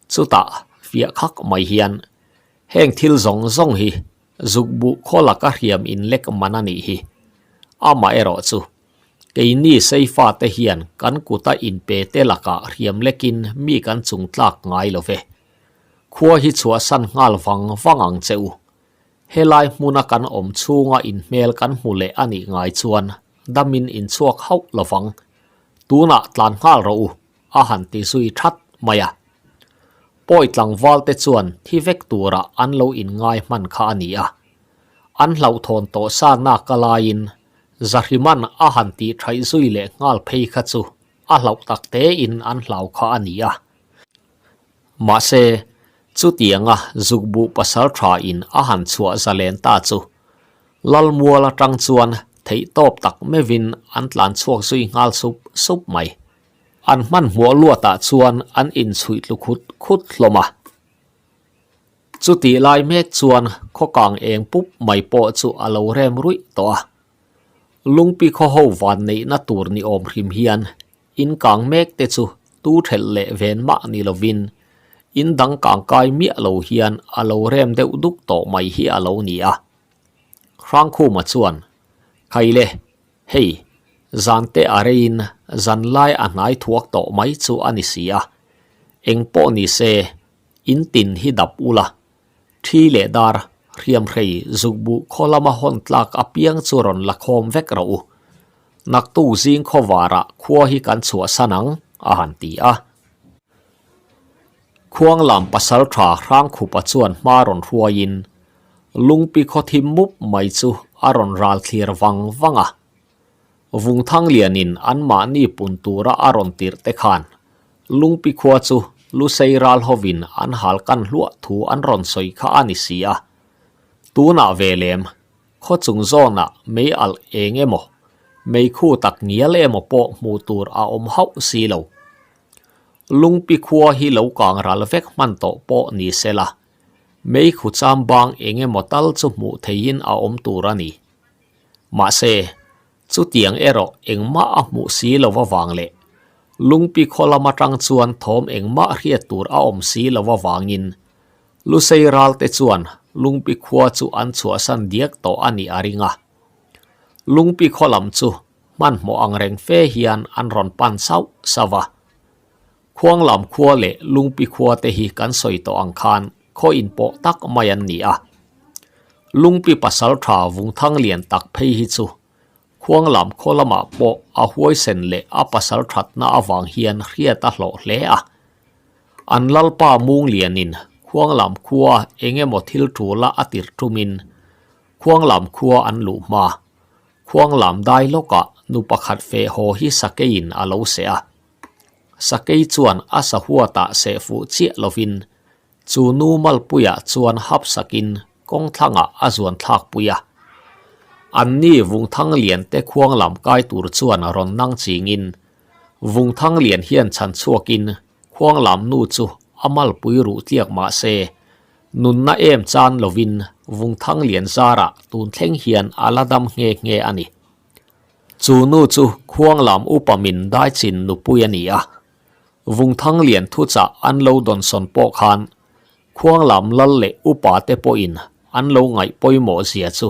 Chutah fiah khak mai hian heng thil zawng zawng hi zukbuh khaw laka hriam inlek man a nih hi. Amaherawh chu keini Seifa te hian kan kuta inpe te lakah hriam lekin mi kan chung tlak ngai lo ve. Khua hi chhuahsan nghal vang vang ang che u. Helai hmuna kan awm chhunga inhmel kan hmu leh a nih ngai chuan damin inchhuak hauh lovang. Tunah tlan nghal rawh u, a han ti zui that mai a. Pawi tlangval te chuan thi vek tura an lo inngai hman kha a ni a. An hlauhthawn tawh sa nak a laiin Zahriman a han tih thaih zui leh nghal phei kha chu a hlauh tak tein an hlau kha a ni a. Mahse, chutianga zukbuh pasal tha in a han chhuah zalen ta chu Lalmual atang chuan theihtawp tak meuhin an tlan chhuak zui nghal sup sup mai. An hmanhmawh luatah chuan an inchhuih tlu khut khut hlawm a. Chutih lai mek chuan khawkang eng pup mai pawh chu a lo rem ruih tawh a. Lungpi khaw ho van neihna tur ni awm hrim hian In kang mek te chu tu thelh leh ven mah ni lovin in dang kang kai miah lo hian a lo rem deuh duk tawh mai hi a lo ni a. Hrangkhuma chuan, Khaile, hei, zan te a reiin zan lai a hnai thuak tawh mai chu a ni si a, eng pawh ni se, in tin hi dap ula, thi leh dar, hriamhrei, zukbuh khaw lama hawn tlak apiang chu rawn la khawm vek rawh u. Naktuk zing khawvarah khua hi kan chhuahsan ang, a han ti a. Khuanglam pasal tha Hrangkhupa chuan hma rawn hruaiin Lungpi khaw thim mup mai chu a rawn ral thlir vang vang a. Vungthanglianin anmahni pun tura a rawn tirh te khan Lungpi khua chu Lusei ral hovin an hal kan hluah thu an rawn sawi kha a ni si a. Tunah ve lem Khaw chung zawnah mei alh eng emaw, mei khu tak ngial emaw pawh hmuh tur a awm hauh si lo. Lungpi khua hi lo kang ral vek hman tawh pawh ni se la, mei khu cham bang eng emaw tal chu hmuh theihin a awm tur a ni. Mahse, chutiang erawh engmah a hmuh si lo avang leh. Lungpi khaw lam atang chuan thawm engmah hriat tur a awm si lo avangin Lusei ral te chuan Lungpi khua chu an chhuahsan diak tawh a nih a ring a. Lungpi khaw lam chu hmanhmawh ang reng fe hian an rawn pan sauh sauh a. Khuanglam khua leh Lungpi khua te hi kan sawi tawh ang khan khaw inpawh tak mai an ni a. Lungpi pasal tha vungthang lian tak phei hi chu Khuanglam khaw lamah pawh a huaisen leh a pasal thatna avang hian hriat a hlawh hle a. An lalpa Munglianin Khuanglam khua eng emaw thil tula a tirh tumin Khuanglam khua an luh hma. Khuanglam dai lawkah nu pakhat feh haw hi sakeiin a lo seh a. Sakei chuan a sahuatah seh fuh chiah lovin chu nu malpuiah chuan hap sakin kawngthlangah a zuan thlakpui a. Anni Vungthang lian te khuang lam kai tur chuan rawn nang chingin Vungthang lian hian chhan chhuakin khuang lam nu chu a malpui ruh tliak mah se nunna em chan lovin Vungthang lian zarah tun thleng hian a la dam nghe nghe a ni. Chu nu chu Khuanglam upa min daichin nupui a ni a. Vungthang lian thuchah an lo dawnsawn pawh khan Khuanglam lal leh upa te pawhin an lo ngaih pawimawh zia chu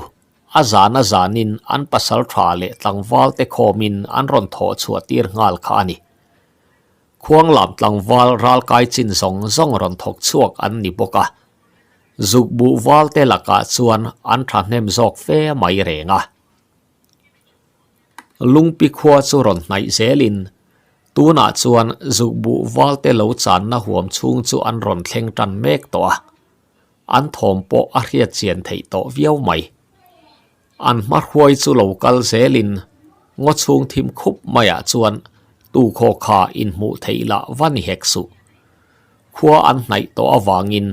a zan a zanin an pasal tha leh tlangval te khawmin an rawn thawh chhuah tir nghal kha a ni. Khuanglam tlangval ralkai chin zawng zawng rawn thawk chhuak an ni bawk a. Zukbuh val te lakah chuan an thahnem zawk fe mai reng a. Lungpi khua chu rawn hnaih zelin tunah chuan zukbuh valte lo channa huam chhung chu an rawn thleng tan mek tawh a, an thawm pawh a hriat chian theih tawh viau mai. An hmahruai chu lo kal zelin ngaw chhung thim khup maiah chuan tukhaw kha inhmuh theih lah va ni hek suh. Khua an hnaih tawh avangin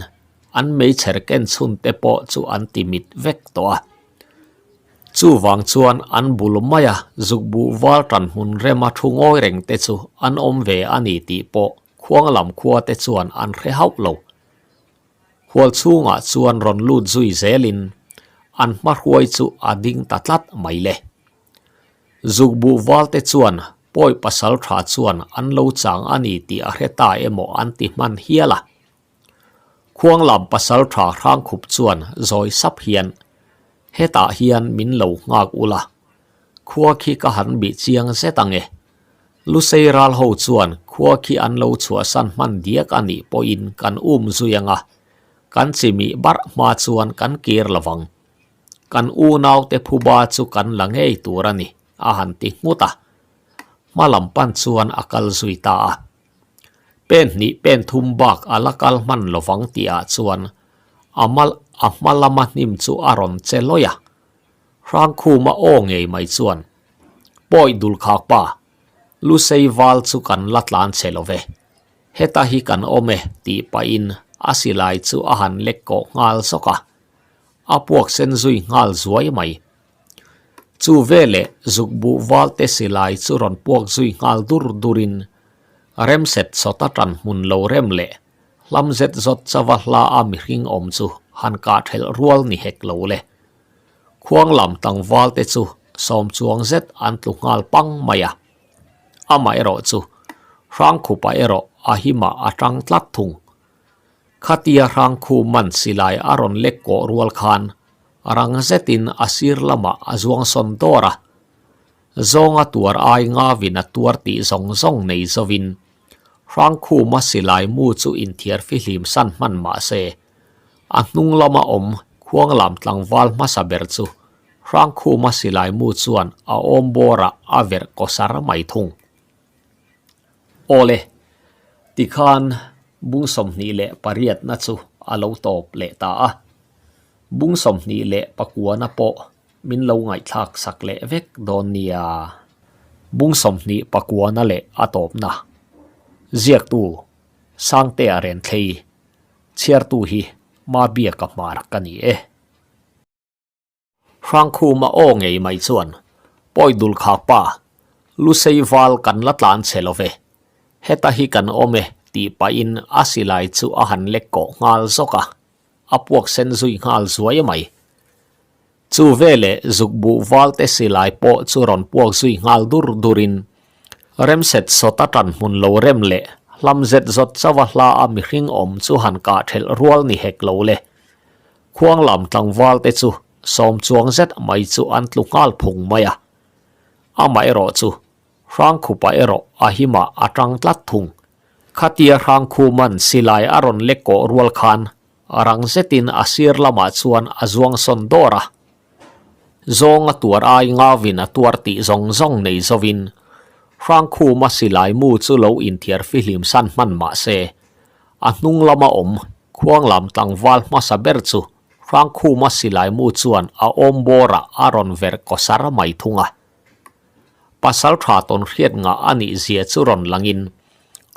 an meichher ken chhun te pawh chu an ti mit vek tawh a. Chuvang chuan an bul maia zukbuh val tan hmun rema thu ngawi reng te chu an awm ve a ni tih pawh khuang lam khua te chuan an hre hauh lo. Hual chhungah chuan rawn lut zui zelin an hmahruai chu a ding ta tlat mai le. Zukbuh val te chuan pawi pasal tha chuan an lo chang a ni tih a hre ta emaw an ti hman hial a. Khuanglam pasal tha hrangkhup chuan zawi sap hian, Hetah hian min lo nghak ula, khua khi ka han bih chiang zet ang e. Lusei ral ho chuan khua khi an lo chhuahsan hman diak a nih pawhin kan um zui ang a, kan chimih barh hma chuan kan kir lo vang. Kan unaute phuba chu kan la ngei tur a ni, a han ti nghut a. Hma lam pan chuan a kal zui ta a. Pen hnih pen thum bak a la kal hman lovang tih ah chuan a mal a hma lama hnim chu a rawn che lawih a. Hrangkhuma aw ngei mai chuan, Pawi dulkhak pa, Lusei val chu kan la tlan che lo ve. Heta hi kan awm e tih pahin a silai chu a han lek kawh nghal zawk a. A puak sen zui nghal zuai mai. Chu veleh zukbuh valte silai chu rawn puak zui nghal dur durin remset sawta tan hmun lo rem leh hlam zet zawt chauva hla a mihring awm chu han kah thelh rual ni hek lo le. Khuang lam tlangval te chu sawm chuang zet an tlu nghal pang mai a. Amaherawh chu Hrangkhupa erawh a himah a tang tlat thung. Khatia Hrangkhu man silai a rawn lek kawh rual khan rang zetin a sir lamah a zuang sawn dawr a. Zawnga tuar ai ngavin a tuar tih zawng zawng nei zovin Hrangkhuma silai mu chu inthiar fihlim san hman mah se, a hnung lama awm Khuanglam tlangval hmasa ber chu Hrangkhuma silai mu chuan a awm bawrah a verh kawsar mai thung. Awle, tikhan bung 28na chu a lo tawp leh ta a. Bung 29na pawh min lo ngaihthlak sak leh vek dawn nia. Bung 29na leh a tawpna. Ziaktu, Sangtea Renthlei, chhiartu hi Mabiaka Hmar ka ni e. Hrangkhuma aw ngei mai chuan, Pawi dul khak pa, Lusei val kan la tlan che lo ve. Heta hi kan awm e, tih pahin a silai chu a han lek kawh nghal zawk a, a puak sen zui nghal zuai mai. Chu veleh zukbuh valte silai pawh chu rawn puak zui nghal dur durin. Remset sawta ṭan hmun lo rem leh hlam zet zawt chauha hla a mihring awm chu han kah ṭhelh rual ni hek lo le. Khuang lam tlangval te chu sawm chuang zet mai chu an tlu nghal phung mai a. Amaherawh chu Hrangkhupa erawh a himah a tang tlat thung. Khatia Hrangkhuman silai a rawn lek kawh rual khan rang zetin a sir lamah chuan a zuang sawn dawr a. Zawng a tuar ai ngauin a tuar tih zawng zawng nei zovin Hrangkhuma silai mu chu lo inthiar fihlim san hman mah se, a hnung lama awm Khuanglam tlangval hmasa ber chu Hrangkhuma silai mu chuan a awm bawrah a rawn verh kawsar mai thung a. Pasal tha tawn hriat ngah a nih zia chu rawn langin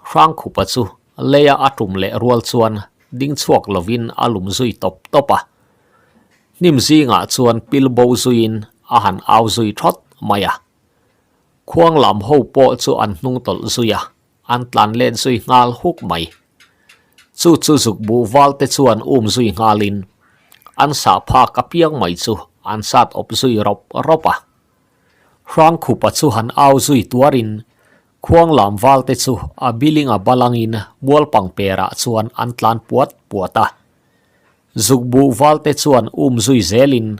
Hrangkhupa chu leia a tum leh rual chuan ding chhuak lovin a lum zui tawp tawp a. Hnim zingah chuan pil bo zuiin a han au zui thawt mai a. Khuang lam ho pawh chu an hnung tawlh zui a, an tlan let zui nghal huk mai. Chu chu zuk buh val te chuan um zui nghalin an sah phak apiang mai chu an sat awp zui rawp rawp a. Hrangkhupa chu han au zui tuarin khuang lam val te chu a bilinga balangin mualpang perah chuan an tlan puat puat a. Zuk buh val te chuan um zui zelin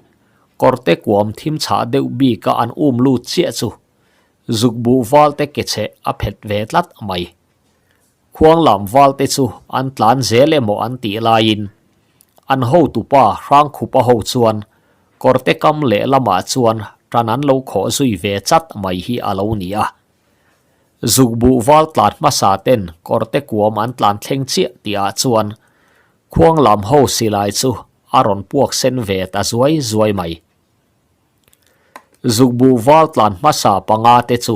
kawrte kuam thim chhah deuh bika an um lut chiah chu zuk buh val te ke cheh a phet ve tlat mai. Khuang lam val te chu an tlan zel emaw an tih laiin an hotupa Hrangkhupa ho chuan kawrte kam leh lamah chuan tan an lo khawh zui ve chat mai hi a lo ni a. Zukbuh val tlan hmasa ten kawrte kuam an tlan thleng chiah tihah chuan khuang lam ho silai chu a rawn puak sen ve ta zuai zuai mai. Zukbuh val tlan hmasa panga te chu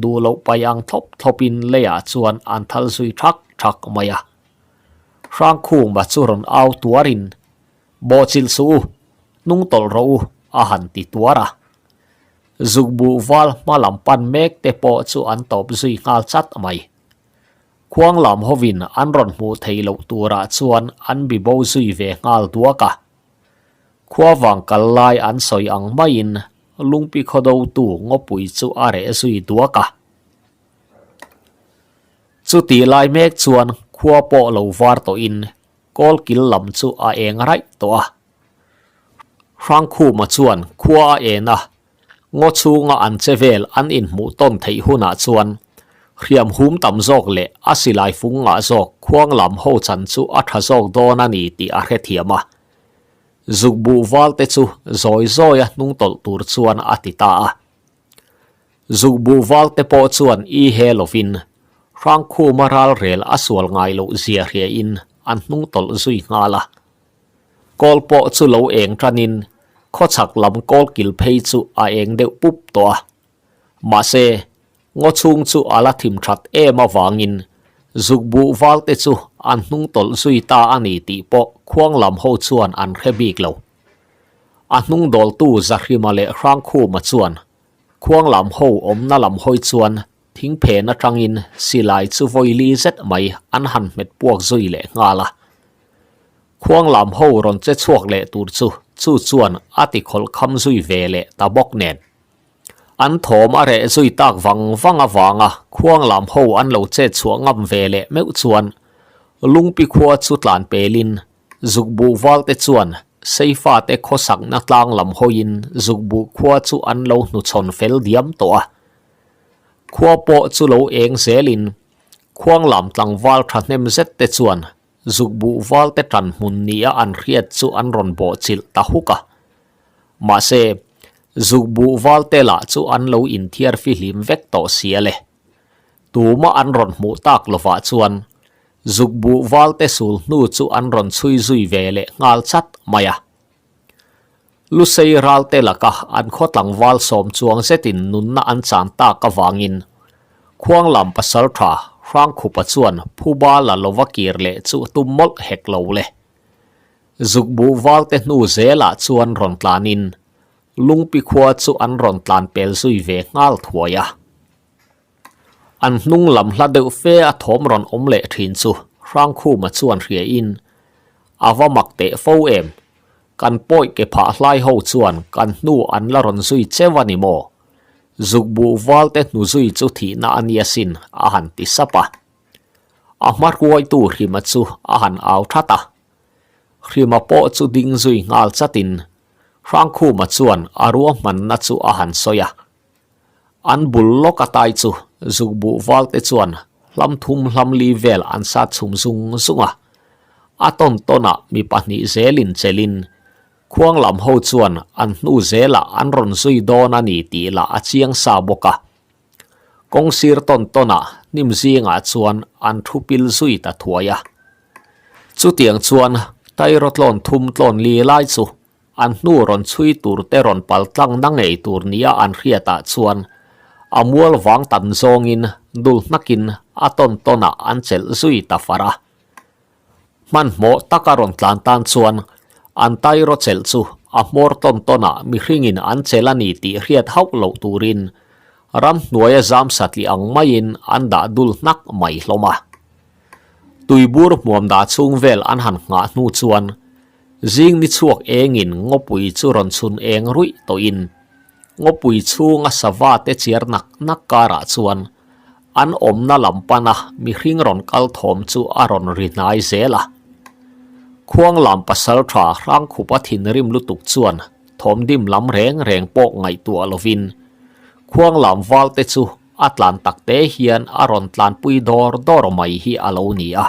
duh loh pai ang thlawp thlawpin leiah chuan an thal zui thak thak mai a. Hrangkhuma chu rawn au tuarin, Bawhchilh suh u, hnung tawlh rawh u, a han ti tuar a. Zukbuh val hma lam pan mek te pawh chu an tawp zui nghal chat mai. Khuang lam hovin an rawn hmuh theih loh turah chuan an bibo zui ve nghal duak a. Khua vang kal lai an sawi ang maiin lungpi khawdotu ngawpui chu a reh zui duak a. Chutih lai mek chuan khua pawh lo var tawhin kawl kil lam chu a eng raih tawh a. Hrangkhuma chuan khua a en a, Ngaw chhunga an che vel an inhmuh tawn theih hunah chuan hriam hum tam zawk leh a silai fung ngah zawk khuang lam ho chan chu a tha zawk dawn a ni tih a hrethiam a. Zukbuh val te chu zawi zawia hnung tawlh tur chuan a ti ta a. Zukbuh val te pawh chuan i he lovin Hrangkhuma ralrel a sual ngai loh zia hriain an hnung tawlh zui nghal a. Kawl pawh chu lo eng tanin khawchhak lam kawl kil phei chu a eng deuh pup tawh a. Mahse, ngaw chhung chu a la thim that em avangin zukbuh val te chu an hnung tawlh zui ta a ni tih pawh khuang lam ho chuan an hre bik lo. A hnung dawltu Zahrima leh Hrangkhuma chuan khuang lam ho awmna lam hawi chuan Thingphen atangin silai chu vawi li zet mai an han hmet puak zui leh nghal a. Khuang lam ho rawn che chhuak leh tur chu chu chuan a ti khawlh kham zui ve leh ta bawk nen. An thawm a reh zui tak vang vang avanga khuang lam ho an lo chet chhuah ngam ve leh meuh chuan Lungpi khua chu tlan pelin Zukbuh valte chuan Seifate khawsakna tlang lam hawiin Zukbuh khua chu an lo hnuchhawn fel diam tawh a. Khua pawh chu lo eng zelin khuang lam tlangval thahnem zet te chuan zukbuh valte tan hmun nia an hriat chu an rawn bawhchilh ta huk a. Mahse, zukbuh valte lah chu an lo inthiar fihlim vek tawh sia le. Tuma an rawn hmuh tak lovah chuan zukbuh valte sul hnu chu an rawn chhui zui ve leh nghal chat mai a. Lusei ralte laka an khaw tlangval sawm chuang zetin nunna an chan tak avangin Khuanglam pasaltha Hrangkhupa chuan phuba la lova kir leh chu tum mawlh hek lo le. Zukbuh valte hnu zelah chuan rawn tlanin Lungpi khua chu an rawn tlan pel zui ve nghal thuai a. An hnung lam hla deuh fe a thawm rawn awm leh thin chu Hrangkhuma chuan hriain, A va mak teh fo em? Kan pawi ke phah hlai ho chuan kan hnu an la rawn zui cheu a ni maw? Zukbuh valte hnuzui chu thihna a nia sin, a han ti sap a. A hma hruaitu Hrima chu a han au that a. Hrima pawh chu ding zui nghal chatin Hrangkhuma chuan a ruahmanna chu a han sawi a. An bul lawk a tai chu zukbuh valte chuan hlam thum hlam li vel an sat chhum zung zung a. A tawn tawnah mi pahnih zelin chelin Khuang lam ho chuan an hnu zelah an rawn zui dawn a ni tih lah a chiang sa bawk a. Kawng sir tawn tawnah hnim zingah chuan an thu pil zui ta thuai a. Chutiang chuan Tairo tlawn thum tlawn li lai chu an hnu rawn chhui tur te rawn pal tlang na ngei tur nia an hriatah chuan a mual vang tan zawngin dul hnakin a tawn tawnah an chelh zui ta far a. Hmanhmawh taka rawn tlan tan chuan an tairaw chelh chu a hmawr tawn tawnah mihringin an chelh a ni tih hriat hauh loh turin ramhnuaia zam satliah ang maiin an dah dul hnak mai hlawm a. Tuibur hmuam dah chhung vel an han nghah hnu chuan zing ni chhuak engin ngawpui chu rawn chhun eng ruih tawhin ngawpui chhunga sava te chiar nak nak karah chuan An awmna lam pana mihring rawn kal thawm chu a rawn ri hnai zel a. Khuang lam pasal tha Hrangkhupa thinrim lutuk chuan thawmdim lam reng reng pawh ngaihtuah lovin Khuang lam valte chu a tlan tak te hian a rawn tlanpui dawr dawr mai hi a lo ni a.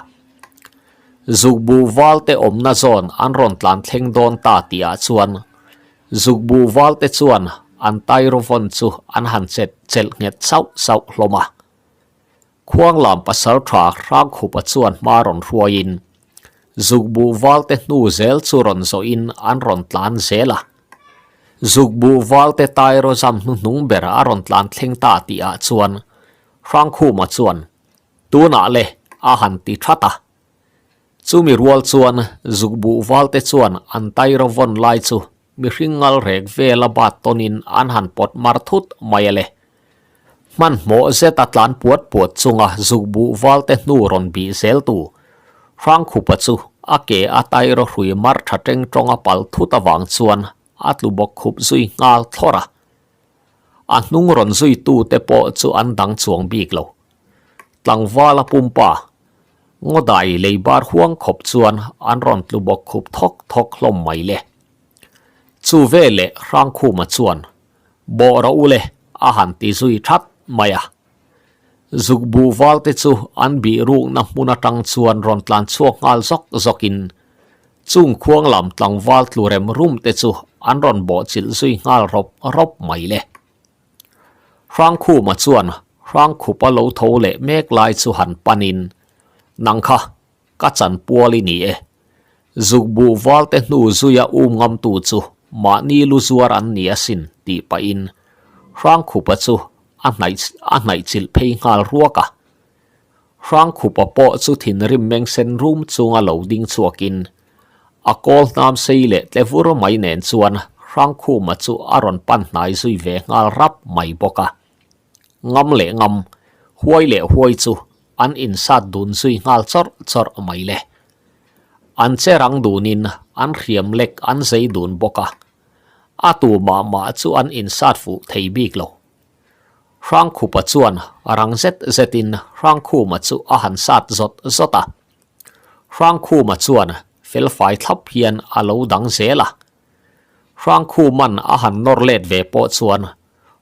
Zukbu valte awmna zawn an rawn tlan thleng dawn ta tihah chuan Zukbu valte chuan an tairawvawn chu an han chet chelh nghet sauh sauh hlawm a. Khuanglam pasaltha Hrangkhupa chuan hma rawn hruaiin Zukbu valte hnu zel chu rawn zawhin an rawn tlan zel a. Zukbu valte tairaw zam hnuhnung ber a rawn tlan thleng ta tihah chuan Hrangkhuma chuan, Tunah le, a han ti that a. Chumi rual chuan zukbuh valte chuan an tairaw vawn lai chu mihring ngal rek vela bat tawnin an han pawt mar thut mai a le. Hmanhmawh zeta tlan puat puat chunga zukbuh valte hnu rawn bih zel tu Hrangkhupa chu a ke a tairaw hrui mar tha teng tawnga pal thut avang chuan a tlu bawk khup zui nghal thlawr a. A hnung rawn zui tute pawh chu an dang chuang bik lo. Tlangvala pumpa Ngawdai lei bar huang khawp chuan an rawn tlu bawk khup thawk thawk hlawm mai le. Chu veleh Hrangkhuma chuan, Bawh rawh u le, a han ti zui that mai a. Zukbu valte chu an bih rukna hmun atang chuan rawn tlan chhuak nghal zawk zawkin chung khuang lam tlangval tlu rem rum te chu an rawn bawhchilh zui nghal rawp rawp mai le. Hrangkhuma chuan Hrangkhupa lo tho leh mek lai chu han panin, Nang kha, ka chan pual i ni e. Zukbuh valte hnu zuia um ngamtu chu mahni lu zuar an ni asin tih pahin Hrangkhupa chu a hnaih a hnaihchilh phei nghal ruak a. Hrangkhupa pawh chu thinrim meng sen rum chunga lo ding chhuakin a kawl hnam sei leh tle vur mai nen chuan Hrangkhuma chu a rawn pan hnai zui ve nghal rap mai bawk a. Ngam leh ngam, huai leh huai chu an insat dun zui nghal chawrh chawrh mai le. An che rang dunin an hriam lek an zei dun bawk a, a tu mah mah chu an insat fuh thei bik lo. Hrangkhupa chuan rang zet zetin Hrangkhuma chu a han sat zawt zawt a. Hrangkhuma chuan felfai thlap hian a lo dang zel a. Hrangkhuman a han nawr let ve pawh chuan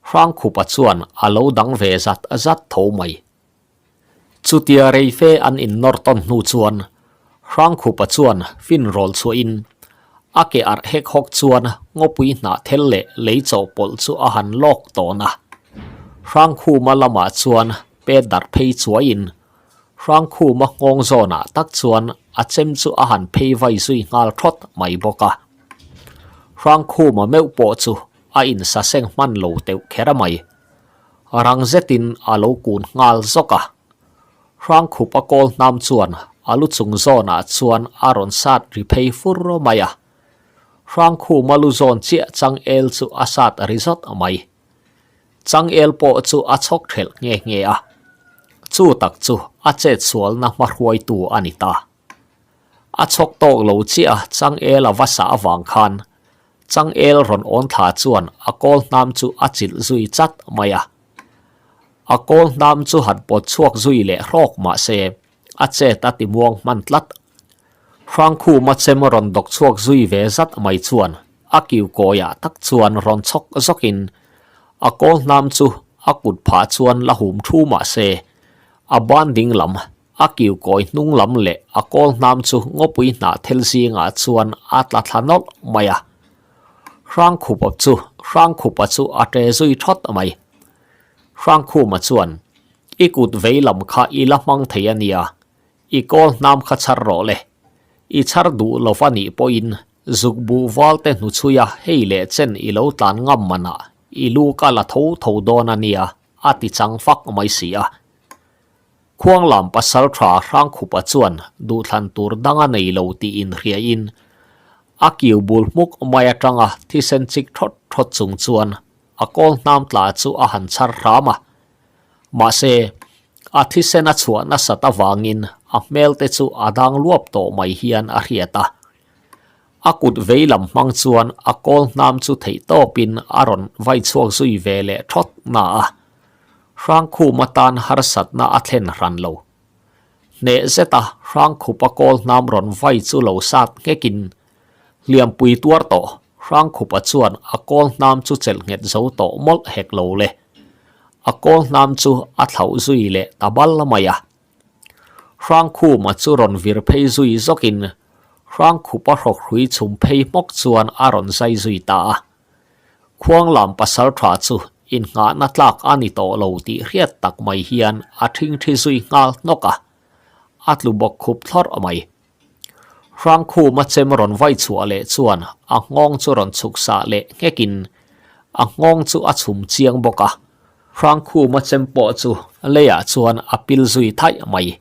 Hrangkhupa chuan a lo dang ve zat zat tho mai. Chutia rei fe an innawr tawn hnu chuan Hrangkhupa chuan fin rawl chhuahin a ke arh hek hawk chuan ngawpui hnah thel leh lei chawhpawlh chu a han lawk tawn a. Hrangkhuma lamah chuan pet darh phei chuaiin Hrangkhuma nghawng zawnah tak chuan a chem chu a han phei vai zui nghal thawt mai bawk a. Hrangkhuma meuh pawh chu a insaseng hman lo teuh kher mai. Rang zetin a lo kun nghal zawk a. Hrangkhup a kawl hnam chuan a lu chung zawnah chuan a rawn sat ri phei fur mai a. Hrangkhuma lu zawn chiah changel chu a sat ri zawt mai. Changel pawh chu a chhawk thelh nghe nghe a. Chu tak chu a chetsualna hmahruaitu a ni ta. A chhawk tawk lo chiah a changel a va sah avang khan. Changel rawn awn thla chuan a kawl hnam chu a chilh zui chat mai a. A kawl hnam chu han pawt chhuak zui leh hrawk mah se, a chet a ti muang hman tlat. Hrangkhuma chem rawn dawk chhuak zui ve zat mai chuan a kiu kawiah tak chuan rawn chhawk zawkin a kawl hnam chu a kut phah chuan la hum thu mah se, a ban ding lam, a kiu kawi hnung lam leh a kawl hnam chu ngawpui hnah thel zingah chuan a tla thla nawlh mai a. Hrangkhupa chu Hrangkhupa chu a ṭe zui ṭhawt mai. Hrangkhuma chuan, I kut vei lam kha i la hmang thei a nia, i kawl hnam kha chhar rawh le. I chhar duh lo va nih pawhin zuk buh val te hnuchhuia hei leh chen i lo tlan ngam manah i lu ka la tho tho dawn a nia, a ti chang fak mai si a. Khuanglam pasalṭha Hrangkhupa chuan duhthlan tur dang a nei lo tih inhriain a kiu bul hmuk mai atanga thisen chik thawt thawt chung chuan a kawl hnam tla chu a han chhar hram a. Mahse, a thisen a chhuah nasat avangin a hmel te chu a dang luap tawh mai hian a hriat a. A kut vei lam hmang chuan a kawl hnam chu theih tawpin a rawn vai chhuak zui ve leh thawt na a. Hrangkhum atan harsatna a thlen hran lo. Hneh zeta Hrangkhupa kawl hnam rawn vai chu lo sat nghekin hliampui tuar tawh Hrangkhupa chuan a kawl hnam chu chelh nghet zo tawh mawlh hek lo le. A kawl hnam chu a thlauh zui leh ta bal mai a. Hrangkhuma chu rawn vir phei zui zawkin Hrangkhupa hrawkhrui chhum phei hmawk chuan a rawn zai zui ta a. Khuanglam pasaltha chu innghahna tlak a ni tawh lo tih hriat tak mai hian a thingthi zui nghal hnawk a, a tlu bawk khup thlawrh mai. Hrangkhuma chem rawn vai chhuah leh chuan a nghawng chu rawn chhuk sah leh nghekin a nghawng chu a chhum chiang bawk a, Hrangkhuma chem pawh chu leiah chuan a pil zui thaih mai.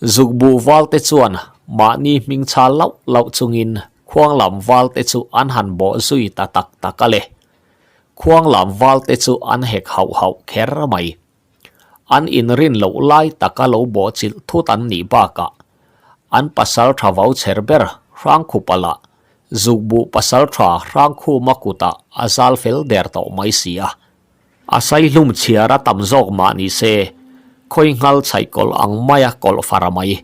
Zukbuh valte chuan mahni hming chhal lauh lauh chungin khuanglam valte chu an han bawh zui ta tak tak a le. Khuanglam valte chu an hek hauh hauh kher mai. An inrin loh lai taka lo bawh chilh thut an nih bakah an pasal tha vau chher ber Hrangkhupa lah Zukbuh pasal tha Hrangkhuma kutah a zal fel der tawh mai si a. A saihlum chhiar a tam zawk mah ni se, khawi nghal chhaih kawlh ang maia kawlh fara mai.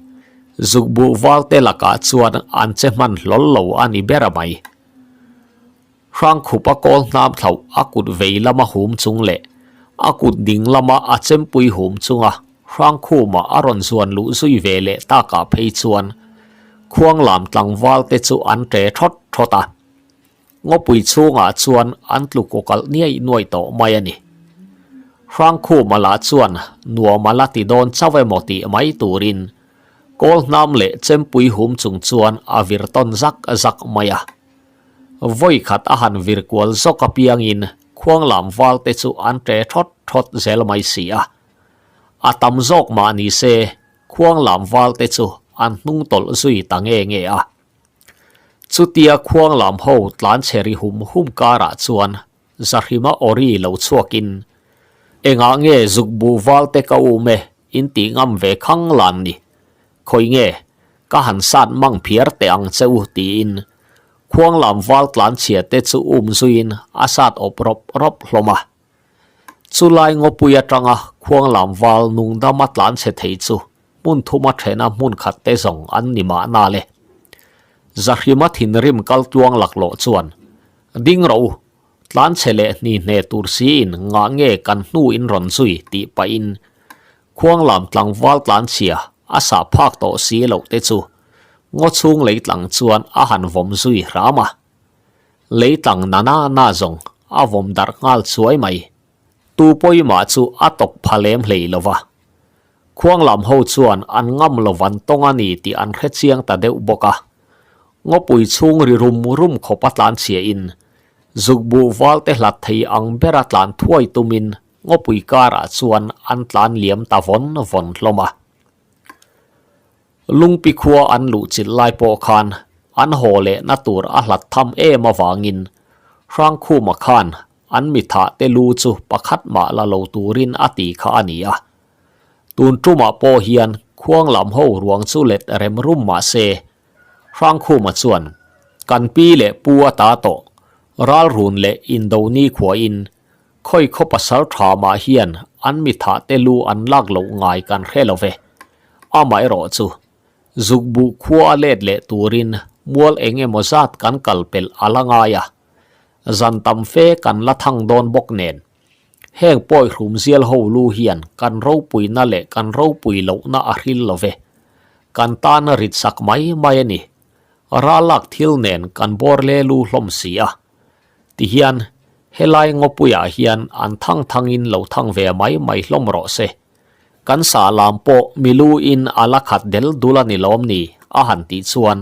Zukbuh valte lakah chuan an che hman hlawl lo a ni ber mai. Hrangkhupa kawl hnam thlauh a kut vei lama hum chung leh a kut ding lama a chempui hum chunga Hrangkhuma a rawn zuan luh zui ve leh takah phei chuan Khuanglam tlangval te chu an ṭe ṭhawt ṭhawt a. Ngawpui chhungah chuan an tlu kawkalh niaih nuaih tawh mai a ni. Hrangkhuma lah chuan nuam a la ti dawn chauh emaw tih mai turin kawl hnam leh chempui hum chung chuan a vir tawn zak zak mai a. Vawi khat a han vir kual zawk apiangin khuanglam val te chu an ṭe ṭhawt ṭhawt zel mai si a. A tam zawk mah ni se khuanglam val te chu an hnung tawlh zui ta nge nge a. Chutia khuanglam ho tlan chhe ri hum hum karah chuan Zahrima awri lo chhuakin, Engah nge zukbu valte ka um e, in tih ngam ve khang lan ni. Khawi nge, ka han sat mang phiar teh ang che u tiin khuanglam val tlan chhia te chu um zuiin a sat awp rawp rawp hlawm a. Chulai ngawpui atanga khuanglam val nungdama tlan chhe thei chu hmun thuma thena hmun khat te zawng an ni mahna le. Zahrima thinrim kal tluang laklawh chuan Ding rawh u, tlan chhe leh hni hne tur siin ngah nge kan hnu in rawn zui tih pahin khuanglam tlangval tlan chhia a sah phak tawh si loh te chu ngaw chhung lei tlang chuan a han vawm zui hram a. Lei tlang na na na zawng a vawm darh nghal chuai mai. Tu pawimah chu a tawk pha lem hlei lo va. Khuanglam ho chuan an ngam lo van tawng a ni tih an hre chiang ta deuh bawk a. Ngawpui chhung ri rum rum khawp a tlan chhia in, zukbuh val te hlat thei ang bera tlan thuai tumin ngawpui karah chuan an tlan liam ta vawn vawn hlawm a. Lungpi khua an luh chilh lai pawh khan an haw lehna tur a hlat tham em avangin Hrangkhuma khan an mithah te lu chu pakhat mah la lo turin a ti kha a ni a. Tun tumah pawh hian khuang lam ho ruang chu let rem rum mah se, Hrangkhuma chuan. Kan pi leh pu a ta tawh, ralrun leh indo nikhuain khawi khaw pasal tha mah hian an mi thah te lu an lak loh ngai kan hre lo ve. Amaherawh chu, zukbuh khua a let leh turin mual eng emaw zat kan kal pelh a la ngai a, zan tam fe kan la thang dawn bawk nen. Heng pawi hrumzial ho lu hian kan ropuina leh kan ropui lohna a hril lo ve. Kan tana rit sak mai mai a ni. Ralak thil nen kan bawr le lu hlawm si a. Tihian, helai ngawpuiah hian an thang thangin lo thang ve mai mai hlawm rawh se. Kan sah lam pawh milu in a la khat del dul a ni lawm ni? a han tih chuan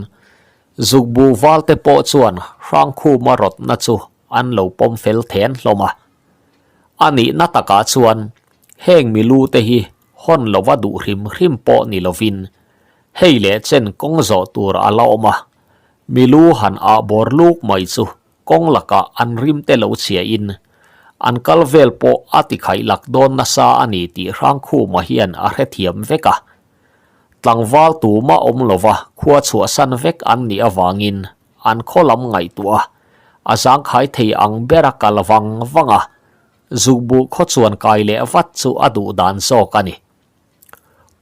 Zukbu valte pawh chuan Hrangkhuma rawtna chu an lo pawm fel then hlawm a. A nihna takah chuan heng milu te hi hawn lova duh hrim hrim pawh ni lovin hei leh chen kawng zawh tur a la awm a, milu han ah bawr luk mai chu kawng lakah an rim te lo chhia in an kal vel pawh a ti khaih lak dawn nasa a ni tih Hrangkhuma hian a hrethiam vek a. Tlangval tuma awm lova khua chhuahsan vek an nih avangin an khaw lam ngaihtuah a, a zangkhai thei ang bera kal vang vang a, zukbuh khaw chuan kai leh vat chu a duh dan zawk a ni.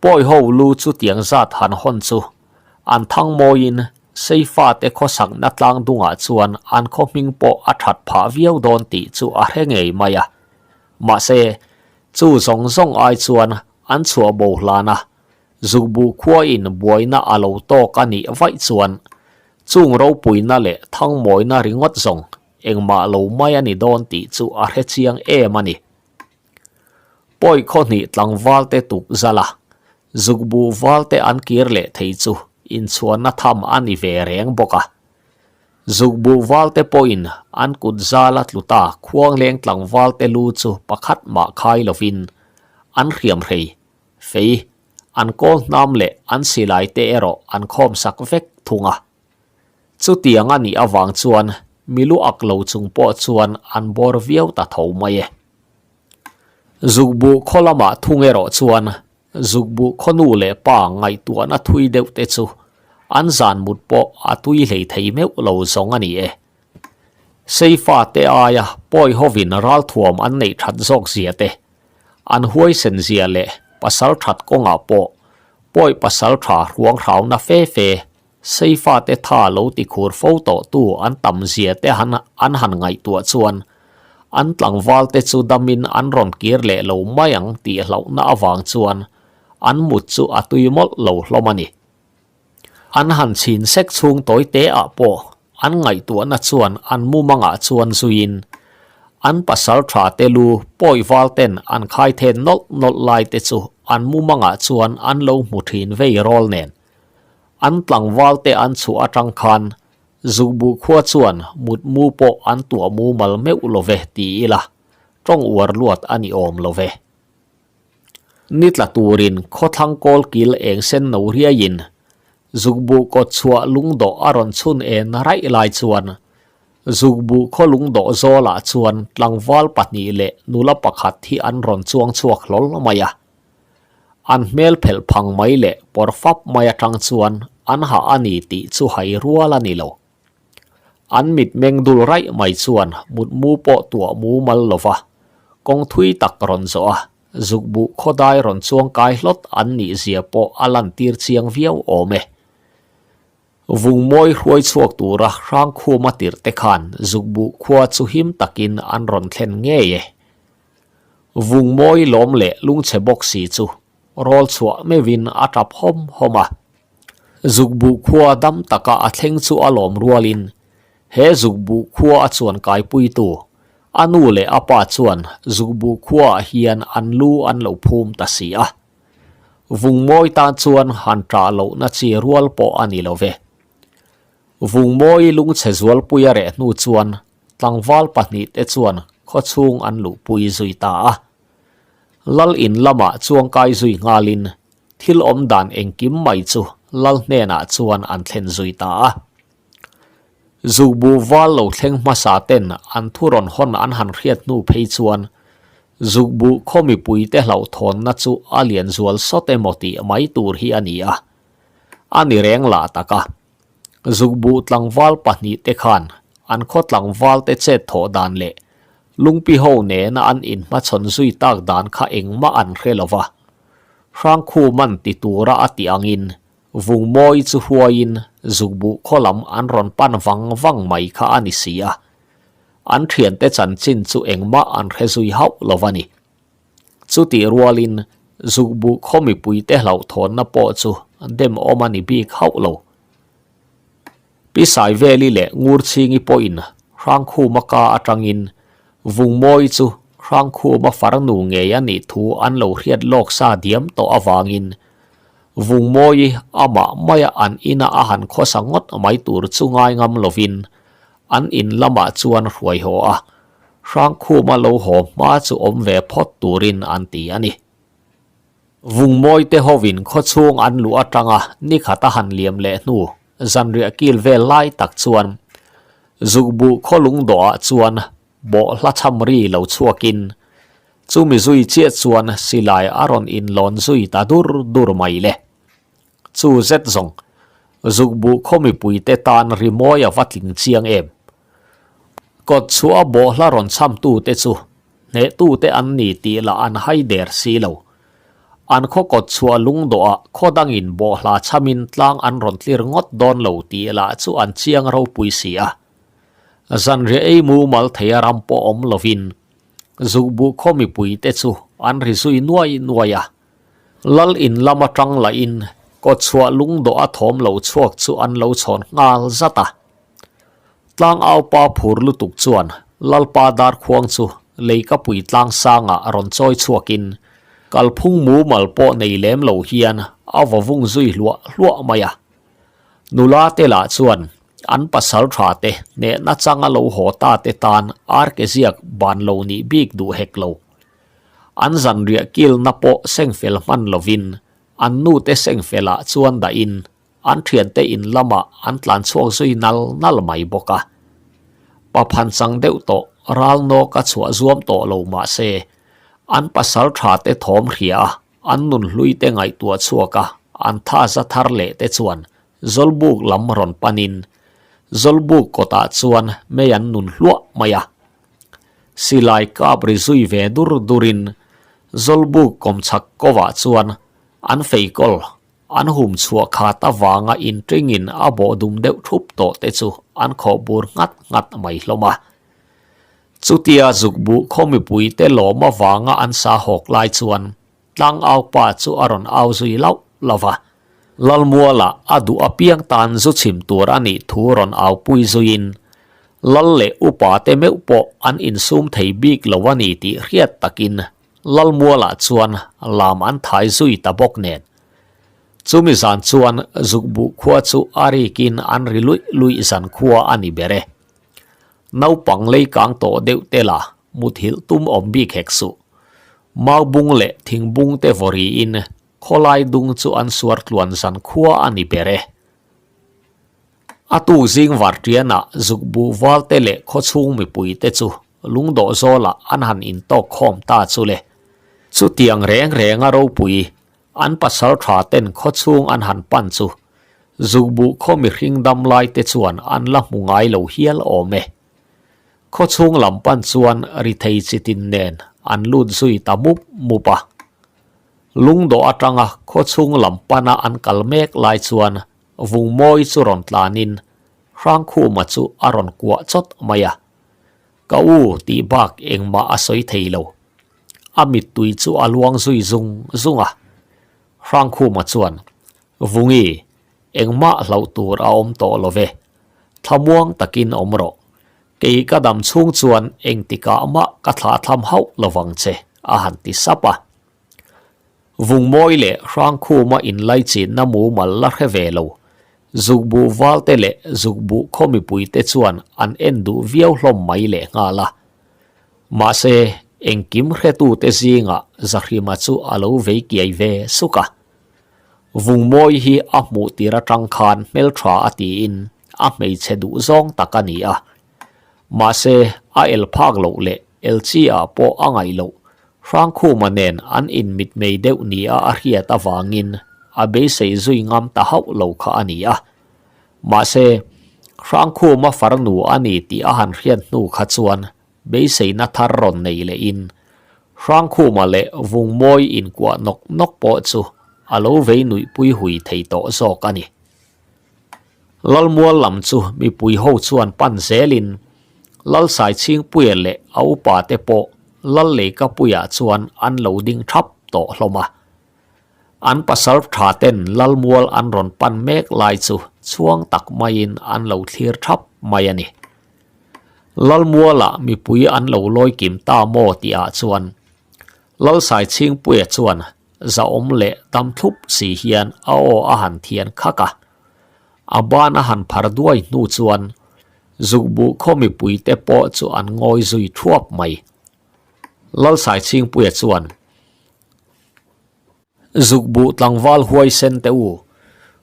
Pawi ho lu chu tiang zat han hawn chu an thang mawiin Seifate khawsakna tlang dungah chuan an khaw hming pawh a that phah viau dawn tih chu a hre ngei mai a. Mahse, chu zawng zawng ai chuan an chhuah bo hlan a, Zukbuh khuain buaina a lo tawk a nih vaih chuan chung ropuina leh thangmawina ringawt zawng engmah lo mai a ni dawn tih chu a hre chiang em a ni. Pawi khaw hnih tlangval te tuk zal a, Zukbuh val te an kir leh thei chu inchhuanna tham a ni ve reng bawk a. Zukbuh val te pawhin an kut zal a tlu ta khuangleng tlangval te lu chu pakhat mah khai lovin an hriam hrei fei, an kawl hnam leh an silai te erawh an khawm sak vek thung a. Chutiang a nih avang chuan milu ak lo chung pawh chuan an bawr viau ta tho mai e. Zukbuh khaw lamah thung erawh chuan zukbuh khaw nu leh pa ngaihtuahna thui deuh te chu an zan mut pawh a tui hlei thei meuh lo zawng a ni e. Seifa te aia pawi hovin ralthuam an neih that zawk zia te, an huaisen zia leh pasal that kawngah pawh pawi pasal tha hruang hrauna fe fe Seifate tha lo ti khur fo tawh tu an tam zia te han an han ngaihtuah chuan an tlangval te chu damin an rawn kir leh lo mai ang tih hlauhna avang chuan an mut chu a tui mawlh lo hlawm a ni. An han chhin sek chhung tawi te ah pawh an ngaihtuahna chuan an mumangah chuan zuiin an pasal tha te lu pawi val ten an khai then nawlh nawlh lai te chu an mumangah chuan an lo hmu thin vei rawl nen An tlangval te an chhuah atang khan Zukbuh khua chuan mutmu pawh an tuah mumal meuh lo ve ti ila, tawng uar luat a ni awm lo ve. Ni tla turin khawthlang kawl kil eng sen no riaiin Zukbuh kawt chhuah lungdawh a rawn chhun en raih lai chuan Zukbuh khaw lungdawh zawlah chuan tlangval pahnih leh nula pakhat hi an rawn chuang chhuak hlawl mai a. An hmel phelh phang mai leh pawr fap mai atang chuan an hah a ni tih chu hai rual a ni lo. An mitmeng dul raih mai chuan mutmu pawh tuah mumal lo va, kawng thui tak rawn zawh a, zukbuh khawdai rawn chuang kai hlawt an nih zia pawh a lantir chiang viau awm e. Vungmawi hruai chhuak tura Hrangkhuma tirh te khan zukbuh khua chu him takin an rawn thlen ngei e. Vungmawi lawm leh lungchhe bawk si chu rawl chhuah meuhin a tap hawm hawm a. Zukbuh khua dam taka a thleng chu a lawm rualin he zukbuh khua a chuan kaipuitu a nu leh a pa chuan zukbuh khuaah hian an lu an lo phum ta si a. Vungmawi tan chuan han ṭah lohna chi rual pawh a ni lo ve. Vungmawi lungchhe zualpui a reh hnu chuan Tlangval pahnihte chuan khawchhung an luhpui zui ta a. Lal in lamah chuangkai zui nghalin thil awm dan engkim mai chu lal hnenah chuan an thlen zui ta a. Zukbuh val lo thleng hmasa ten an thu rawn hawn an han hriat hnu phei chuan zukbuh khaw mipuite hlauhthawnna chu a lian zual sawt emaw tih mai tur hi a ni a. A ni reng lah tak a. Zukbuh tlangval pahnihte khan an khaw tlangvalte chet thawh dan leh Lungpi ho nena an inhmachhawn zui tak dan kha engmah an hre lo va. Hrangkhuman ti tura a tih angin Vungmawi chu hruaiin Zukbuh khaw lam an rawn pan vang vang mai kha a ni si a. An thiante chanchin chu engmah an hre zui hauh lo va ni. Chutih rualin Zukbuh khaw mipuite hlauhthawnna pawh chu dem awm a ni bik hauh lo. Pi Saiveli leh Ngurchhingi pawhin Hrangkhuma ka atangin Vungmawi chu Hrangkhuma farnu ngei a nih thu an lo hriat lawk sa diam tawh avangin Vungmawi amah maia an ina a han khawsa ngawt mai tur chu ngai ngam lovin an in lamah chuan hruai haw a, Hrangkhuma lo haw hma chu awm ve phawt turin an ti a ni. Vungmawi te hovin khawchhung an luh atanga nikhat a han liam leh hnu zanriah kil vel lai tak chuan Zukbuh khawlung dawhah chuan bawhhla chham ri lo chhuakin chumi zui chiah chuan silai a rawn inlawn zui ta dur dur mai le. Chu zet zawng Zukbuh khaw mipuite tan rimawi a va tling chiang em. Kawt chhuah a bawhhla rawn chhamtute chu Hnehtute an ni tih lah an hai der si lo. An khaw kawt chhuah lungdawhah khaw dangin bawhhla chhamin tlang an rawn tlir ngawt dawn lo tih lah chu an chiang ropui si a. Zanriah ei mumal theia ram pawh awm lovin Zukbuh khaw mipuite chu an ri zui nuai nuai a. Lal in lam atang lahin kawt chhuah lungdawh a thawm lo chhuak chu an lo chhawn nghal zat a. Tlangaupa phur lutuk chuan Lalpa Darkhuang chu Leikapui tlang sangah rawn chawi chhuakin kalphung mumal pawh nei lem lo hian a vaw vung zui hluah hluah mai a. Nula te lah chuan an pasal tha te hnehna changa lo haw ta te tan arke ziak ban lo nih bik duh hek lo. An zanriah kilna pawh sengfel hman lovin an nute sengfelah chuan dahin An thiante in lamah an tlan chhuak zui nal nal mai bawk a. Pa phanchang deuh tawh ral nawk a chhuah zuam tawh lo mah se, an pasal tha te thawm hria a, an nun hlui te ngaihtuah chhuak a, an tha za thar leh te chuan Zawlbuk lam rawn panin Zawlbuk kawtah chuan mei an nun hluah mai a. Silai kap ri zui ve dur durin Zawlbuk kawmchhak kovah chuan an feikawl An hum chhuah khat avanga inṭingin a bawh dum deuh ṭhup tawh te chu an khawh bur nghat nghat mai hlawm a. Chutia zukbuh khaw mipuite lawm avanga an sa hawk lai chuan tlangaupa chu a rawn au zui lauh lauh va. Lalmuala a duh apiang tan zu chhim tur a nih thu rawn aupui zuiin Lal leh upate meuh pawh an insum thei bik lo a ni tih hriat takin Lalmualah chuan lam an thai zui ta bawk nen. Chumi zan chuan Zukbuh khua chu a rikin an ri luih luih zan khua a ni ber e. Naupang lei kang tawh deuh te la muthilh tum awm bik hek suh. Maubung leh thingbung te vaw riin khawlai dung chu an suar tluan zan khua a ni ber e. A tu zing varṭianah Zukbuh valte leh khawchhung mipuite chu lungdawh zawlah an han intawk khawm ta chu le. Chutiang reng renga ropui an pasal tha ten khawchhung an han pan chu Zukbuh khaw mihring dam lai te chuan an la hmu ngai lo hial awm e. Khawchhung lam pan chuan ri thei chitin nen an lut zui ta mup mup a. Lungdawh atanga khawchhung lam pana an kal mek lai chuan Vungmawi chu rawn tlanin Hrangkhuma chu a rawn kuah chawt mai a. Ka u tih bak engmah a sawi thei lo. A mittui chu a luang zui zung zung a. Hrangkhuma chuan, Vungi, engmah hlauh tur a awm tawh lo ve. Thlamuang takin awm rawh. Kei ka dam chhung chuan engtikah mah ka thlahthlam hauh lovang che, a han ti sap a. Vungmawi leh Hrangkhuma inlaichinna mumal la hre ve lo. Zukbuh valte leh zukbuh khaw mipuite chuan an en duh viau hlawm mai leh nghal a. Mahse, engkim hretute zingah Zahrima chu a lo vei kiai ve suk a. Vungmawi hi a hmuh tir atang khan hmeltha a tiin a hmeichhe duh zawng tak a ni a. Mahse, a el phak loh leh el chi ah pawh a ngaih loh Hrangkhuma nen an inmitmei deuh nia a hriat avangin a beisei zui ngam ta hauh lo kha a ni a. Mahse, Hrangkhuma farnu a ni tih a han hriat hnu kha chuan beiseina thar rawn nei lehin Hrangkhuma leh Vungmawi inkuah nawk nawk pawh chu a lo vei nuihpui hui thei tawh zawk a ni. Lalmual lam chu mipui ho chuan pan zelin Lalsaichhingpuia leh a upa te pawh Lalleikapuiah chuan an lo ding thap tawh hlawm a. An pasal tha ten Lalmual an rawn pan mek lai chu chhuang tak maiin an lo thlir thap mai a ni. Lalmualah mipui an lo lawi kim ta maw tihah chuan Lalsaichhingpuia chuan zahawm leh dam thlup si hian a aw a han thian khak a. A ban a han phar duai hnu chuan zukbuh khaw mipuite pawh chu an ngawi zui thuap mai. Lalsaichhingpuia chuan, Zukbuh tlangval huaisen teh u,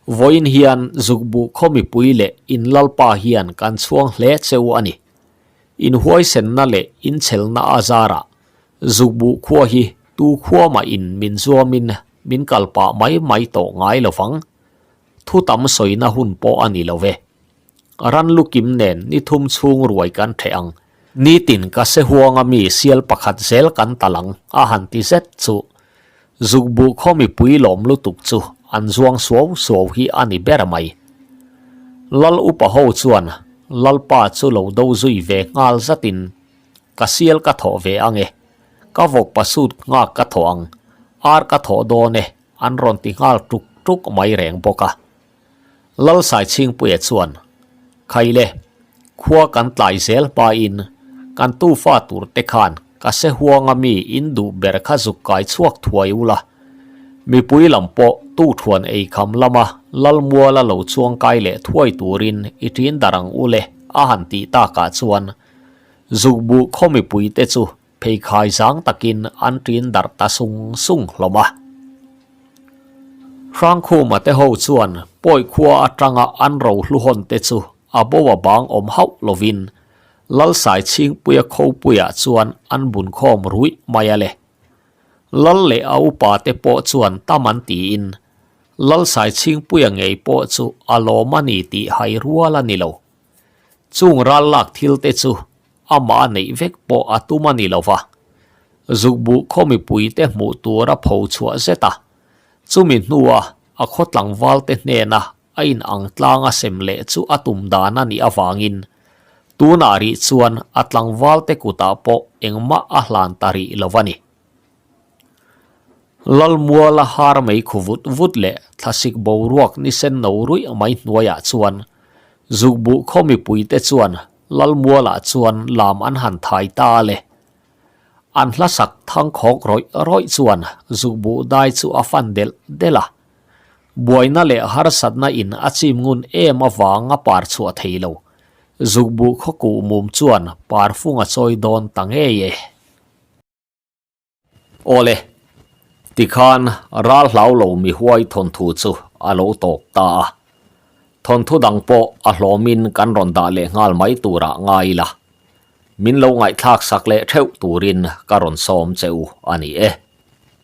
vawiin hian zukbuh khaw mipui leh in lalpa hian kan chhuang hle che u a ni. In huaisenna leh in chhelna a zarah zukbuh khua hi tu khua mah in min zuamin min kal pah mai mai tawh ngai lo vang. Thu tam sawina hun pawh a ni lo ve. Ran lu kim nen ni thum chhung ruai kan ṭheh ang. Nitin ka se huanga mi sial pakhat zel kan tal ang a han ti zet chu. Zukbuh khaw mipui lawm lutuk chu an zuang suau suau hi a ni ber mai. Lal upa ho chuan Lalpa chu lo do zui ve nghal zatin ka sial ka thawh ve ang e, ka vawk pasut nghak ka thawh ang, ar ka thawh dawn e an rawn ti nghal ṭuk ṭuk mai reng bawk a. Lalsaichhingpuia chuan, Khaile, khua kan tlai zel hmain kan tufa tur te khan ka se huanga mi in duh ber kha zuk kai chhuak thuai ula, mipui lam pawh tuhthuan eikham lama Lalmuala lo chuang kai leh thuai turin i ṭin dar ang ule a han tih takah chuan zukbuh khaw mipui te chu Pheikhai zang takin an ṭin darh ta sung sung hlawm a. Hrangkhuma te ho chuan pawi khua atanga an rohlu hawn te chu a bo a bang awm hauh lovin Lalsai Chhingpuia Khopuiah chuan an bun khawm ruih mai a le. Lal leh a upa te pawh chuan tam an tiin Lalsai Chhingpuia ngei pawh chu a lawm a ni tih hai rual a ni lo. Chung ral lak thil te chu Amah a neih vek pawh a tum a ni lo va, zukbuh khaw mipuite hmuh tur a pho chhuah zet a, chumi hnua a khaw tlangvalte hnena a in ang tlang a sem leh chu a tum dan a nih avangin tunah rih chuan a tlangvalte kutah pawh engmah a hlan ta rih lo a ni. Lalmuala har mei khu vut vut leh thlasik boruak ni sen no ruih mai hnuaiah chuan zukbuh khaw mipuite chuan Lalmualah chuan lam an han thai ta a le. An hlasak thangkhawk rawih rawih chuan zukbuh dai chu a fan delh delh a. Buaina leh harsatna in a chim ngun em avang a par chhuah thei lo. Zukbuh khawkuh mum chuan parfung a chawi dawn ta ngei e. Awle, tikhan ral hlau lo mi huai thawnthu chu a lo tawp ta a. Thawnthu dang pawh a hlawmin kan rawn dah leh nghal mai turah ngai ila. Min lo ngaihthlak sak leh theuh turin ka rawn sawm che u a ni e.